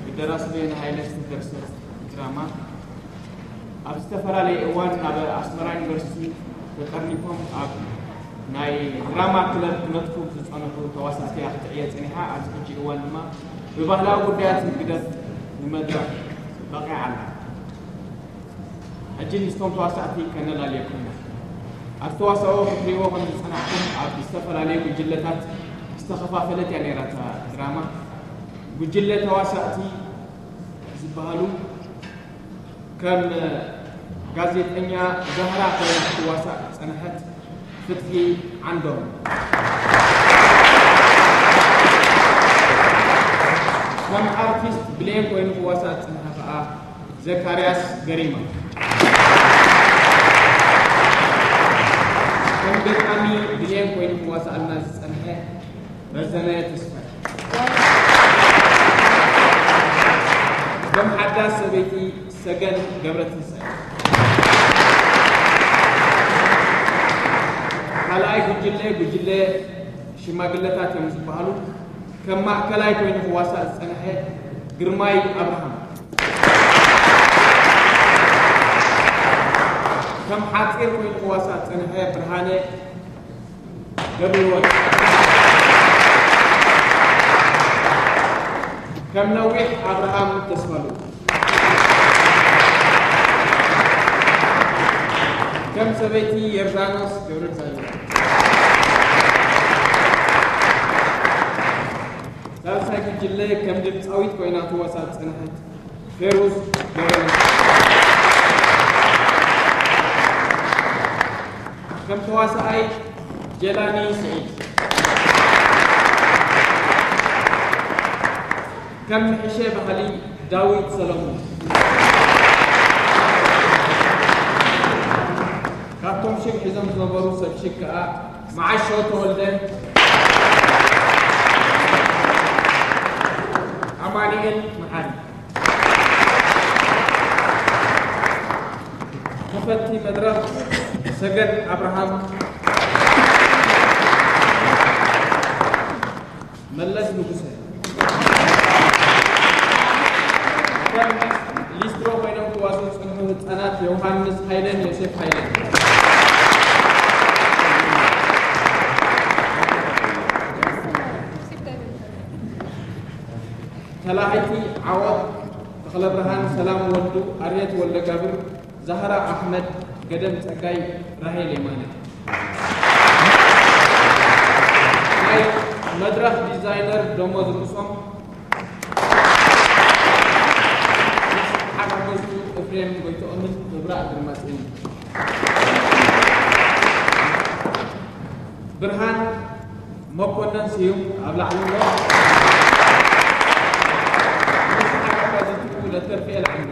ብደራሲ በየነ ሃይለ ዝተደርሰት ድራማ፣ ኣብ ዝተፈላለየ እዋን ናብ ኣስመራ ዩኒቨርሲቲ ተጠርኒፎም ኣብ ናይ ድራማ ክለብ ክነጥፉ ዝጸንሑ ተዋሳእቲ እያ ክትዕየ ጸኒሓ። ኣብዚ ሕጂ እዋን ድማ ብባህላዊ ጉዳያት ህግደፍ ንመድረኽ በቒዓ ኣላ። ሕጂ ምስቶም ተዋሳእቲ ከነላልየኩም ኢና። ኣብቲ ተዋስኦ ክትርእይዎ ከም ዝጸናሕኩም ኣብ ዝተፈላለየ ጉጅለታት ዝተኸፋፈለት እያ ነይራ እታ ድራማ። ጉጅለ ተዋሳእቲ ዝበሃሉ ከም ጋዜጠኛ ዛህራ ኮይና ክትዋሳእ ዝጸንሐት ፍትሒ ዓንዶም። ከም ኣርቲስት ብሌን ኮይኑ ክዋሳእ ዝጸንሐ ከኣ ዘካርያስ ገሪማ። ከም ገጣሚ ብሌን ኮይኑ ክዋሳኣልና ዝጸንሐ ረዘነ ተስፋይ። ከም ሓዳስ ሰበይቲ ሰገን ገብረትንሳኤ። ካልኣይ ጉጅለ፣ ጉጅለ ሽማግለታት እዮም ዝበሃሉ። ከም ማእከላይ ኮይኑ ክዋሳእ ዝጸንሐ ግርማይ ኣብርሃም። ከም ሓጺር ኮይኑ ክዋሳእ ዝጸንሐ ብርሃነ ገብረህይወት። ከም ነዊሕ ኣብርሃም ተስፋሉ። ከም ሰበይቲ ዮርዳኖስ ገብረእግዚኣብሔር። ሳልሳይ ጉጅለ ከም ድምጻዊት ኮይና ትዋሳእ ዝጸንሐት ፌሩዝ ገብረመስቀል። ከም ተዋሳኣይ ጀላኒ ስዒድ። ከም ምሕሸ ባህሊ ዳዊት ሰለሙን። ካብቶም ሽግ ሒዞም ዝነበሩ ሰብ ሽግ ከኣ መዓሾ ተወልደ፣ ኣማኑኤል መሓሪ። ከፈትቲ መድረኽ ሰገን ኣብርሃም፣ መለስ ንጉሰ። ከም ሊስትሮ ኮይኖም ክዋስኡ ዝጸንሑ ህጻናት ዮሃንስ ሃይለን ዮሴፍ ሃይለን። ተላሃይቲ ዓወት ተኽለብርሃን፣ ሰላም ወልዱ፣ ኣርየት ወልደጋብር፣ ዛህራ ኣሕመድ፣ ገደም ጸጋይ፣ ራሄል የማነ። ናይ መድረኽ ዲዛይነር ደሞዝ ርእሶም፣ ሓጋገዝቱ እፍሬም ጎይትኦምን እብራእ ግርማጽዮንን። ብርሃን መኮነን ስዩም ኣብ ላዕሊ ኣሎ። ምስ ሓጋጋዚቱ ዶክተር ፊኤል ዓንዶ።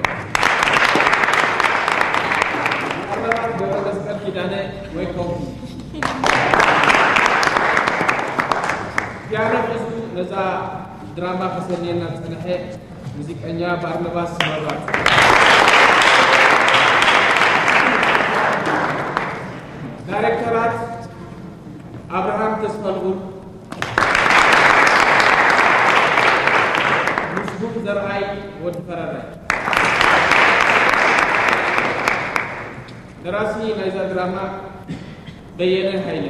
ቀረባት ገብረ መስቀል ኪዳነ ወይ ከውቲ። ፒያኖ ሒዙ ነዛ ድራማ ከሰንየና ዝጸንሐ ሙዚቀኛ ባርናባስ መብራቱ። ዳይሬክተራት ኣብርሃም ተስፋልኡል፣ ምስጉን ዘርኣይ ወዲ ፈረራይ። ደራሲ ናይዛ ድራማ በየነ ሃይለ።